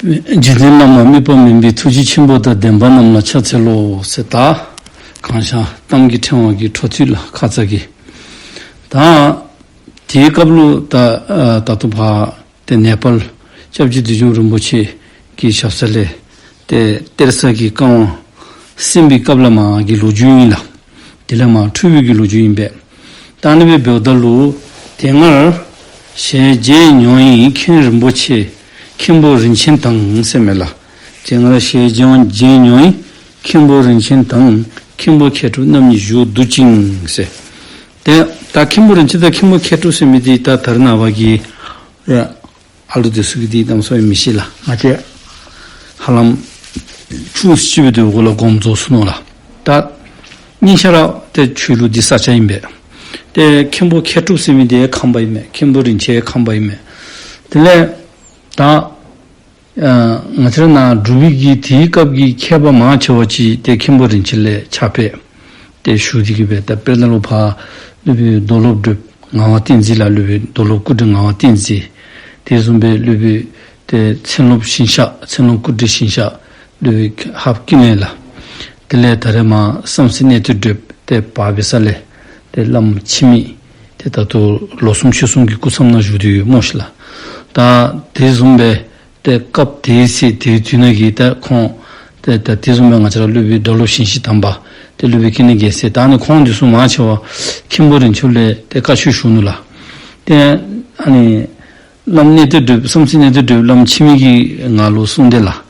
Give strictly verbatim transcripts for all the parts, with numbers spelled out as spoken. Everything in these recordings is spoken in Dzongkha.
འཇིག་རྟེན་བླ་མ་དམིགས་པ་མིན་པའི། ཐུགས་རྗེ་ཆེན་པོ་དང་ལྡན་པ་རྣམས་ལ་ཕྱག་འཚལ་ལོ་ཟེར། ད་གང་ཤར་གཏམ་གྱི་ཕྲེང་བ་གི་འཕྲོ་མཐུད་ལ་ཁ་ཙ་གི། ད་དེའི་སྐབས་ལུ་ད་ཨ་ད་ལྟོ་ཕར་ཏེ་ནེ་པཱལ་སྐྱབས་རྗེ་བདུད་འཇོམས་རིན་པོ་ཆེ་གི་ཞབས་ས་ལས་ཏེ་གཏེར་གསར་གྱི་བཀའ་དབང་གསན་པའི་སྐབས་ལས་མར་གྱི་ལོ་རྒྱུས་ཨིན་ལགས། དེ་ལས་མར་འཕྲོས་པའི་གི་ལོ་རྒྱུས་ཨིན་པས། ད་ཨ་ནི་སྦེ་འབདཝ་ད་ལུ་དེ་སྔར་ཞལ་མཇལ་མྱོང་ཡི་མཁན་རིན་པོ་ཆེ་མཁན་པོ་རིན་ཆེན་དང་ཟེར་མས་ལགས། དེ་སྔར་ཞལ་མཇལ་མཇལ་མྱོང་ཡི་མཁན་པོ་རིན་ཆེན་དང་མཁན་པོ་མཁས་གྲུབ་རྣམ་གཉིས་བཞུགས་འདུག་ཅིང་ཟེར། ཏེ་ད་མཁན་པོ་རིན་ཆེན་དང་མཁན་པོ་མཁས་གྲུབ་ཟེར་མི་འདི་ད་ད་རེས་ནངས་པ་གི་ཨ་ལུ་འདི་ཚུ་གིས་འདི་གནམ་མེད་ས་མེད་མི་ཤེས་ལགས། ང་བཅས་ཧ་ལམ་ཆུང་ཀུ་ཅིག་འབད་དེ་འགོ་ལས་སྒོམ་རྫོགས་སོ་ནུག་ལགས། ད་ཉིན་ཞག་ར་ཏེ་ཆོས་ལུགས་འདི་ས་སྐྱ་ཨིན་པས། ཏེ་མཁན་པོ་མཁས་གྲུབ་ཟེར་མི་འདི་ཁམས་པ་ཨིན་མས། མཁན་པོ་རིན་ཆེན་ཁམས་པ་ཨིན་མས། དེ་ལས་ད་ཨ་ང་བཅས་ར་ནཱ་འབྲུག་པའི་གི་དེའི་སྐབས་ཀྱི་མཁས་པ་མང་ཆེ་བ་ཅིག་ཏེ་མཁན་པོ་རིན་ཆེན་ལས་ཕྱག་དཔེ་ཏེ་ཞུ་སྟེ་གི་སྦེ། ད་དཔེར་ན་ལུ་ཕར་སློབ་དཔོན་རྡོར་སློབ་གྲགས་ངག་དབང་བསྟན་འཛིན་ལགས། སློབ་དཔོན་རྡོར་སློབ་སྐུ་བགྲེས་ངག་དབང་བསྟན་འཛིན། དེ་བཟུམ་སྦེ་སློབ་དཔོན་ཏེ་མཚན་སློབ་ཞིང་གཤེགས་མཚན་སློབ་སྐུ་བགྲེས་ཞིང་གཤེགས་སློབ་དཔོན་ཧཱཔ་ཀིན་ལེ་ལགས། དེ་ལས་ད་རེས་མར་བསམ་རྩེ་གནས་བརྟན་གྲུབ་ཏེ་བར་པའི་ས་ལས་ཏེ་བླམ་འཆི་མེད་ཏེ་ད་ལྟོ་ལོ་གསུམ་ཕྱོགས་གསུམ་གྱི་སྐུ་མཚམས་ནང་བཞུགས་ཏེ་ཡོད་སྨོ་ཤིག་ལགས། ད་དེ་བཟུམ་སྦེ་ཏེ་སྐབས་དེའི་ཚེ་དེའི་དུས་ནང་གི་ད་ཁོང་ཏེ་ད་དེ་བཟུམ་སྦེ་ང་བཅས་ར་སློབ་དཔོན་རྡོར་སློབ་ཞིང་གཤེགས་དམ་པ་ཏེ་སློབ་དཔོན་ཀུན་ལེགས་རྒྱལ་མཚན། ད་ཨ་ནི་ཁོང་འདི་ཚུ་མང་ཆེ་བ་མཁན་པོ་རིན་ཆེན་ལས་ཏེ་བཀའ་ཆོས་ཞུ་ནུག་ལགས། ཏེ་ཨ་ནི་བླམ་གནས་བརྟན་གྲུབ་བསམ་རྩེ་གནས་བརྟན་གྲུབ་བླམ་འཆི་མེད་ཀྱིས་ང་ལུ་གསུངས་ཏེ་ལགས།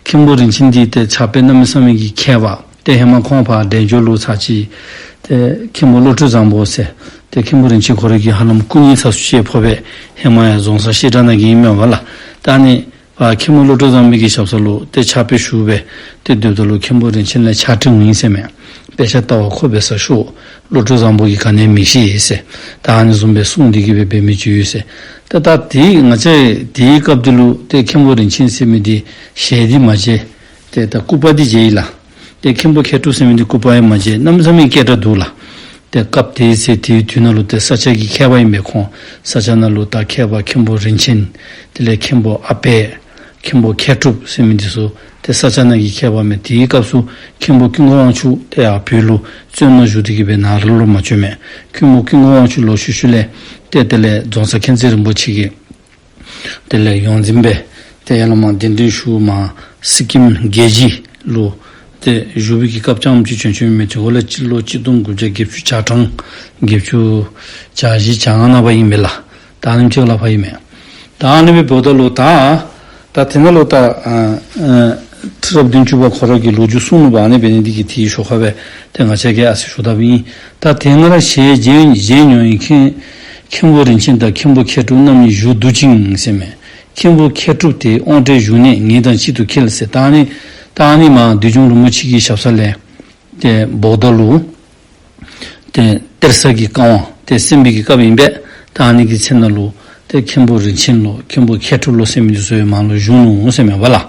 མཁན་པོ་རིན་ཆེན་འདི་ཏེ་ཕྱག་དཔེ་གནམ་མེད་ས་མེད་ཀྱི་མཁས་པ། ཏེ་ཧེ་མ་ཁོང་ཕར་འབྲས་ལྗོངས་ལུ་ཚར་གཅིག་ཏེ་མཁན་པོ་བློ་གྲོས་བཟང་པོ་ཟེར་ཏེ་མཁན་པོ་རིན་ཆེན་ཁོ་ར་གིས་ཧ་ལམ་སྐུ་ཉིད་ཚར་གསུམ་ཅིག་ཕོག་པས། ཧེ་མ་ཡང་རྫོང་གསར་བཤད་གྲྭ་ནང་གི་ཨིན་མས་པ་ལགས། ད་ཨ་ནི་ཕར་མཁན་པོ་བློ་གྲོས་བཟང་པོ་གི་ཞབས་ས་ལུ་ཏེ་ཕྱག་དཔེ་ཞུ་སྦེ་ཏེ་སྡོདཔ་ད་ལུ་མཁན་པོ་རིན་ཆེན་ལས་ཕྱག་དྲིན་ཨིན་ཟེར་མས། དཔེ་ཆ་ལྟ་བ་ཁོ་འབད་ས་ཤོག། བློ་གྲོས་བཟང་པོ་གིས་ག་ནི་མི་ཤེས་ཟེར། ད་ཨ་ནི་བཟུམ་སྦེ་གསུངས་ཏེ་གི་སྦེ་འབད་མི་ཅིག་ཡོད་ཟེར། ད་ད་དེ་ང་བཅས་དེའི་སྐབས་དེ་ལུ་ཏེ་མཁན་པོ་རིན་ཆེན་ཟེར་མི་འདི་ཞལ་འདི་མ་མཇལ། ཏེ་ད་སྐུ་པར་འདི་མཇལ་ཡི་ལགས། ཏེ་མཁན་པོ་མཁས་གྲུབ་ཟེར་མི་འདི་སྐུ་པར་ཡང་མ་མཇལ། གནམ་མེད་ས་མེད་སྐད་གྲགས་འདུག་ལགས། ཏེ་སྐབས་དེའི་ཚེ་དེའི་དུས་ནང་ལུ་ཏེ་ས་སྐྱ་གི་མཁས་པ་ཨིན་པས་ཁོང་། ས་སྐྱ་ནང་ལུ་ད་མཁས་པ་མཁན་པོ་རིན་ཆེན། དེ་ལས་མཁན་པོ་ཨ་པད། མཁན་པོ་མཁས་གྲུབ་ཟེར་མི་འདི་ཚུ་ཏེ་ས་སྐྱ་ནང་གི་མཁས་པ་མས། དེའི་སྐབས་སུ་མཁན་པོ་ཀུན་དགའ་དབང་ཕྱུག་ཏེ་ཡར་བོད་ལུ་བཙོན་ནང་བཞུགས་ཏེ་གི་སྦེ་ནཱ་ལུ་ལོག་མ་བྱོན་མས། མཁན་པོ་ཀུན་དགའ་དབང་ཕྱུག་ལོག་ཤུལ་ཤུལ་ལས་ཏེ་དེ་ལས་རྫོང་གསར་མཁྱེན་བརྩེ་རིན་པོ་ཆེ་གིས་དེ་ལས་ཡོངས་འཛིན་སྦེ་ཏེ་ཡར་ལས་མར་གདན་འདྲེན་ཞུ། མར་སི་ཀིམ་རྒྱལ་སྤྱི་ལུ་ཏེ་བཞུགས་པའི་གི་སྐབས་རྐྱངམ་ཅིག་བྱོན་བྱོནམ་མས། དེ་འགོ་ལས་སྤྱི་ལོ་གཅིག་སྟོང་དགུ་བརྒྱ་བརྒྱད་ཅུ་གྱ་གྲངས་བརྒྱད་ཅུ་གྱ་བཞི་གྱ་ལྔ་ནང་པ་ཨིན་མས་ལགས། ད་ཨ་ནེམ་ཅིག་ལུ་ཕར་ཨིན་མས། ད་ཨ་ནི་སྦེ་འབདཝ་ད་ལུ་ད་ད་དེ་ནང་ལུ་ད་ཨ་ཨ་ཁྲི་རབས་བདུན་ཅུ་པ་ཁོ་ར་གིས་ལོ་རྒྱུས་གསུངས་ནུག་པ། ཨ་ནི་འབད་ནི་འདི་གིས་དེའི་ཞོར་ཁར་སྦེ་ཏེ་ང་བཅས་ཀྱིས་ཨ་ཙི་ཞུ་དཔ་ཨིན། ད་དེ་སྔར་ཞལ་མཇལ་མཇལ་མྱོང་ཡི་མཁན་མཁན་པོ་རིན་ཆེན་དང་མཁན་པོ་མཁས་གྲུབ་རྣམ་གཉིས་བཞུགས་འདུག་ཅིང་ཟེར་མས། མཁན་པོ་མཁས་གྲུབ་དེ་དབང་གྲལ་བཞུགས་གནས་ངེད་དང་གཅིག་ཏུ་འཁེལ་ཟེར། ད་ཨ་ནི་ད་ཨ་ནི་མར་བདུད་འཇོམས་རིན་པོ་ཆེ་གི་ཞབས་ས་ལས་ཏེ་འབདཝ་ད་ལུ་ཏེ་གཏེར་གསར་གྱི་བཀའ་དབང་ཏེ་གསན་པའི་གི་སྐབས་ཨིན་པས། ད་ཨ་ནི་གི་ཚེ་ནང་ལུ་ཏེ་མཁན་པོ་རིན་ཆེན་ལོ་མཁན་པོ་མཁས་གྲུབ་ལོ་ཟེར་མི་འདི་ཚུ་ཡང་མར་ལུ་བཞུགས་ནུག་ཟེར་མས་པ་ལགས།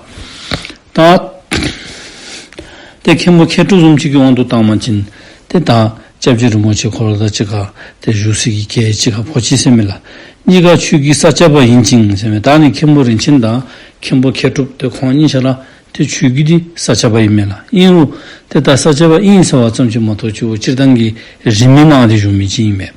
ད་ཏེ་མཁན་པོ་མཁས་གྲུབ་བཟུམ་ཅིག་གི་དབང་དུ་བཏང་བ་ཅིན་ཏེ་ད་སྐྱབས་རྗེ་རིན་པོ་ཆེ་ཁོ་ར་དང་གཅིག་ཁར་ཏེ་བཞུགས་སའི་གི་གྱལ་གཅིག་ཁར་ཕོག་ཅི་ཟེར་མས་ལགས། གཉིས་ཀ་ཆོས་བརྒྱུད་ས་སྐྱ་པ་ཡིན་ཅིང་ཟེར་མས། ད་ཨ་ནི་མཁན་པོ་རིན་ཆེན་དང་མཁན་པོ་མཁས་གྲུབ་ཏེ་ཁོང་གཉིས་ཆ་ར་ཏེ་ཆོས་བརྒྱུད་འདི་ས་སྐྱ་པ་ཨིན་མས་ལགས། ཨིན་རུང་ཏེ་ད་ས་སྐྱ་པ་ཨིན་ཟེར་བ་ཙམ་ཅིག་མ་གཏོགས་ཅིག་འོ་སྤྱིར་བཏང་གི་རིས་མེད་གནང་སྟེ་བཞུགས་མི་ཅིག་ཨིན་མས།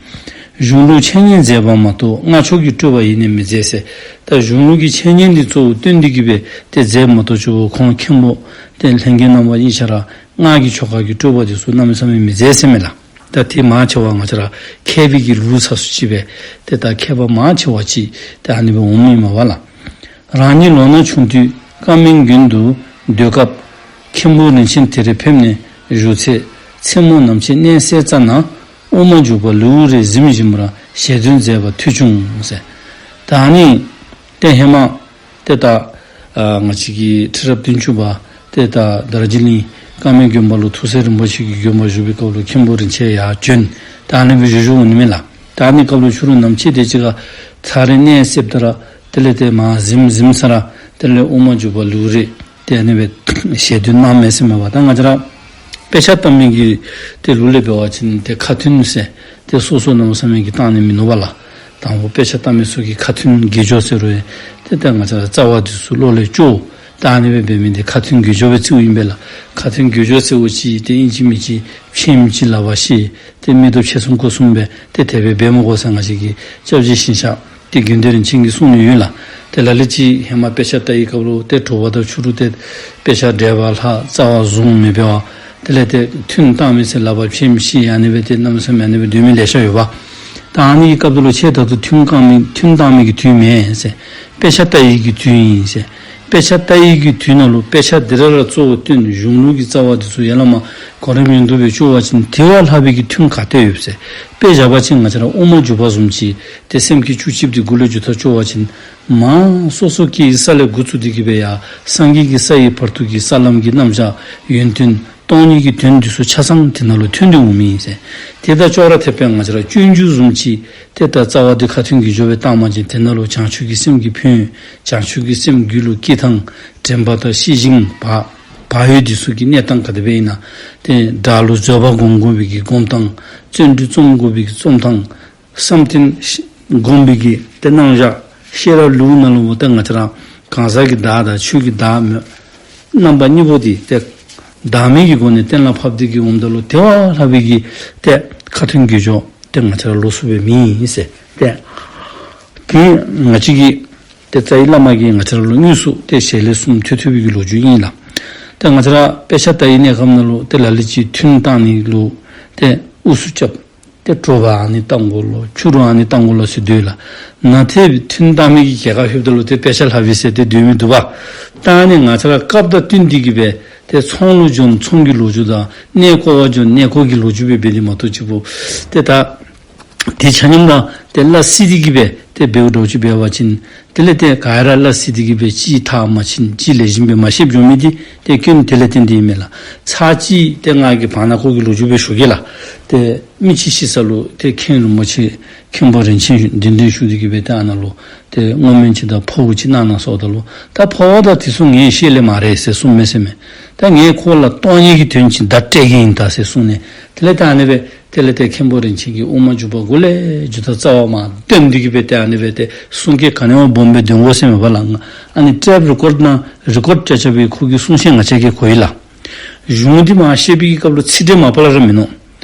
གཞུང་ལུགས་འཆད་ཉན་མཛད་པ་མ་གཏོགས་སྔགས་ཕྱོགས་ཀྱི་སྤྲོས་པ་ཡེ་ནས་མི་མཛད་ཟེར། ད་གཞུང་ལུགས་ཀྱི་འཆད་ཉན་འདི་གཙོ་བོ་བཏོན་ཏེ་གི་སྦེ་ཏེ་མཛད་མ་གཏོགས་ཅིག་འོ་ཁོང་མཁན་པོ་ཏེ་ལྷན་རྒྱས་རྣམ་པ་གཉིས་ཆ་ར་སྔགས་ཀྱི་ཆོ་ག་གི་སྤྲོས་པ་འདི་ཚུ་གནམ་མེད་ས་མེད་མི་མཛད་ཟེར་མས་ལགས། ད་དེ་མང་ཆེ་བ་ང་བཅས་ར་མཁས་པའི་གི་ལུགས་ཚ་སུ་ཅིག་སྦེ་ཏེ་ད་མཁས་པ་མང་ཆེ་བ་ཅིག་ཏེ་ཨ་ནི་སྦེ་འོངམ་ཨིན་མས་པ་ལགས། རང་ཉིད་ལོ་ན་ཆུང་དུས་ཀ་མན་དགོན་དུ་སྡོད་སྐབས་མཁན་པོ་རིན་ཆེན་དེ་རུ་ཕེབས་ནས་བཞུགས་ཚེ་མཚན་མོ་ནམ་ཕྱེད་གནས་སའི་རྩ་ན་དབུ་མ་འཇུག་པ་ལེའུ་རེ་གཟིམ་བཞིན་པར་ཞལ་འདོན་མཛད་པ་ཐོས་བྱུང་ཟེར། ད་ཨ་ནི་ཏེ་ཧེ་མ་ཏེ་ད་ཨ་ང་བཅས་ཀྱི་ཁྲི་རབས་བདུན་ཅུ་པ་ཏེ་ད་དར་རྗེ་གླིང་ཀ་མན་དགོན་པ་ལུ་ཐུགས་སྲས་རིན་པོ་ཆེ་གི་དགོན་པར་བཞུགས་པའི་སྐབས་ལུ་མཁན་པོ་རིན་ཆེན་ཡར་བྱོན། ད་ཨ་ནི་སྦེ་བཞུགས་བཞུགསཔ་འོང་ནི་མས་ལགས། ད་ཨ་ནི་སྐབས་ལུ་ཕྱི་རུ་ནམ་ཕྱེད་དེ་ཅིག་ཁར་ཚར་རེ་གནས་སྡོདཔ་ད་ར་དེ་ལས་ཏེ་མར་གཟིམ་གཟིམ་ས་ར་དེ་ལས་དབུ་མ་འཇུག་པ་ལེའུ་རེ་ཏེ་ཨ་ནི་སྦེ་ཞལ་འདོན་གནངམ་མས་ཟེར་མས་པ། ད་ང་བཅས་ར་དཔེ་ཆ་ལྟ་མི་གི་ཏེ་ལུགས་ལས་འབད་བ་ཅིན་ཏེ་ཁ་ཐུན་ཟེར་ཏེ་སོ་སོ་གནམ་མེད་ས་མེད་ཀྱི་བཏང་ནི་མིན་ནུག་པ་ལགས། ད་ དང་པོ་དཔེ་ཆ་ལྟ་མི་ཚུ་གིས་ཁ་ཐུན་དགེ་སྦྱོར་ཟེར་རུང་ཏེ་ད་ང་བཅས་ར་རྩ་བ་འདི་ཚུ་བློ་ལས་སྐྱོ། ད་ཨ་ནི་སྦེ་འབད་མི་འདི་ཁ་ཐུན་དགེ་སྦྱོར་སྦེ་བརྩིཝ་ཨིན་པས་ལགས། ཁ་ཐུན་དགེ་སྦྱོར་ཟེརཝ་ཅིག་ཏེ་ཨིན་ཅི་མིན་ཅི་ཕྱེངམ་ཅིག་ལག་པར་བཤེད། ཏེ་མིག་ཏོ་ཕྱེ་གསུམ་ཀོ་གསུམ་སྦེ་ཏེ་དེ་སྦེ་འབད་མི་དགོ་ཟེར་ང་བཅས་ཀྱི་སྐྱབས་རྗེ་ཞིང་གཤེགས་ཏེ་དགེ་འདུན་རིན་ཆེན་གྱིས་གསུངས་ནི་ཡོད་ལགས། ཏེ་ལ་ལུ་ཅིག་ཧེ་མ་དཔེ་ཆ་ལྟ་བའི་སྐབས་ལུ་ཏེ་དྲོ་པ་དང་ཕྱི་རུ་ཏེ་དཔེ་ཆ་བགྲེས་པ་ལྷག་རྩ་བ་བཟུང་མི་འབད་བར་དེ་ལས་ཏེ་ཐུན་བཏང་མི་ཚུ་ལག་པར་ཕྱེངམ་བཤེད། ཨ་ནི་སྦེ་ཏེ་གནམ་མེད་ས་མེད་ཨ་ནི་སྦེ་སྡོད་མི་ལེ་ཤ་ཡོདཔ། ད་ཨ་ནི་གི་སྐབས་དེ་ལུ་ཁྱེད་ད་ལྟོ་ཐུན་བཀང་མི་ཐུན་བཏང་མི་གི་དུས་མེན་ཟེར། དཔེ་ཆ་ལྟ་བའི་གི་དུས་ཨིན་ཟེར། དཔེ་ཆ་ལྟ་བའི་གི་དུས་ནང་ལུ་དཔེ་ཆ་འདི་ར་ལུ་གཙོ་བོ་བཏོན། གཞུང་ལུགས་ཀྱི་རྩ་བ་འདི་ཚུ་ཡར་ལས་མར་གོ་རིམ་ཡོངས་སུ་སྦེ་བཅུག་པ་ཅིན་དེ་བ་ལྷག་པའི་གི་ཐུན་ག་ཏེ་ཡོད་ཟེར། དཔེ་བཞག་པ་ཅིན་ང་བཅས་ར་དབུ་མ་འཇུག་པ་བཟུམ་ཅིག་ཏེ་སེམས་བསྐྱེད་བཅུ་གཅིག་འདི་འགོ་ལས་མཇུག་མཐར་བཅུག་པ་ཅིན་མར་སོ་སོ་སྐྱེ་བོའི་ས་ལས་འགོ་བཙུགས་ཏེ་གི་སྦེ་ཡར་སངས་རྒྱས་ཀྱི་ས་ཡི་བར་དུ་གི་ས་ལམ་གྱི་རྣམ་གཞག་ཡོན་ཏན་སྟོང་ཉིད་ཀྱི་དོན་འདི་ཚུ་ཆ་ཚང་དེ་ནང་ལུ་ཐོན་ཏེ་འོང་མི་ཨིན་ཟེར། དེ་དང་ཅོག་ར་འཐདཔ་སྦེ་ང་བཅས་ར་སྤྱོད་འཇུག་བཟུམ་ཅིག་ཏེ་ད་རྩ་བ་འདི་ཁ་ཐུན་དགེ་སྦྱོར་སྦེ་བཏང་པ་ཅིན་དེ་ནང་ལུ་བྱང་ཆུབ་ཀྱི་སེམས་ཀྱི་ཕན་ཡོན། བྱང་ཆུབ་ཀྱི་སེམས་རྒྱུད་ལུ་སྐྱེ་ཐངས། དྲན་པ་དང་ཤེས་བཞིན་བག་བག་ཡོད་འདི་ཚུ་གི་གནས་སྟངས་ག་དེ་སྦེ་ཨིན་ན། ཏེ་དགྲ་ལུ་བཟོད་པ་སྒོམ་དགོ་པའི་གི་སྒོམ་ཐངས། བརྩོན་འགྲུས་རྩོམ་དགོ་པའི་གི་རྩོམ་ཐངས། བསམ་གཏན་ཤེས་སྒོམ་པའི་གི་ཏེ་རྣམ་གཞག་ཤེས་རབ་ལེའུ་ནང་ལུ་ཏེ་ང་བཅས་ར་གང་ཟག་གི་བདག་དང་ཆོས་ཀྱི་བདག་མེད། རྣམ་པ་གཉིས་པོ་འདི་ཏེ་བདག་མེད་ཀྱི་སྒོ་ནས་གཏན་ལ་ཕབ་སྟེ་གི་འོངམ་ད་ལུ་དེ་བ་ལྷག་པའི་གི་ཏེ་ཁ་ཐུན་དགེ་སྦྱོར་ཏེ་ང་བཅས་ར་ལོགས་སུ་སྦེ་མེད་ཟེར། ཏེ་དེ་ང་བཅས་ཀྱི་ཏེ་རྩ་བའི་བླ་མ་གིས་ང་བཅས་ར་ལུ་དངོས་སུ་ཏེ་ཞལ་ལས་གསུངས་ཐོས་ཐོས་པའི་གི་ལོ་རྒྱུས་ཨིན་ལགས། ཏེ་ང་བཅས་ར་དཔེ་ཆ་ལྟ་བའི་གནས་སྐབས་ནང་ལུ་ཏེ་ལ་ལུ་ཅིག་ཐུན་བཏང་ནི་ལུ་ཏེ་ཨུ་ཚུགས་རྐྱབ། ཏེ་དྲོ་པ་ཨ་ནི་བཏང་དགོ་ལོ། ཕྱི་རུ་ཨ་ནི་བཏང་དགོ་ལོ་ཟེར་སྡོད་ལགས། ནཱ་ཏེ་ཐུན་བཏང་མི་གི་གྱལ་ཁར་ལྷོདཔ་ད་ལུ་ཏེ་དཔེ་ཆ་ལྷག་པས་ཟེར་ཏེ་སྡོད་མི་འདུག་པ། ད་ཨ་ནི་ང་བཅས་ར་སྐབས་དང་བསྟུན་ཏེ་གི་སྦེ་ཏེ་ཚོང་ལུ་འབྱོན་ཚོང་གི་ལོ་རྒྱུས་དང་གནས་སྐོར་བར་འབྱོན་གནས་སྐོར་གྱི་ལོ་རྒྱུས་སྦེ་འབད་ནི་མ་གཏོགས་ཅིག་པོ་ཏེ་ད་དེ་ཆ་མཉམ་ར་ཏེ་སླ་བསྲེ་སྟེ་གི་སྦེ་ཏེ་འབདཝ་འདྲཝ་ཅིག་འབད་བ་ཅིན་དེ་ལས་ཏེ་ག་ར་སླ་བསྲེ་སྟེ་གི་སྦེ་གཅིག་མཐར་མ་ཕྱིན་གཅིག་ལེགས་ཤོམ་སྦེ་མ་ཤེསཔ་འགྱོ་མི་འདི་ཏེ་སྐྱོན་དེ་ལས་བརྟེན་ཏེ་ཨིན་མས་ལགས། ཚར་གཅིག་ཏེ་ང་གིས་བར་ན་ཁོ་གི་ལོ་རྒྱུས་སྦེ་ཞུ་གེ་ལགས། ཏེ་མི་ཅིག་ཤི་ས་ལུ་ཏེ་མཁན་རིན་པོ་ཆེ་མཁན་པོ་རིན་ཆེན་གདན་འདྲེན་ཞུ་སྟེ་གི་སྦེ་ཏེ་ཨ་ནཱ་ལུ་ཏེ་བསྔོ་སྨོན་ཅིག་དང་འཕོ་བ་ཅིག་གནང་གནང་ཟེརཝ་ད་ལུ་ད་འཕོ་བ་དང་དེ་ཚུ་ངེའི་ཤེད་ལས་མ་རེད་ཟེར་གསུངས་མས་ཟེར་མས། ད་ངས་ཁོ་ལུ་སྟོང་ཉིད་ཀྱི་དོན་ཅིག་བརྡ་སྤྲོད་གེ་ཨིན་ད་ཟེར་གསུངས་ནས་དེ་ལས་ད་ཨ་ནི་སྦེ་དེ་ལས་ཏེ་མཁན་པོ་རིན་ཆེན་གྱིས་དབུ་མ་འཇུག་པ་འགོ་ལས་མཇུག་མཐའ་རྩ་བ་མར་བཏོན་ཏེ་གི་སྦེ་ཏེ་ཨ་ནི་སྦེ་ཏེ་གསུང་སྐད་ག་ནི་བ་སྦོམ་སྦེ་འདོན་དགོ་ཟེར་མེད་པ་ལགས། ཨ་ནི་ཊེབ་རི་ཀོཌ་ནང་རི་ཀོཌ་རྐྱབ་རྐྱབ་པའི་ཁོ་གི་གསུང་བཤད་ང་བཅས་ཀྱིས་གོ་ཡི་ལགས། གཞུང་འདི་མར་བཤད་པའི་སྐབས་ལུ་ཚིག་འགྲེལ་མ་པ་ལས་ར་མིན་ནུག།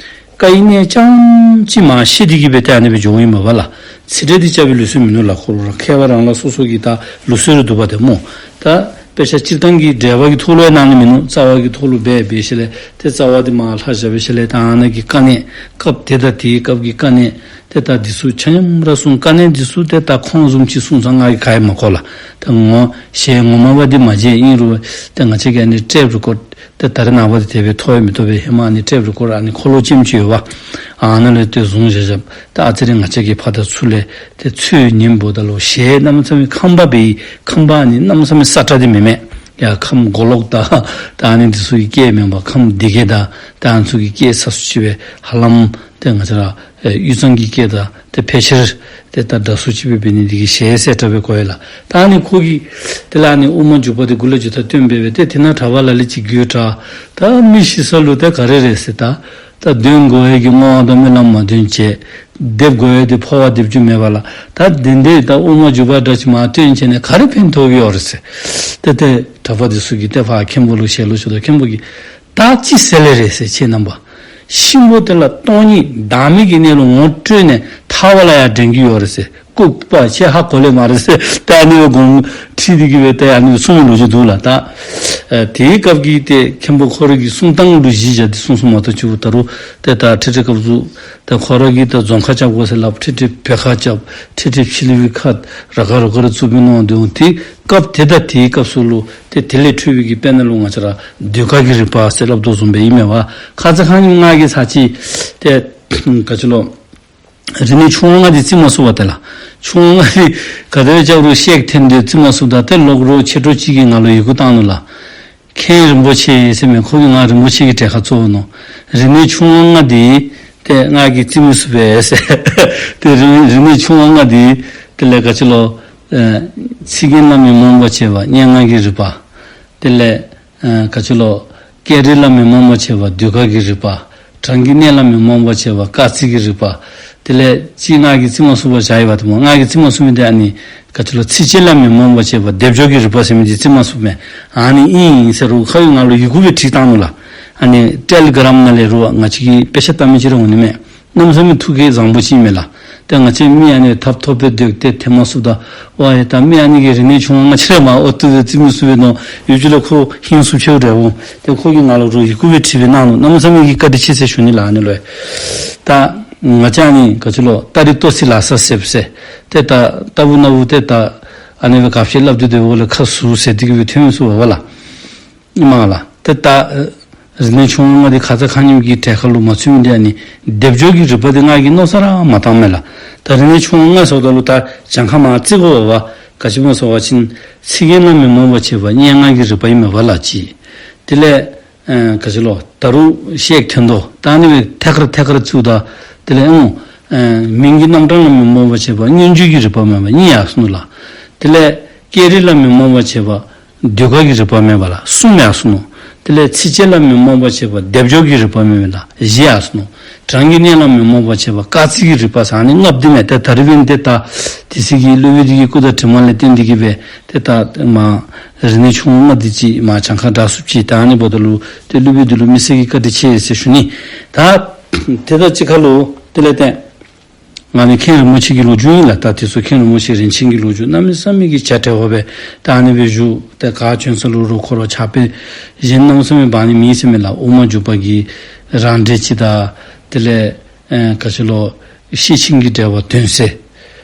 བཀའ་ཡི་གནད་རྐྱངམ་ཅིག་མར་བཤད་དེ་གི་སྦེ་ཏེ་ཨ་ནི་སྦེ་འགྱོཝ་ཨིན་མས་པ་ལགས། ཚིག་འགྲེལ་འདི་རྐྱབ་པའི་ལུགས་སྲོལ་མིན་ནུག་ལགས། ཁོ་ར་མཁས་པ་རང་རང་སོ་སོ་གི་ད་ལུགས་སྲོལ་རེ་འདུག་པ་ཏེ་སྨོ། ད་དཔེ་ཆ་སྤྱིར་བཏང་གི་འགྲེལ་པ་གི་ཐོག་ལུ་ཡང་གནང་ནི་མིན་ནུག། རྩ་བ་གི་ཐོག་ལུ་སྦེ་འབད་ཞིནམ་ལས་ཏེ་རྩ་བ་འདི་མར་ལྷག་བཞག་པའི་ཤུལ་ལས་ད་ཨ་ནཱ་གི་དཀའ་གནད་སྐབས་དེ་དང་དེའི་སྐབས་ཀྱི་དཀའ་གནད་ཏེ་ད་འདི་ཚུ་ཆ་མཉམ་ར་གསུངས། དཀའ་གནད་འདི་ཚུ་ཏེ་ད་ཁོང་བཟུམ་ཅིག་གསུངས་ཙང་ང་གིས་ག་ཡང་མ་གོ་ལགས། ད་ངོ་ཞལ་ངོ་མ་བ་འདི་མ་མཇལ། ཨིན་རུང་ཏེ་ང་བཅས་ཀྱིས་ཨ་ནི་ཊེབ་རི་ཀོཌ་ཏེ་ད་རེས་ནངས་པ་འདི་དེ་སྦེ་ཐོབ་ཡང་མི་ཐོབ་པས། ཧེ་མ་ཨ་ནི་ཊེབ་རི་ཀོཌ་ཨ་ནི་འཁོར་ལོ་ཅན་ཅིག་ཡོདཔ། ཨ་ནཱ་ལས་ཏེ་བཟུང་བཞག་བཞགཔ། ད་ཨ་ཙི་རེ་ང་བཅས་ཀྱིས་ཕར་དང་ཚུར་ལས་ཏེ་ཚུར་ཉན་འབདཝ་ད་ལུ་ཞལ་གནམ་མེད་ས་མེད་ཁམས་པ་སྦེ་ཨིན། ཁམས་པ་ཨ་ནི་གནམ་མེད་ས་མེད་སྲ་ཀྲག་འདི་མེན་མས། ཡར་ཁམས་མགོ་ལོག་དང་ད་ཨ་ནི་འདི་ཚུ་གི་སྐད་མེན་པར་ཁམས་སྡེ་དགེ་དང་ད་ཨ་ནི་ཚུ་གི་སྐད་ས་སུ་ཅིག་སྦེ་ཧ་ལམ་ཏེ་ང་བཅས་ར་ཨེ་དབུས་གཙང་གི་སྐད་དང་ཏེ་ཕལ་ཆེར་ཏེ་ད་འདྲ་སུ་ཅིག་སྦེ་འབད་ནི་འདི་གིས་ཞལ་གསལ་དྲགས་སྦེ་གོ་ཡི་ལགས། ད་ཨ་ནི་ཁོ་གིས་དེ་ལས་ཨ་ནི་དབུ་མ་འཇུག་པ་འདི་འགོ་ལས་མཇུག་མཐའ་སྟོན་སྦེ་སྦེ་ཏེ་དེ་ནང་གྲྭ་པ་ལ་ལུ་ཅིག་དགོད་བྲ། ད་མི་ཤི་ས་ལུ་ད་ག་རེ་རེད་ཟེར། ད་ད་འདོན་དགོ་ཡས་ཀྱི་བསྔོ་བ་དང་སྨོན་ལམ་མ་འདོན་བྱས། འདེབས་དགོ་ཡས་འདི་འཕོ་བ་འདེབས་རྒྱུ་མེད་པ་ལགས། ད་དེ་འདི་ད་དབུ་མ་འཇུག་པ་འདྲ་ཅིག་མར་སྟོན་བྱས་ནས་ག་རེ་ཕན་ཐོགས་ཀྱི་ཡོད་རེད་ཟེར། ཏེ་ཏེ་གྲྭ་པ་འདི་ཚུ་གིས་ཏེ་ཕར་མཁན་པོ་ལུ་ཞལ་ལུ་ཞུཝ་ད་མཁན་པོ་གིས་ད་ཅི་ཟེར་ལེ་རེད་ཟེར། ཁྱེད་རྣམ་པ་གཤིན་པོ་དེ་ལ་སྟོང་ཉིད་བདག་མེད་ཀྱི་གནས་ལུགས་ངོ་སྤྲོད་ནས་ཐར་པ་ལ་ཡང་འདྲེན་གྱི་ཡོད་རེད་ཟེར། ལྐུགས་པ་ཁྱེད་ཧ་གོ་ལེ་མ་རེད་ཟེར། ད་ཨ་ནི་སྦེ་དགོངས་ཁྲེལ་ཏེ་གི་སྦེ་ཏེ་ཨ་ནི་སྦེ་གསུངས་པའི་ལོ་རྒྱུས་འདུག་ལགས། ད་ཨ་དེའི་སྐབས་ཀྱི་ཏེ་མཁན་པོ་ཁོ་ར་གི་གསུང་སྟངས་ལུ་གཞི་བཞག་སྟེ་གསུངས་གསུངསམ་མ་གཏོགས་ཅིག་པོ་ད་རུང་ཏེ་ད་ཁྲིག་ཁྲི་སྐབས་སུ་ད་ཁོ་ར་གིས་ད་རྫོང་ཁ་རྐྱབ་དགོ་ཟེར་སླབ། ཁྲིག་ཁྲི་བོད་ཁ་རྐྱབ། ཁྲིག་ཁྲི་ཕྱི་གླིང་པའི་ཁ་ར་ག་ར་ག་ར་བཙུགས་པའི་ནང་དུ་ཡོང་། དེ་སྐབས་དེ་དང་དེའི་སྐབས་སུ་ལུ་ཏེ་དེ་ལས་འཕྲོས་པའི་གི་དཔེར་ན་ལུ་ང་བཅས་ར་ཟློས་གར་གྱི་རིག་པ་ཟེར་སླབ་དོ་བཟུམ་སྦེ་ཨིན་མས་པ། ཁ་ཙ་ཁ་ཉིནམ་ང་གིས་ཚར་གཅིག་ཏེ་ག་ཅི་ལོ་རིག་གནས་ཆུང་བ་ལྔ་འདི་བརྩི་མ་ཚུགས་པ་ཏེ་ལགས། ཆུང་བ་ལྔ་འདི་ག་དེ་སྦེ་རྐྱབ་རུང་ཤེས་ཐོན་ཏེ་བརྩི་མ་ཚུགས། ད་ཏེ་ལོག་རོགས་མཆེད་གྲོགས་ཅིག་གིས་ང་ལུ་ཡི་གུ་བཏང་ནུག་ལགས། མཁན་རིན་པོ་ཆེ་ཟེར་མི་ཁོ་གིས་ང་རིན་པོ་ཆེ་གི་གྲལ་ཁར་བཙུགས་ནུག། རིག་གནས་ཆུང་བ་ལྔ་འདི་ཏེ་ང་གིས་བརྩི་མི་ཚུགས་པས་ཟེར། ཏེ་རིག་རིག་གནས་ཆུང་བ་ལྔ་འདི་དེ་ལས་ག་ཅི་ལོ་ཨེ་ཚིག་རྒྱན་བླ་མའི་རྨོངས་པ་བྱེད་པ། སྙན་ངག་གི་རིག་པ། དེ་ལས་ཨ་ག་ཅི་ལོ། སྐད་རིགས་བླ་མའི་རྨོངས་པ་བྱེད་པ་ཟློས་གར་གྱི་རིག་པ། གྲངས་ཀྱི་གནས་བླ་མའི་རྨོངས་པ་བྱེད་པ་སྐར་རྩིས་ཀྱི་རིག་པ། དེ་ལས་ཅིག་ང་གིས་བརྩི་མ་ཚུགས་པར་བཞག་ཡོདཔ་འདུག་སྨོ། ང་གིས་བརྩི་མ་ཚུགས་མི་དེ་ཨ་ནི་ག་ཅི་ལོ་ཚིགས་བཅད་ལ་མི་རྨོངས་པར་བྱེད་པ་སྡེབ་སྦྱོར་གྱི་རིགས་པ་ཟེར་མི་དེ་བརྩི་མ་ཚུགས་མས། ཨ་ནི་ཨིན་ཟེར་རུང་ཁོ་གིས་ང་ལུ་ཡི་གུ་སྦེ་བྲིས་བཏང་ནུག་ལགས། ཨ་ནི་ཊེ་ལི་གྲམ་ནང་ལས་རུང་ང་བཅས་ཀྱིས་དཔེ་ཆ་བལྟ་མི་ཅིག་ར་འོང་ནི་མས། གནམ་མེད་ས་མེད་ཐུགས་ཁར་བཟང་པོ་ཅིག་མས་ལགས། ཏེ་ང་བཅས་མི་ཨ་ནི་ཐབ་ཐོབ་སྦེ་སྡོད་དེ་དེ་མ་ཚུགས་ད་ཝའི་ད་མི་ཨ་ནི་གི་རིག་གནས་ཆུང་བ་ང་བཅས་ར་མ་ཨོ་ཏི་སྦེ་བརྩི་མི་ཚུགས་པས་མནོ། ཡུལ་ཅིག་ལུ་ཁོ་ཧིང་སུ་ཕྱེཝ་འདྲཝ་འོང་། ཏེ་ཁོ་གིས་ང་ལུ་རུང་ཡི་གུ་སྦེ་བྲིས་སྦེ་གནང་ནུག། གནམ་མེད་ས་མེད་ཀྱི་བཀའ་དྲིན་ཆེ་ཟེར་ཞུ་ནི་ལགས་ཨ་ནི་ལུ། ད་ང་བཅས་ཨ་ནི་ག་ཅི་ལོ་སྟ་རེ་ལྟོ་ཚིགས་ལ་ས་ཟེར་ཟེར། ཏེ་ད་ལྟ་བུ་ན་བུ་ཏེ་ད་ཨ་ནི་སྦེ་གབ་བཤད་སླབ་སྟེ་སྡོད་པ་ལས་ཁ་ཟུར་ཟེར་ཏེ་གི་སྦེ་ཐོན་སོང་བ་ལགས། ཨིན་མས་ལགས། ཏེ་ད་ཨ་རིག་གནས་ཆུང་ང་ལྔ་དེ་ཁ་ཙ་ཁ་ཉིནམ་གྱི་གྲལ་ཁར་ལུ་མ་ཚུད་མི་དེ་ཨ་ནི་སྡེབ་སྦྱོར་གྱི་རིགས་པ་དེ་ང་གིས་མནོ་བསམ་ར་མ་བཏང་མས་ལགས། ད་རིག་གནས་ཆུང་ང་ལྔ་ཟེརཝ་ད་ལུ་ད་གྱངས་ཁ་མར་བརྩི་དགོ་པས། ག་ཅི་སྨོ་ཟེར་བ་ཅིན་ཚིག་རྒྱན་ལ་མི་རྨོངས་པར་བྱེད་པ་སྙན་ངག་གི་རིགས་པ་ཨིན་མས་པ་ལགས་ཅིག། དེ་ལས་ཨ་ག་ཅི་ལོ་ད་རུང་ཤད་ཐོན་དོ། ད་ཨ་ནི་སྦེ་ཐད་ཀར་ཐད་ཀར་བརྩིཝ་ད་དེ་ལས་ཨ་ཨ་མིང་གི་རྣམ་གྲངས་ལ་མི་རྨོངས་པར་བྱེད་པ་མངོན་བརྗོད་ཀྱི་རིགས་པ་མེན་པ་གཉིས་ཡར་སོ་ནུག་ལགས། དེ་ལས་སྐད་རིགས་ལ་མི་རྨོངས་པར་བྱེད་པ་ཟློས་གར་གྱི་རིགས་པ་མེན་པ་ལགས་གསུམ་ཡར་སོ་ནུག། དེ་ལས་ཚིགས་བཅད་ལ་མི་རྨོངས་པར་བྱེད་པ་སྡེབ་སྦྱོར་གྱི་རིགས་པ་མེན་པ་ལགས་བཞི་ཡར་སོ་ནུག། གྲངས་ཀྱི་གནས་ལ་མི་རྨོངས་པར་བྱེད་པ་སྐར་རྩིས་ཀྱི་རིགས་པ་ཟེར་ཨ་ནི་ལྔ་པོ་འདི་མས། ཏེ་ད་རིས་འབདན་ཏེ་ད་དེ་ཚེ་གི་སློབ་དཔོན་འདི་གི་སྐུ་དྲིན་ལས་བརྟེན་ཏེ་གི་སྦེ་ཏེ་ད་མར་རིག་གནས་ཆུང་ང་ལྔ་དེ་ཅིག་མར་གྱངས་ཁ་དྲག་སུ་ཅིག། ད་ཨ་ནི་འབདཝ་ད་ལུ་ཏེ་སློབ་དཔོན་འདི་ལུ་མི་སེར་གྱིས་བཀའ་དྲིན་ཆེ་ཟེར་ཞུ་ནི། ད་དེ་དང་གཅིག་ཁར་ལུ་དེ་ལས་ཏེ་ང་ནི་མཁན་རིན་པོ་ཆེ་གི་ལོ་རྒྱུས་ཨིན་ལགས། ད་དེ་ཚུ་མཁན་རིན་པོ་ཆེ་རིན་ཆེན་གྱི་ལོ་རྒྱུས་གནམ་མེད་ས་མེད་ཀྱི་བྱ་བྲལ་བ་སྦེ་ད་ཨ་ནི་སྦེ་བཞུགས། ཏེ་ག་བྱོན་ས་ལུ་རུང་ཁོ་ར་ཕྱག་དཔེ་གཞན་གནམ་མེད་ས་མེད་འབག་ནི་མེད་ཟེར་མས་ལགས། དབུ་མ་འཇུག་པ་གི་རང་འགྲེལ་ཅིག་དང་དེ་ལས་ཨེ་ག་ཅི་ལོ་ཤེར་ཕྱིན་གྱི་འགྲེལ་པ་དོན་གསལ།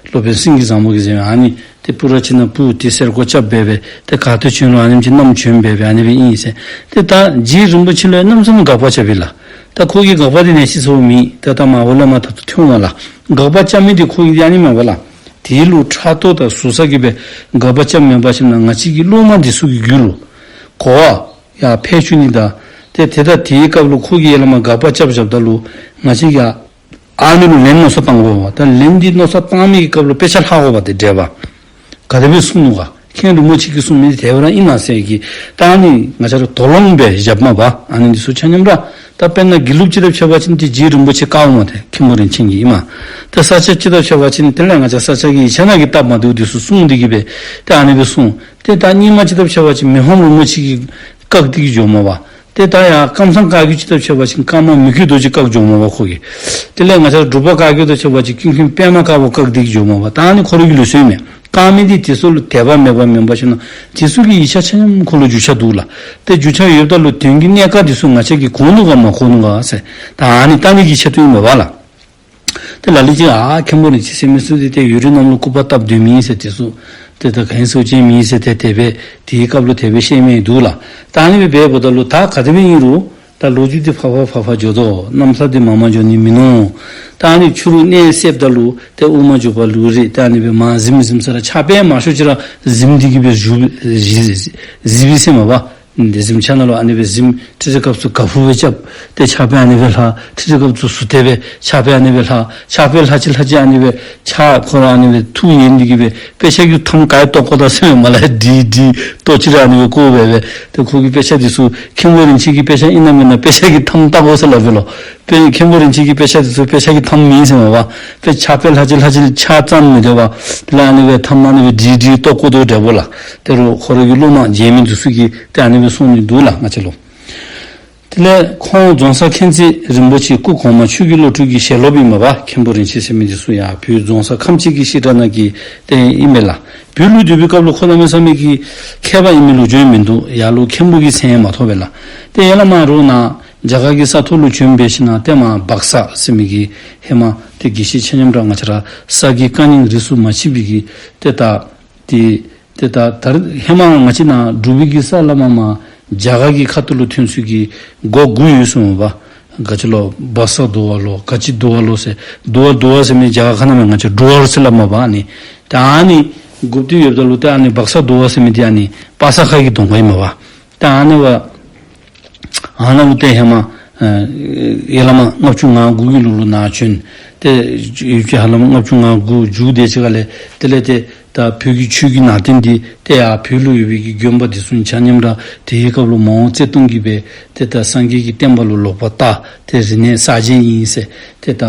སློབ་དཔོན་སེང་གེ་བཟང་པོ་གིས་མཛད་པའི་ཨ་ནི་ཏེ་སྤུ་ར་ཅིག་ནང་སྤུ་ཏེ་གསེར་ཀོ་རྐྱབ་སྦེ་སྦེ་ཏེ་ག་ཏེ་བྱོན་རུང་ཨ་ནེམ་ཅིག་བསྣམས་བྱོན་སྦེ་སྦེ་ཨ་ནི་སྦེ་ཨིན་ཟེར། ཏེ་ད་རྗེ་རིན་པོ་ཆེ་ལུ་གནམ་མེད་ས་མེད་དགག་པ་རྐྱབ་ཨིན་ལགས། ད་ཁོ་གི་དགག་པ་འདི་ནང་ཤེས་སོ་མེད། ད་ད་མར་འོག་ལས་མར་ད་ལྟོ་ཐོན་འོང་ལགས། དགག་པ་རྐྱབ་མི་འདི་ཁོ་གིས་ཨ་ནི་མེན་པ་ལགས། དེ་ལུ་ཕྲག་དོག་དང་ཟུར་ཟ་གིས་སྦེ་དགག་པ་རྐྱབ་མེན་པར་ཞིན་ན་ང་བཅས་ཀྱི་སློབ་མ་འདི་ཚུ་གི་རྒྱུད་ལུ་གོ་བ་ཡར་འཕེལ་བཅུག་ནི་དང་ཏེ་དེ་ད་དེའི་སྐབས་ལུ་ཁོ་གིས་ཡར་ལས་མར་དགག་པ་རྐྱབ་རྐྱབ་ད་ལུ་ང་བཅས་ཀྱིས་ཨ་ནི་ལུ་ལན་མནོ་བསམ་བཏང་དགོ་པས། ད་ལན་འདི་མནོ་བསམ་བཏང་མི་གི་སྐབས་ལུ་དཔེ་ཆ་ལྷག་དགོ་པས། ཏེ་འགྲེལ་པ་ག་དེ་སྦེ་གསུངས་ནུག་ག། མཁན་རིན་པོ་ཆེ་གིས་གསུངས་མི་དེ་སྦེ་ར་ཨིན་ན་ཟེར་གྱི་ད་ཨ་ནི་ང་བཅས་ར་དོགས་སློང་སྦེ་བཞགཔ་མས་པ། ཨ་ནི་འདི་ཚུ་ཆ་མཉམ་ར་ད་དཔེར་ན་དགེ་ལུགས་ཅིག་དང་ཕྱད་པ་ཅིན་ཏེ་རྗེ་རིན་པོ་ཆེ་བཀའ་འོག་མ་ཏེ་མཁན་པོ་རིན་ཆེན་གྱི་ཨིན་མས། ད་ས་སྐྱ་ཅིག་དང་ཕྱད་པ་ཅིན་དེ་ལས་ང་བཅས་ས་སྐྱ་གི་ཡིག་ཆ་ནང་གི་སྟབས་མ་བདེཝ་འདི་ཚུ་གསུངས་ཏེ་གི་སྦེ་ད་ཨ་ནི་སྦེ་གསུངས། ཏེ་ད་རྙིང་མ་ཅིག་དང་ཕྱད་པ་ཅིན་མི་ཕམ་རིན་པོ་ཆེ་གིས་བཀག་སྟེ་གི་འགྱོཝ་མས་པ། ཏེ་ད་ཡར་ཀམ་ཚང་བཀའ་བརྒྱུད་ཅིག་དང་ཕྱད་པ་ཅིན་ཀརྨ་མི་བསྐྱོད་རྡོ་རྗེ་བཀག་འགྱོཝ་མས་པ་ཁོ་གིས། དེ་ལས་ང་བཅས་འབྲུག་པ་བཀའ་བརྒྱུད་དང་ཕྱད་པ་ཅིན་ཀུན་མཁྱེན་པདྨ་དཀར་པོ་བཀག་སྟེ་གི་འགྱོཝ་མས་པ། ད་ཨ་ནི་ཁོ་ར་གི་ལུགས་སྲོལ་མས། བཀག་མི་འདི་དེ་ཚུ་ལུ་དད་པ་མེད་པ་མེན་པར་ཞིན་ན་དེ་ཚུ་གི་ཡིག་ཆ་ཆ་མཉམ་ཁོ་ལུ་རྒྱུ་ཆ་འདུག་ལགས། ཏེ་རྒྱུ་ཆ་ཡོདཔ་ད་ལུ་དོན་གྱི་གནད་ཀ་འདི་ཚུ་ང་བཅས་ཀྱིས་གོ་ནུག་ག་མ་གོ་ནུག་ག་ཟེར་ད་ཨ་ནི་བལྟ་ནི་གི་ཆེད་དུ་ཨིན་མས་པ་ལགས། ཏེ་ལ་ལུ་ཅིག་ཨ་མཁན་པོ་རིན་ཆེན་ཟེར་མི་ཚུ་འདི་ཏེ་ཡུན་རིང་ནམ་ལུ་སྐུར་པ་བཏབ་སྡོད་མི་ཨིན་ཟེར་དེ་ཚུ་ཏེ་ད་ག་ཨིན་ཟེར་ཅིག་མི་ཨིན་ཟེར་ཏེ་དེ་སྦེ་དེའི་སྐབས་ལུ་དེ་སྦེ་བཤད་མི་འདུག་ལགས། ད་ཨ་ནི་སྦེ་འབདཝ་ད་ལུ་ད་ག་དེ་སྦེ་ཨིན་རུང་ད་ལོ་རྒྱུས་འདི་ཕར་ཕར་ཕར་ཕར་འགྱོ་དོ། གནམ་ས་འདི་མར་མར་འགྱོ་ནི་མིན་ནུག། ད་ཨ་ནི་ཕྱི་རུ་གནས་བསལཝ་ད་ལུ་ཏེ་དབུ་མ་འཇུག་པ་ལུགས་རེ་ད་ཨ་ནི་སྦེ་མར་གཟིམ་གཟིམ་ས་ར་ཕྱག་དཔེ་མང་ཤོས་ཅིག་ར་གཟིམ་སྟེ་གི་སྦེ་བཞུགས་གཟིམ་གཟིམ་ཟེར་མས་པ། འདི་གཟིམ་ཆ་ནང་ལུ་ཨ་ནི་སྦེ་གཟིམ། ཁྲི་ཁྲི་སྐབས་སུ་ག་ཕུ་སྦེ་རྐྱབ། ཏེ་ཕྱག་དཔེ་ཨ་ནི་སྦེ་ལྷག། ཁྲི་ཁྲི་སྐབས་སུ་ཟུར་ཏེ་སྦེ་ཕྱག་དཔེ་ཨ་ནི་སྦེ་ལྷག། ཕྱག་དཔེ་ལྷག་ཅི་ལྷག་ཅི་ཨ་ནི་སྦེ་ཕྱག་ཁོ་ར་ཨ་ནི་སྦེ་ཐུགས་ཡེངས་ཏེ་གི་སྦེ་དཔེ་ཆ་གི་ཐམ་ག་ཡི་བཏོག་བཀོ་ད་ཟེར་མས་པ་ལགས། འདི་འདི་བཏོག་ཅི་ར་ཨ་ནི་སྦེ་བཀོ་སྦེ་སྦེ་ཏེ་ཁོ་གི་དཔེ་ཆ་འདི་ཚུ་མཁན་པོ་རིན་ཆེན་གྱི་དཔེ་ཆ་ཨིན་ན་མེན་ན་དཔེ་ཆ་གི་ཐམ་བཏགས་དགོ་ཟེར་སླབ་པས་ལོ། དཔེ་མཁན་པོ་རིན་ཆེན་གྱི་དཔེ་ཆ་འདི་ཚུ་དཔེ་ཆ་གི་ཐམ་མེན་ཟེར་མས་པ། དཔེ་ཕྱག་དཔེ་ལྷག་ཅི་ལྷག་ཅི་ཕྱག་ཙམ་མི་དེ་བ། དེ་ལས་ཨ་ནི་སྦེ་ཐམ་ཨ་ནི་སྦེ་འདི་འདི་བཏོག་བཀོ་དོ་འདྲཝ་ལགས། དེ་རུང་ཁོ་ར་གི་སློབ་མ་མཇལ་མི་འདི་ཚུ་གིས་ཏེ་ཨ་ནི་སྦེ་གསུངས་ནི་འདུག་ལགས་ང་བཅས་ལུ། དེ་ལས་ཁོང་རྫོང་སར་མཁྱེན་བརྩེ་རིན་པོ་ཆེ་སྐུ་གོང་མ་ཆོས་ཀྱི་བློ་གྲོས་ཀྱི་ཞལ་སློབ་ཨིན་མས་པ། མཁན་པོ་རིན་ཆེན་ཟེར་མི་འདི་ཚུ་ཡར་བོད་རྫོང་སར་ཁམས་སྐྱིད་ཀྱི་བཤད་གྲྭ་ནང་གི་ཏེ་ཨིན་མས་ལགས། བོད་ལུ་སྡོད་པའི་སྐབས་ལུ་ཁོ་གནམ་མེད་ས་མེད་ཀྱི་མཁས་པ་ཨིན་མི་ལོ་རྒྱུས་མིན་འདུག། ཡར་ལུ་མཁན་པོ་གི་མཚན་ཡང་མ་ཐོབ་པས་ལགས། ཏེ་ཡར་ལས་མར་རོགས་ནཱ་རྒྱ་གར་གྱི་ས་ཐོག་ལུ་བྱོན་སྦེ་ཞིན་ན་ཏེ་མར་སྦག་ས་ཟེར་མི་གི་ཧེ་མ་ཏེ་དགེ་བཤེས་ཆ་མཉམ་ར་ང་བཅས་ར་ས་དགེ་བཀའ་རྙིང་རིས་སུ་མ་ཆད་པའི་གི་ཏེ་ད་ཏེ་ཏེ་ད་ད་རེས་ཧེ་མ་ང་བཅས་ནཱ་འབྲུག་པའི་གི་ས་ལས་མར་མར་རྒྱ་གར་གྱི་ཁ་ཐུག་ལུ་ཐོན་ས་གི་སྒོ་དགུ་ཡོད་གསུངས་པ། ག་ཅི་ལོ་བ་ས་དུ་བ་ལོ་ག་ཅི་དུ་བ་ལོ་ཟེར་དུ་བ་དུ་བ་ཟེར་མི་རྒྱ་གར་ཁ་ནང་མས། ང་བཅས་འབྲུག་པ་ཟེར་སླབ་མས་པ། ཨ་ནི་ད་ཨ་ནི་དགུ་པོ་དེ་ཡོདཔ་ད་ལུ་ད་ཨ་ནི་སྦག་ས་དུ་བ་ཟེར་མི་དེ་ཨ་ནི་པ་ས་ཁ་གི་གདོང་ཁ་ཨིན་མས་པ། ད་ཨ་ནི་བ་ཨ་ནཱ་ལུ་ཏེ་ཧེ་མ་ཨ་ཡར་ལས་མར་ལྔ་བཅུ་ང་དགུ་གི་ལོ་ལུ་ནཱ་བྱོན། ཏེ་ཡུལ་གྱི་ཧ་ལམ་ལྔ་བཅུ་ང་དགུ་མཇུག་དེ་ཅིག་ཁ་ལས་དེ་ལས་ཏེ་ད་བོད་ཀྱི་ཆོས་ཀྱི་ནང་རྟེན་འདི་ཏེ་ཡར་བོད་ལུ་ཡོད་པའི་གི་དགོན་པ་འདི་ཚུ་ཆ་མཉམ་ར་དེའི་སྐབས་ལུ་མ་འོངས་བརྩེ་དུང་གིས་སྦེ་ཏེ་ད་སངས་རྒྱས་ཀྱི་བསྟན་པ་ལུ་ལོག་པར་ལྟ། ཏེ་རིག་གནས་གསར་བརྗེ་ཨིན་ཟེར། ཏེ་ད་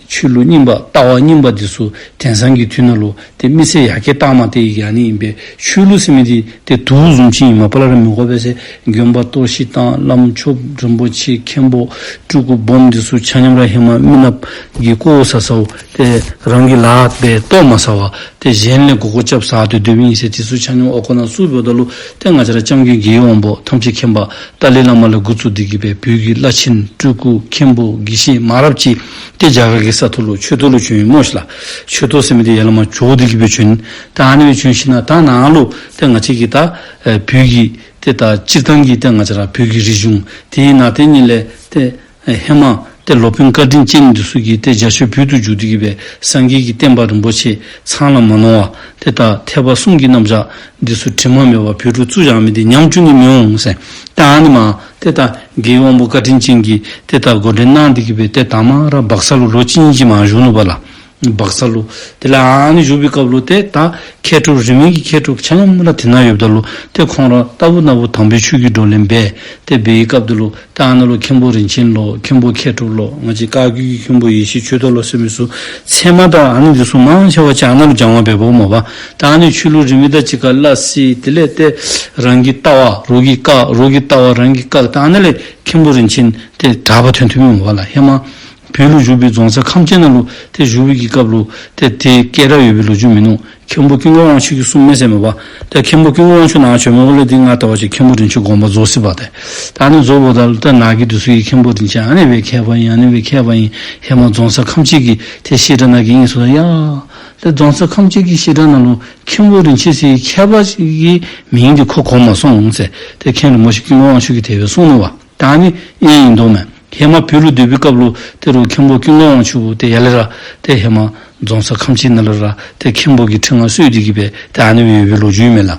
ཆོས་ལུགས་རྙིང་པ་ལྟ་བ་རྙིང་པ་འདི་ཚུ་དེང་སང་གི་དུས་ནང་ལུ་ཏེ་མི་སེར་ཡར་རྒྱས་བཏང་མ་སྟེར་གི་ཨ་ནི་ཨིན་པས། ཆོས་ལུགས་ཟེར་མི་འདི་ཏེ་དུག་བཟུམ་ཅིག་ཨིན། མ་པ་ལས་ར་མི་དགོ་པས་ཟེར། དགོན་པ་གཏོར་བཤིག་བཏང་། བླམ་ཆོསཔ་རིན་པོ་ཆེ་མཁན་པོ་སྤྲུལ་སྐུ་སྦོམ་འདི་ཚུ་ཆ་མཉམ་ར་ཧེ་མ་མི་ནགཔ་གིས་བཀོ་ས་ས་བོ་ཏེ་རང་གི་ལཱ་འབད་གཏོགས་མ་ཟ་བར་ཏེ་གཞན་ལས་མགུ་སྐོར་རྐྱབ་ཟ་སྟེ་སྡོདཔ་ཨིན་ཟེར། དེ་ཚུ་ཆ་མཉམ་འོག་ཁང་ནང་བཙུགས་འབདཝ་ད་ལུ་ཏེ་ང་བཅས་ར་སྐྱབས་མགོན་རྒྱལ་བའི་དབང་པོ་ཐམས་ཅད་མཁྱེན་པ་ཏཱ་ལའི་བླ་མ་ལས་འགོ་བཙུགས་ཏེ་གི་སྦེ་བོད་ཀྱི་བླ་ཆེན་སྤྲུལ་སྐུ་མཁན་པོ་དགེ་བཤེས་མང་རབས་ཅིག་ཏེ་རྒྱ་གར་གྱི་ས་ཐོག་ལུ་ཆོས་ཐོག་ལུ་བྱོན་ཡི་སྨོ་ཤིག་ལགས། ཆོས་ཐོག་ཟེར་མི་འདི་ཡར་ལས་མར་བྱོག་སྟེ་གི་སྦེ་བྱོན། ད་ཨ་ནི་སྦེ་བྱོན་ཞིནམ་ད་ནཱ་ལུ་ཏེ་ང་བཅས་ཀྱི་ད་ཨེ་བོད་ཀྱི་ཏེ་ད་སྤྱིར་བཏང་གི་ཏེ་ང་བཅས་ར་བོད་ཀྱི་རིག་གཞུང་དེ་ནང་ཏེ་ཉིད་ལས་ཏེ་ཨེ་ཧེ་མ་ཏེ་སློབ་དཔོན་བཀའ་དྲིན་ཅན་འདི་ཚུ་གིས་ཏེ་རྒྱ་ཆོས་བོད་དུ་བསྒྱུར་ཏེ་གི་སྦེ་སངས་རྒྱས་ཀྱི་བསྟན་པ་རིན་པོ་ཆེ་ཚང་ལ་མ་ནོར་བར་ཏེ་ད་ཐེག་པ་གསུམ་གྱི་རྣམ་གཞག་འདི་ཚུ་དྲི་མ་མེད་པར་བོད་ལུ་བཙུགས་བཞག་མི་འདི་ཉམས་བཅུག་ནི་མི་འོང་ཟེར། ད་ཨ་ནི་མར་ཏེ་ད་རྒྱལ་བའི་དབང་པོ་བཀའ་དྲིན་ཅན་གྱིས་ཏེ་ད་འགོ་འདྲེན་གནང་སྟེ་གི་སྦེ་ཏེ་དང་པ་ར་སྦག་ས་ལུ་ལོ་གཅིག་གཉིས་ཅིག་མར་བཞུགས་ནུག་པ་ལགས། སྦག་ས་ལུ། དེ་ལས་ཨ་ནི་བཞུགས་པའི་སྐབས་ལུ་ཏེ་ད་མཁས་གྲུབ་རིས་མེད་ཀྱི་མཁས་གྲུབ་ཆ་མཉམ་ར་དེ་ནང་ཡོདཔ་ད་ལུ་ཏེ་ཁོང་ར་ལྟ་བུ་ན་བུ་དམ་པའི་ཆོས་ཀྱི་བགྲོ་གླེང་འབད་དེ་འབད་བའི་སྐབས་དེ་ལུ་ད་ཨ་ནཱ་ལུ་མཁན་པོ་རིན་ཆེན་ལོ་མཁན་པོ་མཁས་གྲུབ་ལོ་ང་བཅས་བཀའ་བརྒྱུད་ཀྱི་མཁན་པོ་ཡེ་ཤེས་ཆོས་རྟོགས་ལོ་ཟེར་མི་ཚུ་ཚད་མ་དང་ཨ་ནི་འདི་ཚུ་མང་ཆེ་བ་ཅིག་ཨ་ནཱ་ལུ་སྦྱང་བ་འབདཝ་སྨོ་པ། ད་ཨ་ནི་ཆོས་ལུགས་རིས་མེད་དང་གཅིག་ཁར་སླ་བསྲེ་དེ་ལས་ཏེ་རང་གི་ལྟ་བ་རོགས་ཀྱིས་བཀག། རོགས་ཀྱི་ལྟ་བ་རང་གིས་བཀག། ད་ཨ་ནཱ་ལས་མཁན་པོ་རིན་ཆེན་ཏེ་གྲགས་པ་ཐོན་ཐོནམ་ཨིན་པ་ལགས། ཧེ་མ་བོད་ལུ་བཞུགས་པའི་རྫོང་སར་ཁམས་ཅན་ནང་ལུ་ཏེ་བཞུགས་པའི་གི་སྐབས་ལུ་ཏེ་དེ་སྐད་གྲགས་ཡོད་པའི་ལོ་རྒྱུས་མིན་ནུག། མཁན་པོ་ཀུན་དགའ་དབང་ཕྱུག་གིས་གསུངམ་མས་ཟེར་མས་པ། ཏེ་མཁན་པོ་ཀུན་དགའ་དབང་ཕྱུག་ནཱ་བྱོནམ་ལས་འདི་ང་ལྟ་བ་ཅིན་མཁན་པོ་རིན་ཆེན་དགོངས་པ་རྫོགས་སོ་པ་ཏེ། ད་ཨ་ནི་རྫོགསཔ་ད་ལུ་ཏེ་ནཱ་གི་འདི་ཚུ་གིས་མཁན་པོ་རིན་ཆེན་ཨ་ནི་སྦེ་མཁས་པ་ཨིན། ཨ་ནི་སྦེ་མཁས་པ་ཨིན། ཧེ་མ་རྫོང་སར་ཁམས་ཅན་གྱི་ཏེ་བཤད་གྲྭ་ནང་གི་ཨིན་ཟེརཝ་ད་ཡ། ཏེ་རྫོང་སར་ཁམས་ཅན་གྱི་བཤད་གྲྭ་ནང་ལུ་མཁན་པོ་རིན་ཆེན་ཟེར་མཁས་པ་ཅིག་གི་མིང་འདི་ཁོ་གོ་མ་སོང་ཟེར། ཏེ་མཁན་རིན་པོ་ཆེ་ཀུན་དགའ་དབང་ཕྱུག་གིས་དེ་སྦེ་གསུངས་ནུག་པ། ད་ཨ་ནི་ཨིན་ཨིན་དོ་མས། ཧེ་མ་བོད་ལུ་སྡོད་པའི་སྐབས་ལུ་ཏེ་རུང་མཁན་པོ་ཀུན་དགའ་དབང་ཕྱུག་ཏེ་ཡར་ལས་ར་ཏེ་ཧེ་མ་རྫོང་སར་ཁམས་ཅན་ནང་ལས་ར་ཏེ་མཁན་པོ་གི་ཁྲི་མངའ་གསོལ་ཏེ་གི་སྦེ་ཏེ་ཨ་ནི་སྦེ་ཡོད་པའི་ལོ་རྒྱུས་མས་ལགས།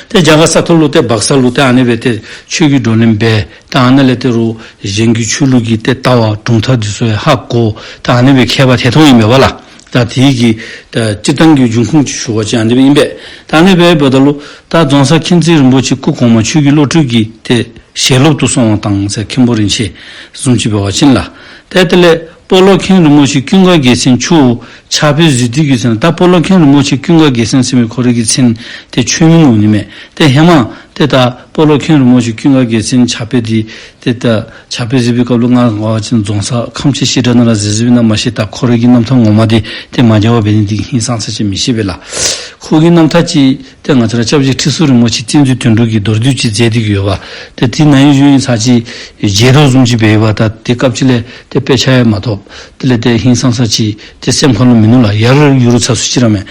ཏེ་རྒྱ་གར་ས་ཐོག་ལུ་ཏེ་སྦག་ས་ལུ་ཏེ་ཨ་ནི་སྦེ་ཏེ་ཆོས་ཀྱི་བགྲོ་གླེང་འབད། ད་ཨ་ནཱ་ལས་ཏེ་རུང་གཞན་གྱི་ཆོས་ལུགས་ཀྱི་ཏེ་ལྟ་བ་གྲུབ་མཐའ་འདི་ཚུ་ཡང་ཧ་གོ། ད་ཨ་ནི་སྦེ་མཁས་པ་ཐད་གཏོང་ཨིན་པས་པ་ལགས། ད་དེ་གི་ད་སྤྱིར་བཏང་གི་འབྱུང་ཁུངས་ཅིག་ཞུ་བ་ཅིན་ཨ་ནི་སྦེ་ཨིན་པས། ད་ཨ་ནི་སྦེ་འབདཝ་ད་ལུ་ད་རྫོང་སར་མཁྱེན་བརྩེ་རིན་པོ་ཆེ་སྐུ་གོང་མ་ཆོས་ཀྱི་བློ་གྲོས་ཀྱི་ཏེ་ཞལ་སློབ་ཏུ་སོང་བ་དང་ཟེར། མཁན་པོ་རིན་ཆེན་བཟུམ་ཅིག་འབད་བ་ཅིན་ལགས། ཏེ་དེ་ལས་སྤོ་ལོ་མཁན་རིན་པོ་ཆེ་ཀུན་དགའ་རྒྱལ་མཚན་མཆོག་ཕྱག་དཔེ་གཟིགས་ཏེ་གི་ཟེར། ད་སྤོ་ལོ་མཁན་རིན་པོ་ཆེ་ཀུན་དགའ་རྒྱལ་མཚན་ཟེར་མི་ཁོ་རའི་གི་མཚན་ཏེ་ཆོས་མིང་འོང་ནི་མས། ཏེ་ཧེ་མ་ཏེ་ད་སྤོ་ལོ་མཁན་རིན་པོ་ཆེ་ཀུན་དགའ་རྒྱལ་མཚན་ཕྱག་དཔེ་འདི་ཏེ་ད་ཕྱག་དཔེ་གཟིགས་པའི་སྐབས་ལུ་ང་འབད་བ་ཅིན་རྫོང་སར་ཁམས་ཅན་བཤད་གྲྭ་ནང་ར་གཟིགས་གཟིགསཔ་ཨིན་ན་མ་ཤེས། ད་ཁོ་རའི་གི་རྣམ་ཐར་ངོ་མ་འདི་ཏེ་མ་མཇལ་བར་འབད་ནི་འདི་གིས་ཧིང་སངས་ས་ཅིག་མི་ཤེས་པས་ལགས། ཁོ་གི་རྣམ་ཐར་ཅིག་ཏེ་ང་བཅས་ར་སྐྱབས་རྗེ་ཁྲི་ཟུར་རིན་པོ་ཆེ་བསྟན་འཛིན་དོན་གྲུབ་ཀྱིས་མདོར་བསྡུས་ཅིག་མཛད་དེ་གི་ཡོད་པ། ཏེ་དེ་ནང་ཡང་ཡོད་ཡིན་ས་ཅིག་མཇལ་དོ་བཟུམ་ཅིག་འབད་ཡོད་པ། ད་དེ་སྐབས་ཅིག་ལས་ཏེ་དཔེ་ཆ་ཡང་མ་ཐོབ། དེ་ལས་ཏེ་ཧིང་སངས་ས་ཅིག་ཏེ་སེམས་ཁ་ལུ་མིན་ནུག་ལགས། ཡར་ཡུར་ཚ་སུ་ཅིག་ར་མས།